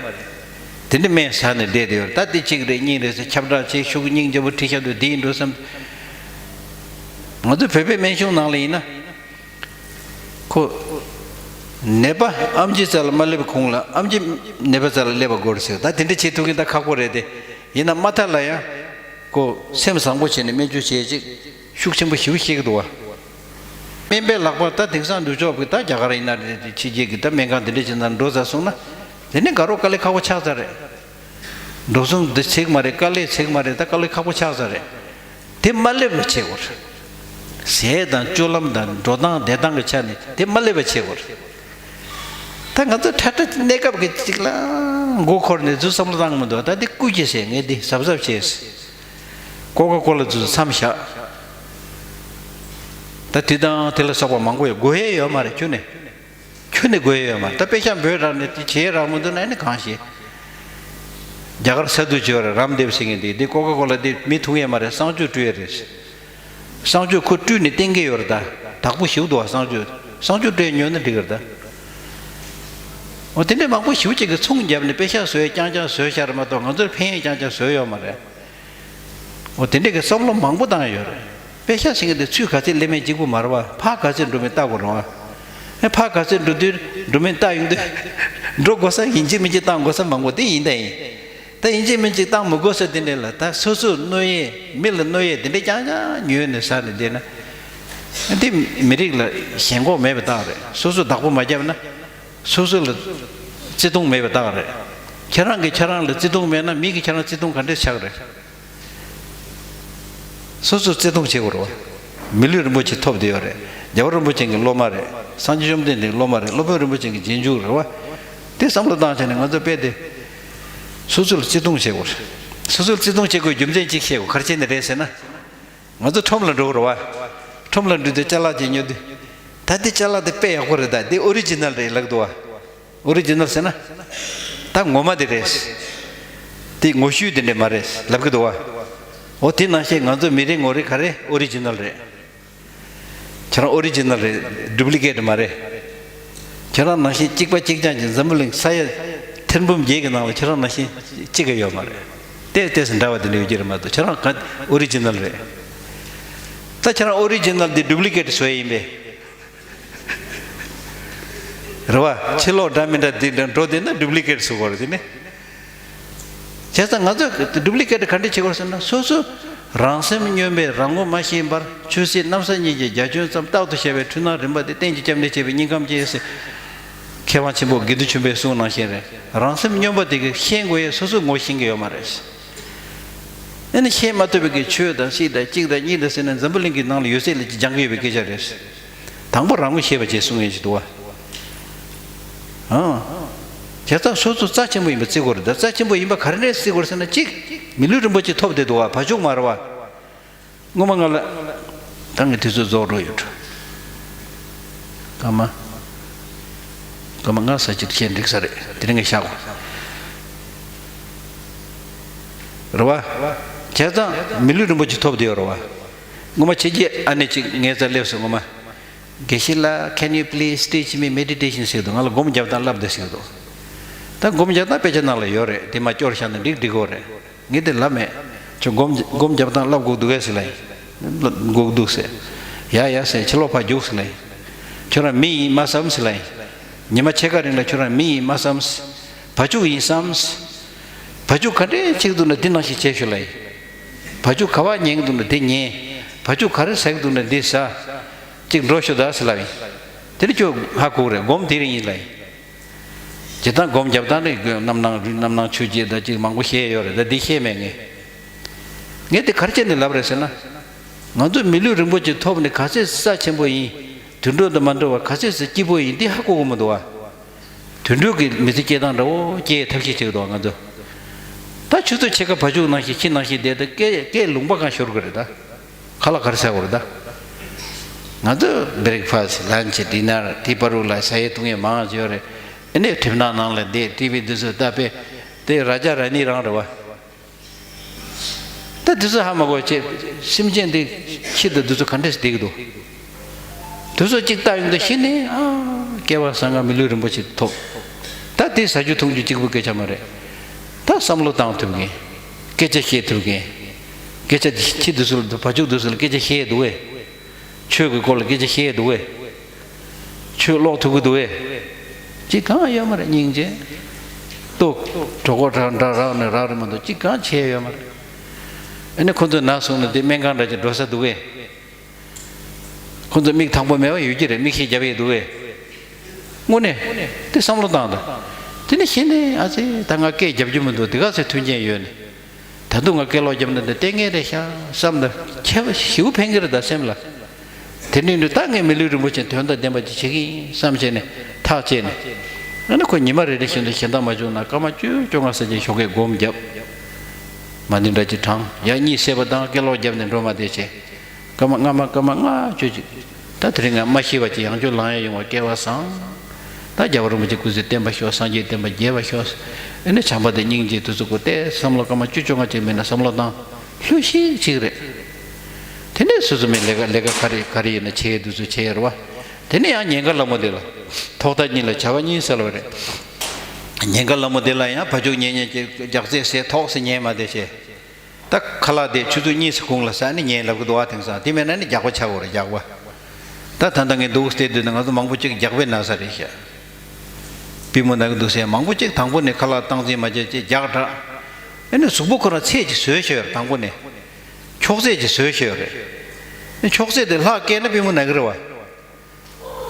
དེ་འདྲ་སྨན་ཟ་ནས་བསྡད་དེ་ཡོད་རེད། ད་དེ་གཅིག་རེད་གཉིས་རེད་ཟེར་ཁྱབ་བསྒྲགས་བྱས། ཤུགས་སྙིང་རྗེ་པོ་ཁྲིད་ཤག་དུས་དེ་ཡིན་འགྲོ་བསམ། ང་ཚོ་བོད་པའི་སྨན་གཞུང་ནང་ལ་ཡིན་ན། ཁོ། ནད་པ་ཨེམ་ཆི་རྩ་ལ་མ་སླེབས་གོང་ལ་ཨེམ་ཆི་ནད་པ་རྩ་ལ་སླེབས་པ་དགོས་རེད་ཟེར། ད་དེ་འདྲ་བྱེད་ཐུབ་མཁན་ད་ཁག་པོ་རེད་དེ། ཡིན་ན་མ་མཐའ་ལ་ཡང་། ཁོ་སེམས་བཟང་པོ་བྱས་ནས་སྨན་བཅོས་བྱེད་ཅིག་ཤུགས་ཆེན་པོ་ཞེ་པོ་བཤད་ཀྱི་འདུག་བ། སྨན་པའི་ལག་པར་ད་དེང་སང་ནུབ་ཕྱོགས་ཀྱི་ད་རྒྱ་གར་ཡིན་ན་རེད། དེ་ཕྱི་རྒྱལ་གྱི་ད་སྨན་ཁང་དེ་འདྲ་ཅིག་ནང་འགྲོ་ཚར་སོང་ན། དེ་ནི་དགའ་རོགས་དཀའ་ལས་ཁག་པོ་ཆགས་ཚར་རེད། འགྲོ་སོང་འདི་ཚིག་མ་རེད། དཀའ་ལས་ཚིག་མ་རེད། ད་དཀའ་ལས་ཁག་པོ་ཆགས་ཚར་རེད། དེ་མ་སླེབས་པ་བྱེད་དགོས་རེད། ཟས་དང་སྤྱོད་ལམ་དང་འགྲོ་སྟངས་བསྡད་སྟངས་ཀྱི་ཆ་ནས་དེ་མ་སླེབས་པ་བྱེད་དགོས་རེད། ད་ང་ཚོ་ཁྲ་ཁྲ་གནས་སྐབས་ཀྱི་ཅིག་ལ་མགོ་འཁོར་ནས་ཚུར་བསམ་བློ་བཏང་གི་མི་འདུག་ད་དེ་སྐུ་མཁྱེན་ཟེར། ངས་འདི་གཟབ་གཟབ་བྱས། ཀོ་ཀ་ཀོ་ལ་ཚུར་མཚམས་བཞག་ད་དེ་དང་དེ་ལ་སོགས་པ་མང་པོ་ཡོད། དགོས་ཡས་ཡོད་མ་རེད་ཁྱོན་ནས། ཁྱོན་ནས་དགོས་ཡས་ཡོད་མ་རེད། ད་དཔེ་ཆ་འབོད་རག་ནས་དེ་བྱེད་རག་མི་འདུག་ན་ཨ་ནི་གང་ཤེས། རྒྱ་གར་ས་དུས་བྱེད་པ་རེད། རམ་དེབ་ཟེར་མཁན་དེ། དེ་ཀོ་ཀ་ཀོ་ལ་དེ་མི་འཐུང་ཡས་མ་རེད། གསང་སྤྱོད་སྤྲོད་ཡས་རེད། གསང་སྤྱོད་ཁོ་སྤྲུལ་ནས་བསྟན་གྱི་ཡོད་རེད་ད། དག་པོ་ཞིག་འདུག་བ། གསང་སྤྱོད་གསང་སྤྱོད་སྤྲད་ཉོས་ན་འགྲིག་གི་རེད་ད། འོ་དེ་འདྲའི་མང་པོ་ཞིག་ཅིག་གིས་ཚོང་བརྒྱབ་ནས་པེ་ཤག་བཟོ་ཡས་རྐྱང་རྐྱང་བཟོས་བཞག་རེད་མ་གཏོགས། ང་ཚོར་ཕན་ཡས་རྐྱང་རྐྱང་བཟོས་ཡོད་མ་རེད། འོ་དེ་འདྲའི་གི་བསམ་བློ་མང་པོ་བཏང་ཡོད་རེད། པེ་ཤག་ཟེར་མཁན་དེ་ཚུར་ག་ཚད་སླེབས་མིན་གཅིག་པུ་མ་རེད་བ། ཕར་ག་ཚད་འགྲོ་མིན་བལྟ་དགོས་རེད་བ། ཨེ་ཕར་ག་ཚད་འགྲོ་དུས་འགྲོ་མིན་བལྟ་ཡོང་དུས། འགྲོ་དགོས་ས་ཡིན་གཅིག་མིན་གཅིག་བཏང་དགོས་ས་མང་པོ་དེ་ཡིན་ད་ཡིན། ད་ཡིན་གཅིག་མིན་གཅིག་བཏང་མི་དགོས་ས་དེ་འདྲ་ལ། ད་སོ་སོར་གནོད་ཡས། མི་ལ་གནོད་ཡས་དེ་འདྲ་རྐྱང་རྐྱང་ཉོས་ནས་ཟ་ནས་བསྡད་ན། འདི་མི་རིགས་ལ་ཞེན་ཁོག་མེད་པའི་རྟགས་རེད། སོ་སོ་བདག་པོ་མ་བརྒྱབ་ན། སོ་སོ་ལ་བརྩེ་དུང་མེད་པའི་རྟགས་རེད། ཁྱེད་རང་གིས་ཁྱེད་རང་ལ་བརྩེ་དུང་མེད་ན། མི་གིས་ཁྱེད་རང་བརྩེ་དུང་ག་འདྲས་ཆགས་རེད། སོ་སོ་བརྩེ་དུང་བྱེད་དགོས་རེད་བ། མི་ལུས་རིན་པོ་ཆེ་ཐོབ་བསྡད་ཡོད་རེད། རྒྱལ་བ་རིན་པོ་ཆེ་གི་སློབ་མ་རེད། སངས་རྒྱས་བཅོམ་ལྡན་འདས་ཀྱི་སློབ་མ་རེད། སློབ་དཔོན་རིན་པོ་ཆེ་གི་རྗེས་འཇུག་རེད་བ། དེ་བསམ་བློ་བཏང་བྱས་ནས་ང་ཚོ་དཔེ་དེ། སོ་སོ་ལ་བརྩེ་དུང་བྱེད་དགོས་རེད། སོ་སོ་ལ་བརྩེ་དུང་བྱེད་དགོས་རྒྱུ་མཚན་གཅིག་བཤད་དགོས། ག་རེ་བྱས་ནས་རེད་ཟེར་ན། ང་ཚོ་ཁྲོམ་ལ་འགྲོ་དགོས་རེད་བ། ཁྲོམ་ལ་འགྲོ་དུས་ཅ་ལག་ཅིག་ཉོ་དུས། ད་འདི་ཅ་ལག་དེ་དཔེ་ཡག་པོ་རེད། ད་འདི་ཨོ་རི་ཇི་ནལ་རེད་ལབ་འདུག་བ། ཨོ་རི་ཇི་ནལ་ཟེར་ན། ད་ངོ་མ་དེ་རེད། དེ་ངོ་བཤུས་དེ་འདྲ་མ་རེད་ལབ་གི་འདུག་བ། འོ་དེ་ནང་བཞིན་ང་ཚོ་མི་རེ་ངོ་རེ་ག་རེ་ཨོ་རི་ཇི་ནལ་རེད། ཁྱེད་རང་ཨོ་རི་ཇི་ནལ་རེད། ཌུབ་ལི་ཀེ་ཊི་མ་རེད། ཁྱེད་རང་ནང་བཞིན་གཅིག་པ་གཅིག་རྐྱང་གི་འཛམ་བུ་གླིང་ས་ཡ་ཐེར་འབུམ་བརྒྱད་ཀྱི་ནང་ལ་ཁྱེད་རང་ནང་བཞིན་གཅིག་ཀྱང་ཡོད་མ་རེད། ཏོག་ཙམ་འདྲ་བ་དེ་འདྲ་ཡོད་ཀྱི་རེད་མ་གཏོགས། ཁྱེད་རང་ག་ཨོ་རི་ཇི་ནལ་རེད། ད་ཁྱེད་རང་ཨོ་རི་ཇི་ནལ་དེ་ཌུབ་ལི་ཀེ་ཊི་བཟོ་ཡས་ཡིན་པས། རེད་བ། ཕྱི་ལོགས་འདྲ་མི་འདྲ་དེ་འདྲ་འགྲོ་བསྡད་ན་ཌུབ་ལི་ཀེ་ཊི་བཟོ་དགོས་རེད་དེ་ནི། བྱས་ཙང་ང་ཚོས་ཌུབ་ལི་ཀེ་ཊི་ག་འདྲ་བྱེད་དགོས་ཟེར་ན། སོ་སོ་རང་སེམས་སྨྱོན་པས་རང་ངོ་མ་ཤེས་པར། ཆོས་སྲིད་གནམ་ས་གཉིས་ཀྱི་རྒྱ་ཁྱོན་ཙམ། རྟག་ཏུ་བཤད་པའི་འཁྲུལ་སྣང་རིམ་པ་དེ། གཏན་གྱི་སྐྱབས་གནས་བྱས་པའི་སྙིང་ཁམས་སྐྱེས་ཟེར། མཁས་དབང་ཆེན་པོ་དགེ་འདུན་ཆོས་འཕེལ་གསུངས་ནང་བཞིན་རེད། རང་སེམས་སྨྱོན་པ་དེ་གིས་ཤེས་དགོས་ཡས་སོ་སོས་ངོ་ཤེས་ཀྱི་ཡོད་མ་རེད། ཨ་ནི་ཤེས་མ་ཐུབ་པའི་གི་ཆོས་དང་སྲིད་དང་གཅིག་དང་གཉིས་དང་ཟེར་ནས་འཛམ་བུ་གླིང་གི་ནང་ལ་ཡོད་ཚད་ལ་སྦྱང་གི་ཡོད་པའི་སྐད་ཆ་རེད། དང་པོ་རང་ངོ་ཤེས་པ་བྱེད་གསུང་ཡས་ཅིག་འདུག་བ། ཨང་། བྱས་ཙང་སོ་སོ་རྩ་ཆེན་པོ་ཡིན་པ་བརྩི་དགོས་རེད། ད་རྩ་ཆེན་པོ་ཡིན་པ་ག་རེ་ནས་བརྩི་དགོས་རེད་ཟེར་ན། གཅིག་མི་ལུས་རིན་པོ་ཆེ་ཐོབ་བསྡད་འདུག་བ། བ་ཕྱུགས་མ་རེད་བ། སྔོན་མ་ང་ལ་ད་ངས་དུས་ཚོད་རྫོགས་འགྲོ་ཡོད་འགྲོ། སྐར་མ་སྐར་མ་ལྔ་ཙམ་ཅིག་བཤད་འགྲིག་ས་རེད། དེ་རིང་ངས་བཞག་གོ། རེད་བ། བྱས་ཙང་མི་ལུས་རིན་པོ་ཆེ་ཐོབ་བསྡད་ཡོད་རེད་བ། སྔོན་མ་ཁྱེད་ཀྱི་ཨ་ནེ་གཅིག་ངའི་རྩར་སླེབས་སོང་། སྔོན་མ། དགེ་བཤེས་ལགས། Can you please teach me meditation? ཟེར་འདུག། ང་ལ་སྒོམ་རྒྱབ་སྟངས་བསླབ་དང་ཟེར་འདུག། ད་སྒོམ་རྒྱབ་སྟངས་དཔེ་ཆ་ནང་ལ་ཡོད་རེད། དེ་མར་སྐྱོར་བཞག་ན་འགྲིག་འགྲིག་གོ་རེད། ངས་དེ་ལབ་མེད། ཁྱོད་སྒོམ་སྒོམ་རྒྱབ་སྟངས་བསླབ་དགོས་འདུག་གས་ཟེར་ལབ་ཡིན། སྒུག་འདུག་ཟེར། ཡ་ཡ་ཟེར། ཕྱི་ལོགས་ཕར་རྒྱུགས་ཟེར་ལབ་ཡིན། ཁྱོད་རང་མི་ཡིན་མ་བསམ་ཟེར་ལབ་ཡིན། ཉི་མ་ཕྱེད་ཀ་རིང་ལ་ཁྱོད་རང་མི་ཡིན་མ་བསམ། བ་ཕྱུགས་ཡིན་བསམ། བ་ཕྱུགས་ག་འདྲས་བྱེད་ཀྱི་འདུག་ན་འདི་ནང་བཞིན་བྱེད་ཤོག་ལབ་ཡིན། བ་ཕྱུགས་ག་པར་ཉལ་གྱི་འདུག་ན་དེ་ཉལ། བ་ཕྱུགས་ག་རེ་ཟ་གི་འདུག་ན་འདི་ཟ། གཅིག་འགྲོ་ཤོག་ད་ཟེར་ལབ་ཡིན། དེ་ནི་ཁྱོད་ཧ་གོ་གི་རེད། སྒོམ་དེ་རིང་ཡིན་ལབ་ཡིན། སྤྱིར་བཏང་སྒོམ་རྒྱབ་སྟངས་ནི་རྣམ་སྣང་རྣམ་སྣང་ཆོས་བརྒྱད་དང་ཅིག་མང་པོ་བཤད་ཡོད་རེད། ད་འདི་བཤད་མེད་ངས། ངས་དེ་ག་རེ་བྱས་ནས་ལབ་རེད་ཟེར་ན། ང་ཚོ་མི་ལུས་རིན་པོ་ཆེ་ཐོབ་ནས་ག་ཚད་རྩ་ཆེན་པོ་ཡིན། དུད་འགྲོ་དང་མ་འདྲ་བར་ག་ཚད་ཟེར་སྐྱིད་པོ་ཡིན། འདི་ཧ་གོ་གི་མི་འདུག་བ། དུད་འགྲོ་གི་མི་ཚེ་སྐྱེལ་སྟངས་འདྲ་བོ་སྐྱེལ་ཐབས་ཤེས་བྱེད་ཀྱི་འདུག་བ་ང་ཚོ། ད་ཆུ་ཚོད་ཕྱེད་ཀ་བ་ཕྱུགས་ནང་བཞིན་ཁྱི་ནང་བཞིན་བསྡད་དེ་སྐད་སྐད་ལུང་པ་གང་ཤོར་གི་རེད་ད། ཁ་ལག་ག་རེ་ཟ་དགོས་རེད་ད། ང་ཚོ་བྷི་རེག་ཕ་སི། ལན་ཆི། ཌི་ནར། དེ་བར་དུ་ལ་ཟ་ཡས་འཐུང་ཡས་མང་ཆེ་བ་རེད། ཨ་ནི་གྲིབ་ནག་ནང་ལ་བསྡད། ཊི་བི་འདི་ཚོ་ལྟ། དཔེ་དེ་ར་ཇ་ར་ནི་རང་རེད་བ། ད་འདི་ཚོ་ཧ་མ་གོ་བྱས། སེམས་ཅན་འདི་ཁྱི་དང་འདི་ཚོ་ག་འདྲས་བསྡད་ཀྱི་འདུག། དེ་ཚོ་གཅིག་ལྟ་ཡོང་དུས་གཞི་ནས་ཨ། སྐལ་བ་བཟང་ང་མི་ལུས་རིན་པོ་ཆེ་ཐོབ། ད་དེ་ཟ་རྒྱུ་འཐུང་རྒྱུ་གཅིག་པུ་སྐད་ཆ་མ་རེད། ད་བསམ་བློ་བཏང་ཐུབ་མཁན། སྐད་ཆ་བཤད་ཐུབ་མཁན། སྐད་ཆ་ཁྱི་འདི་ཚོ་ལ། བ་ཕྱུགས་འདི་ཚོ་ལ་སྐད་ཆ་བཤད་འདུག་གས། ཆོས་ཀྱི་སྐོར་ལ་སྐད་ཆ་བཤད་འདུག་གས། ཆོས་ཀློག་ཐུབ་ཀྱི་འདུག་གས། ཅི་གང་ཡོད་མ་རེད། སྙིང་རྗེ། ལྟོ་གྲོད་ཁོག་འདྲ་འདྲ་རག་ནས་རག་རེད་མ་གཏོགས་ཅི་གང་བྱས་ཡོད་མ་རེད། ཨ་ནི་ཁོ་ཚོ་ན་སོང་ན་དེ་སྨན་ཁང་འདྲ་ཅིག་འགྲོ་ས་འདུག་གས། ཁོ་ཚོ་མིག་དང་པོ་མེད་པ་ཡོད་ཀྱི་རེད། མིག་ཤེལ་རྒྱབ་ཡས་འདུག་གས། དངོས་གནས་དེ་བསམ་བློ་བཏང་དང་། དེ་ནས་གཞི་ནས་ཨ་ཙི། ད་ང་སྐད་རྒྱབ་རྒྱུ་མི་འདུག། དེ་ག་ཚོད་མཐུན་རྐྱེན་ཡོད་ནས། ད་དུང་ང་སྐད་ལོག་རྒྱབ་ན་འདི་ལྟས་ངན་རེད་ཤག་བསམ་ད། ཁྱད་པར་ཞེ་པོ་ཕན་གྱི་རེད་ད་སེམས་ལ། དེ་འདྲ་ཡིན་དུས་ད་ངས་མི་ལུས་རིན་པོ་ཆེ་དོན་དང་ལྡན་པ་ཅིག་བྱེད་ཀྱི་ཡིན་བསམ་བྱས་ནས་ཐག་བཅད་ནས། ཨ་ནི་ཁོ་ཉི་མ་རེ་རེ་བཞིན་དུ་གཞན་དག་མ་བྱུང་ན་སྐར་མ་བཅུ་བཅོ་ལྔ་ཙམ་ཅིག་ཞོགས་ཀས་སྒོམ་རྒྱབ། མ་ཎི་འདྲ་ཅིག་བགྲང་། ཡར་གཉིད་སད་པ་དང་སྐད་ལོག་རྒྱབ་ནས་འགྲོ་མ་བསྡད་བྱས། སྐར་མ་སྔ་མ་སྐར་མ་ལྔ་བཅུ་ཅིག། ད་དེ་རིང་ང་མ་ཤི་བ་ཅིག་ཡང་བསྐྱར་ལེན་ཡས་ཡོང་བ་སྐལ་བ་བཟང་། ད་རྒྱལ་བ་རིན་པོ་ཆེ་སྐུ་ཚེ་བརྟན་པར་ཤོག། སངས་རྒྱས་བསྟན་པ་རྒྱས་པར་ཤོག། ཨ་ནི་བྱམས་པ་དང་སྙིང་རྗེ་དེ་ཚོ་སྐོར་ཏོག་ཙམ་བསམ་བློ། སྐར་མ་བཅུ་བཅོ་ལྔ་ཅིག་མིན་ན་བསམ་བློ་བཏང་། ལྷོད་ཤིག་ཅིག་རེད། དེ་ནས་སོ་སོ་མའི་ལས་ཀ་ལས་ཀ་ག་རེ་ག་རེ་ཡིན་ན་བྱེད་དུས་ཚོད་བྱེད་རེད་བ། དེ་ནས་ཡང་ཉེན་ཁ་ལ་མོ་དེ་ལ། ཐོག་མཐའ་གཉིས་ལ་བྱ་བ་གཉིས་ཟེར་བ་རེད། ཉེན་ཁ་ལ་མོ་དེ་ལ་ཡང་བ་ཕྱུགས་ཉལ་ཉལ་གྱི་རྒྱགས་ཚད་ཟས་ཐོག་སེ་ཉལ་མ་བསྡད་བྱས། ད་ཁ་ལག་དེ་ཆུ་ཚོད་གཉིས་སུ་གུང་ལ་ཟ་ནས་ཉལ་ལབ་གི་འདུག་བ། དེང་སང་དེ་མེད་ན་ནི་རྒྱགས་པ་ཆགས་དགོས་རེད། རྒྱགས་པ། ད་ད་ལྟ་ངས་འདུག་བལྟས་དུས་ན་ང་ཚོ་མང་པོ་ཅིག་རྒྱགས་པས་ན་ས་རེད་ཤག། པུས་མོ་ན་གི་འདུག་ཟེར་མང་པོ་ཅིག་དང་པོ་ནས་ཁ་ལག་སྟངས་འཛིན་མ་བྱས་ཅེས་རྒྱགས་དྲགས། ཨ་ནི་གཟུགས་པོ་ཁོ་རང་ཚད་ཅིག་བཟོས་ཤོར་དང་པོ་ནས། མཆོག་ཚད་ཅིག་བཟོས་ཤོར་རེད། ཨ་ནི་མཆོག་ཚད་དེ་ལྷག་བཀལ་ན་པུས་མོ་ན་གི་རེད་བ།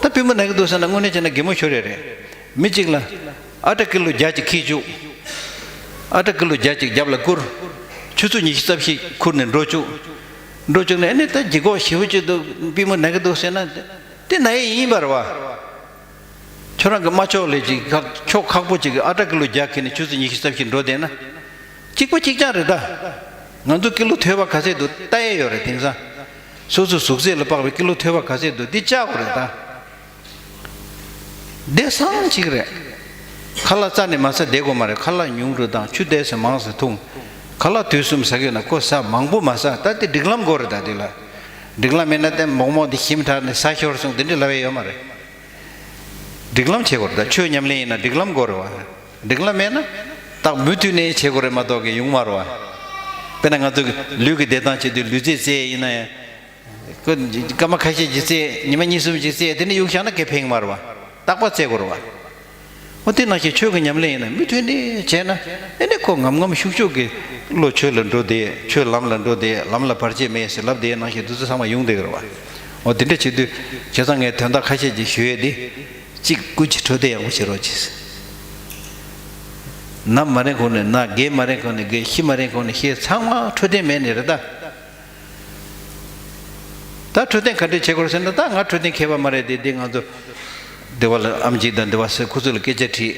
ད་པུས་མོ་ན་གི་འདུག་ཟེར་ན་དངོས་གནས་བྱས་ན་གད་མོ་ཤོར་ཡ་རེད། མི་གཅིག་ལ་ཨ་ཊ་ཀི་ལོ་བརྒྱ་ཅིག་ཁྱེར་བཅུག། ཨ་ཊ་ཀི་ལོ་བརྒྱ་ཅིག་རྒྱབ་ལ་བསྐུར། ཆུ་ཚོད་ཉི་ཤུ་རྩ་བཞི་ཁུར་ནས་འགྲོ་བཅུག། འགྲོ་བཅུག་ནས་ཨ་ནི་ད་ལྗིད་ཁོག་ཞེ་པོ་ཅིག་འདུག། པུས་མོ་ན་གི་འདུག་ཟེར་ན་དེ་ན་ཡས་ཡིན་པ་རེད་བ། ཁྱོད་རང་གི་རྨ་ཕྱོགས་ལས་ཅིག་ཁག་ཕྱོགས་ཁག་པོ་ཅིག་གི་ཨ་ཊ་ཀི་ལོ་བརྒྱ་ཁྱེར་ནས་ཆུ་ཚོད་ཉི་ཤུ་རྩ་བཞི་འགྲོ་བསྡད་ན། གཅིག་པ་གཅིག་རྐྱང་རེད་ད། ང་ཚོ་ཀི་ལོ་ཐོལ་པ་ག་ཚད་འདུག་ལྟ་ཡས་ཡོད་རེད། དེང་སང་སོ་སོའི་གཟུགས་ཚད་ལ་དཔག་པའི་ཀི་ལོ་ཐོལ་པ་ག་ཚད་འདུག་འདི་བཅག་དགོས་རེད་ད། བདེ་སང་ཅིག་རེད། ཁ་ལག་རྩ་ནས་མ་ཟ་བསྡད་དགོས་མ་རེད། ཁ་ལག་ཉུང་རུ་བཏང་། ཆུ་ཏོག་ཙམ་མང་ཙམ་འཐུང་། ཁ་ལག་དུས་གསུམ་ཟ་གི་ཡོད་ན་ཁོ་ཟ། མང་པོ་མ་ཟ། ད་དེ་སྒྲིག་ལམ་དགོས་རེད་ད། དེ་ལ་སྒྲིག་ལམ་མེད་ན་དེ་མོག་མོག་དེ་ཞིམ་དྲགས་ནས་ཟ་ཤོར་སོང་དེ་འདྲ་ལབ་ཡས་ཡོད་མ་རེད། སྒྲིག་ལམ་བྱེད་དགོས་རེད་ད། ཆོས་ཉམས་ལེན་ཡིན་ན་སྒྲིག་ལམ་དགོས་རེད་བ། སྒྲིག་ལམ་མེད་ན་ད་མུ་མཐུད་ནས་བྱེད་དགོས་རེད་མ་གཏོགས་ཀྱི་ཡོང་མ་རེད་བ། དཔེར་ན་ང་ཚོ་གི་ལུས་ཀྱི་བདེ་ཐང་ཆེད་དུ་ལུས་རྩལ་རྩེད་ཡིན་ན་ཡང་། ཁོ་སྐར་མ་ཁ་ཤས་ཅིག་རྩེད། ཉི་མ་གཉིས་གསུམ་ཅིག་རྩེད། དེ་ནས་གཡུག་བཞག་ན་དགེ་ཕན་མ་རེད་བ། རྟག་པར་རྩེད་དགོས་རེད་བ། འོ་དེ་ནང་བཞིན་ཆོས་ཀྱི་ཉམས་ལེན་ཡིན་ན་མུ་མཐུད་ནས་བྱས་ན་ཨེ་ནས་ཁོ་ངམ་ངམ་ཤུགས་ཤུགས་ཀྱིས་བློ་ཆོས་ལ་འགྲོ་བསྡད། ཆོས་ལམ་ལ་འགྲོ་བསྡད། ལམ་ལ་བར་ཆད་མེད་ཟེར་ལབ་བསྡད་ནང་བཞིན་དེ་ཚོ་ཚང་མ་ཡོང་བསྡད་ཀྱི་རེད་བ། འོ་དེ་འདྲ་བྱེད་དུས་བྱས་ཙང་ངས་དོན་དག་ཁ་ཤས་ཅིག་ཞུ་ཡས་དེ། གཅིག་སྐུ་མཁྱེན་འཕྲོད་བསྟེན་ཡག་པོ་བྱེད་རོགས་གྱིས། ན་མ་རན་གོང་ནས་ན། རྒས་མ་རན་གོང་ནས་རྒས། ཤི་མ་རན་གོང་ནས་ཤི། ཚང་མ་འཕྲོད་བསྟེན་མེད་ནི་རེད་ད། ད་འཕྲོད་བསྟེན་ག་འདྲས་བྱེད་དགོས་ཟེར་ན། ད་ང་འཕྲོད་བསྟེན་མཁས་པ་མ་རེད་དེ། འདི་ང་ཚོ་སྡེ་བ་ལ་ཨེམ་ཆི་དང་སྡེ་བ་ཟེར་ཁོ་ཚོ་ལ་སྐད་ཆ་དྲིས།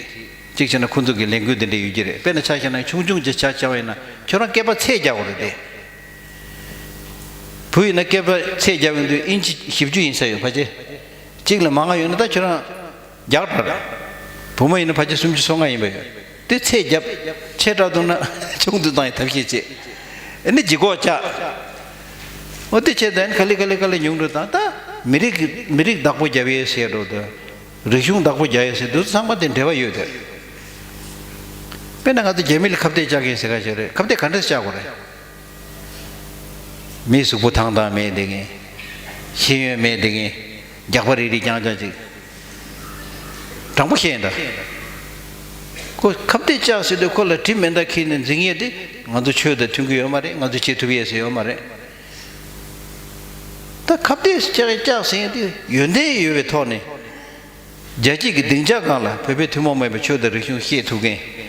གཅིག་བྱས་ན་ཁོང་ཚོ་གི་ལས་འགུལ་འདི་འདྲ་ཡོད་ཀྱི་རེད། དཔེར་ན་ཆ་བཞག་ན་ཆུང་ཆུང་ཅིག་ཆ་བཞག་པ་ཡིན་ན་ཁྱོད་རང་སྐེད་པ་ཚད་རྒྱག་དགོས་རེད་དེ། བུ་ཡིན་ན་སྐེད་པ་ཚད་རྒྱག་ཡོང་དུས་ཨིན་ཅི་བཞི་བཅུ་ཡིན་ས་ཡོད་ཕལ་ཆེར། གཅིག་ལས་མང་བ་ཡོད་ན་ད་ཁྱོད་རང་བརྒྱ་དྲུག་རེད། བུ་མོ་ཡིན་ན་ཕལ་ཆེར་སུམ་ཅུ་སོ་ལྔ་ཡིན་པ་ཡོད། དེ་ཚད་རྒྱབ། ཆེ་དྲགས་འདུག་ན་ཆུང་དུ་བཏང་ཡི་ཐབས་ཤེས་བྱེད། ཨ་ནི་ལྗིད་ཁོག་བཅག། འོ་དེ་བྱས་ད་ནི་ག་ལེ་ག་ལེ་ག་ལེ་ཉུང་འགྲོ་དང་། ད་མི་རིགས་མི་རིགས་བདག་པོ་རྒྱབ་ཡས་ཟེར་འགྲོ་དང་། རིག་གཞུང་བདག་པོ་རྒྱག་ཡས་ཟེར་འདུག་ཚང་མ་དེ་འབྲེལ་བ་ཡོད་དེ། དཔེར་ན་ང་ཚོ་རྒྱ་མི་ལ་ཁ་གཏད་བཅག་མཁན་ཟེར་ག་ཞིག་རེད། ཁ་གཏད་ག་འདྲས་བཅག་དགོས་རེད། མི་གཟུགས་པོ་ཐང་ཐང་མེད་བསྡད་མཁན། ཤེས་ཡོན་མེད་བསྡད་མཁན། རྒྱགས་པ་རིལ་རིལ་རྐྱང་རྐྱང་ཅིག་དྲང་པོ་བཤད་ཡིན་ད། ཁོ་ཁ་གཏད་བཅག་ཟེར་དུས་ཁོ་ལ་གྲི་མེ་མདའ་འཁྱེར་ནས་འཛིང་ཡས་དེ་ང་ཚོ་ཆོས་དང་མཐུན་གྱི་ཡོད་མ་རེད། ང་ཚོ་བྱེད་ཐུབ་ཡས་ཟེར་ཡོད་མ་རེད། ད་ཁ་གཏད་བཅག་བཅག་ཟེར་ཡས་དེ་ཡོན་ཏན་ཡོད་པའི་ཐོག་ནས། རྒྱལ་སྤྱི་གི་སྡིངས་ཆ་སྒང་ལ་བོད་པའི་ཐུན་མོང་མ་ཡིན་པའི་ཆོས་དང་རིག་གཞུང་བཤད་ཐུབ་མཁན།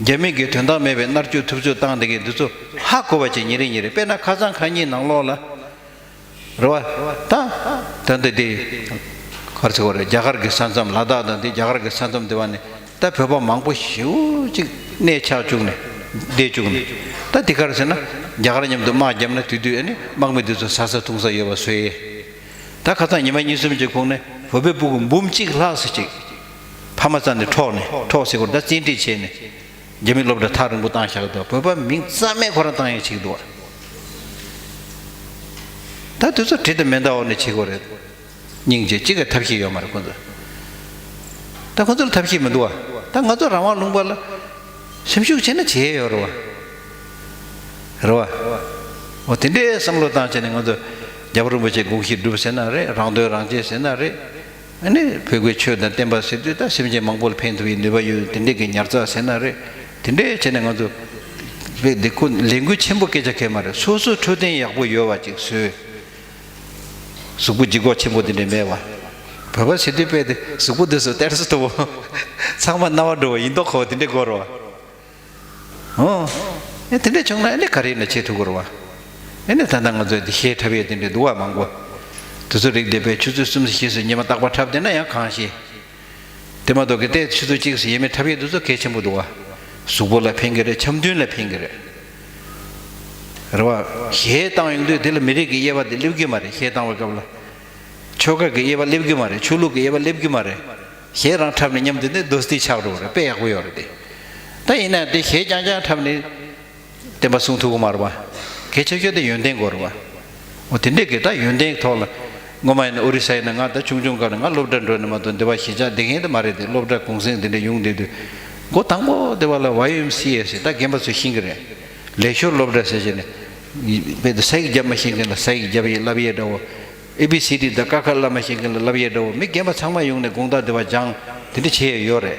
རྒྱ་མི་གིས་དོན་དག་མེད་པའི་མནར་གཅོད་ཐུབ་ཚོད་བཏང་བསྡད་མཁན་འདི་ཚོ་ཧ་གོ་བ་བྱེད། ཉིན་རེ་ཉིན་རེ། དཔེར་ན་ཁ་སང་ཁ་ཉིན་ནང་ལོགས་ལ་རེད་བ། ད་ད་འདི་འདི་ག་རེ་ཟེར་བ་རེད། རྒྱ་གར་གྱི་ས་མཚམས། ལ་དྭགས་དང་འདི་རྒྱ་གར་གྱི་ས་མཚམས་འདི་བ་ནས་ད་བོད་པ་མང་པོ་ཞེ་པོ་ཅིག་གནས་ཆགས་བཅུག་ནས་བསྡད་བཅུག་ནས། ད་འདི་ག་རེ་ཟེར་ན་རྒྱ་གར་མཉམ་དུ་དམག་བརྒྱབ་ན་དེ་དུས་ཨ་ནི་དམག་མི་འདི་ཚོ་ཟ་ས་འཐུང་ས་ཡོད་པ་བཟོས། ད་ཁ་སང་ཉི་མ་གཉིས་གསུམ་གྱི་གོང་ནས་བོད་པའི་སྤུ་གུ་འབུམ་གཅིག་ལྷག་ཙམ་ཅིག་ཕ་མ་རྩ་ནས་འཕྲོག་ནས། འཕྲོག་ཟེར་དགོས་རེད། ད་བཙན་ཁྲིད་བྱས་ནས་རྒྱ་མི་སློབ་གྲྭ་ཐག་རིང་པོ་བཏང་བཞག་འདུག་བོད་པ་མིང་རྩ་མེད་ཁོ་རང་བཏང་ཡས་བྱེད་ཀྱི་འདུག་ད་དེ་ཚོ་གྲི་དང་མེ་མདའ་འོག་ནས་བྱེད་དགོས་རེད། སྙིང་རྗེ། གཅིག་གི་ཐབས་ཤེས་ཡོད་མ་རེད་ཁོ་ཚོ། ད་ཁོ་ཚོ་ལ་ཐབས་ཤེས་མི་འདུག་བ། ད་ང་ཚོ་རང་དབང་ལུང་པ་ལ་སེམས་ཤུགས་ཆེ་ན་བྱེད་ཡས་ཡོད་རེད་བ། རེད་བ། འོ་དེ་འདྲའི་བསམ་བློ་བཏང་བྱས་ནས་ང་ཚོ་རྒྱལ་བ་རིན་པོ་ཆེ་དགོངས་གཞི་སྒྲུབ་ཟེར་ན་རེད། རང་དོན་རང་གཅེས་ཟེར་ན་རེད། ཨ་ནི་བོད་ཀྱི་ཆོས་དང་བསྟན་པ་ཟེར་དུས་ད་སེམས་ཅན་མང་པོ་ལ་ཕན་ཐོགས་པའི་ནུས་པ་ཡོད། དེ་འདྲའི་གི་ཉར་ཚགས་ཟེར་ན་རེད། དེ་འདྲའི་བྱས་ནས་ང་ཚོ་བོད་འདི་ཁོ་ལས་འགུལ་ཆེན་པོ་སྐད་ཆ་གང་ཡང་མ་རེད། སོ་སོ་འཕྲོད་བསྟེན་ཡག་པོ་ཡོད་པ་ཅིག་བཟོས། གཟུགས་པོ་ལྗིད་ཁོག་ཆེན་པོ་དེ་འདྲ་མེད་པ། བོད་པ་ཟེར་དུས་དཔེ་དེ་གཟུགས་པོ་འདི་ཚོ་གཏེར་སྲིད་དུ་བོ། ཚང་མ་རྣ་བ་འགྲོ་བ་ཡིན་མདོག་ཁ་པོ་དེ་འདྲ་དགོས་རེད་བ། ཨོ། ཨེ་དེ་འདྲ་བྱུང་ན་ཨ་ནི་ག་རེ་ཡིན་ན་བྱེད་ཐུབ་ཀྱི་རེད་བ། ཨེ་ནི་ད་ལྟ་ང་ཚོའི་འདི་ཤེས་འཁྲབ་ཡས་དེ་འདྲ་འདུག་བ་མང་པོ། དེ་ཚོ་རིགས་དེ་དཔེ་ཆུ་ཚོད་གསུམ་བཞི་ཙམ་ཉི་མ་རྟག་པར་འཁྲབ་བསྡད་ན་ཡང་གང་ཤེས། དེ་མ་གཏོགས་གི་ཏེ་ཆུ་ཚོད་གཅིག་ཙམ་ཡས་མས་འཁྲབ་ཡས་དེ་ཚོ་གལ་ཆེན་པོ་འདུག་བ། གཟུགས་པོ་ལ་ཕན་གི་རེད། འཆམ་མཐུན་ལ་ཕན་གི་རེད། རེད་བ། གཞས་བཏང་ཡོང་དུས་དེ་ལ་མི་རིགས་ཀྱི་དབྱེ་བ་དེ་སླེབས་ཀྱི་མ་རེད། གཞས་བཏང་བའི་སྐབས་ལ། ཆོལ་ཁ་གི་དབྱེ་བ་སླེབས་ཀྱི་མ་རེད། ཆོས་ལུགས་ཀྱི་དབྱེ་བ་སླེབས་ཀྱི་མ་རེད། གཞས་རང་འཁྲབ་ནས་མཉམ་དུ་ནི་དོ་སྟེ་ཆགས་འགྲོ་བ་རེད། དཔེ་ཡག་པོ་ཡོད་རེད་དེ། ད་ཡིན་ན་དེ་གཞས་རྐྱང་རྐྱང་འཁྲབ་ནས་བསྟན་པ་སྲུང་ཐུབ་ཀྱི་མ་རེད་བ། གལ་ཆེ་ཤོས་དེ་ཡོན་ཏན་དགོས་རེད་བ། འོ་དེ་འདྲས་ཀྱི་ད་ཡོན་ཏན་ཐོག་ལ། སྔོན་མ་ཡིན་ན་ཨོ་རི་ས་ཡིན་ན། ང་ད་ཆུང་ཆུང་སྐབས་ནས་ང་སློབ་གྲྭ་འགྲོ་ནས་མ་གཏོགས་འདི་བ་གཞིས་ཆགས་བསྡད་མཁན་དེ་མ་རེད་དེ། སློབ་གྲྭ་གུང་སེང་དེ་འདྲ་ཡོང་བསྡད་དུས། འགོ་དང་པོ་དེ་བ་ལ་ཝའི་ཨེམ་སི་ཨེ་ཟེར། ད་རྒན་པ་ཚོས་ཤེས་ཀྱི་རེད། ལེགས་ཤོར་སློབ་གྲྭ་ཟེར་བྱས་ནས། དཔེ་དེ་ས་ཡིག་རྒྱབ་མ་ཤེས་མཁན་ལ་ས་ཡིག་རྒྱབ་ཡས་བསླབ་ཡས་འདྲ་བོ། ཨེ་བི་སི་ཌི་དང་ཀ་ཁ་བསླབ་མ་ཤེས་མཁན་ལ་བསླབ་ཡས་འདྲ་བོ། མི་རྒན་པ་ཚང་མ་ཡོང་ནས་དགོང་དག་དེ་བ་སྦྱང་། དེ་འདྲ་བྱེད་ཡས་ཡོད་རེད།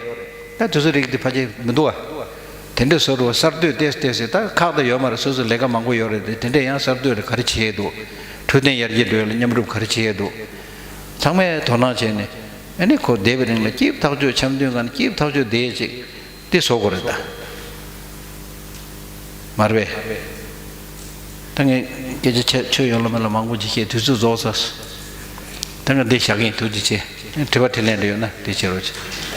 ད་དེ་ཚོ་རིགས་དེ་ཕལ་ཆེར་མི་འདུག་བ། དེ་འདྲ་བཟོ་འདྲ་བོ་གསར་གཏོད་ཏོག་ཙམ་ཏོག་ཙམ། ད་ཁག་ད་ཡོད་མ་རེད། སོ་སོ་ལས་ཀ་མང་པོ་ཡོད་རེད་དེ། དེ་འདྲ་ཡང་གསར་གཏོད་ལ་ག་རེ་བྱེད་ཡས་འདུག་འཕྲོད་བསྟེན་ཡར་རྒྱས་འགྲོ་ཡས་ལ་མཉམ་རུབ་ག་རེ་བྱེད་ཡས་འདུག་ཚང་མས་དོ་སྣང་བྱས་ནས། ཨ་ནི་ཁོ་བསྡད་པའི་རིང་ལ་སྐྱིད་ཐག་ཆོད། འཆམ་མཐུན་སྒང་ནས་སྐྱིད་ཐག་ཆོད་བསྡད་ཅིག་དེ་བཟོ་དགོས་རེད་ད། མ་རེད་པས། ད་ངས་སྐད་ཆ་ཆ་ཆོས་ཡོང་ལ་མེད་ལ་མང་པོ་ཅིག་བཤད། དུས་ཚོད་རྫོགས་ཚར་སོང་། ད་ངས་འདི་བཞག་གི་ཡིན། ཐུགས་རྗེ་ཆེ། དྲི་བ་དྲིས་ལན་འདྲ་ཡོད་ན་དེ་བྱེད་རོགས་བྱེད།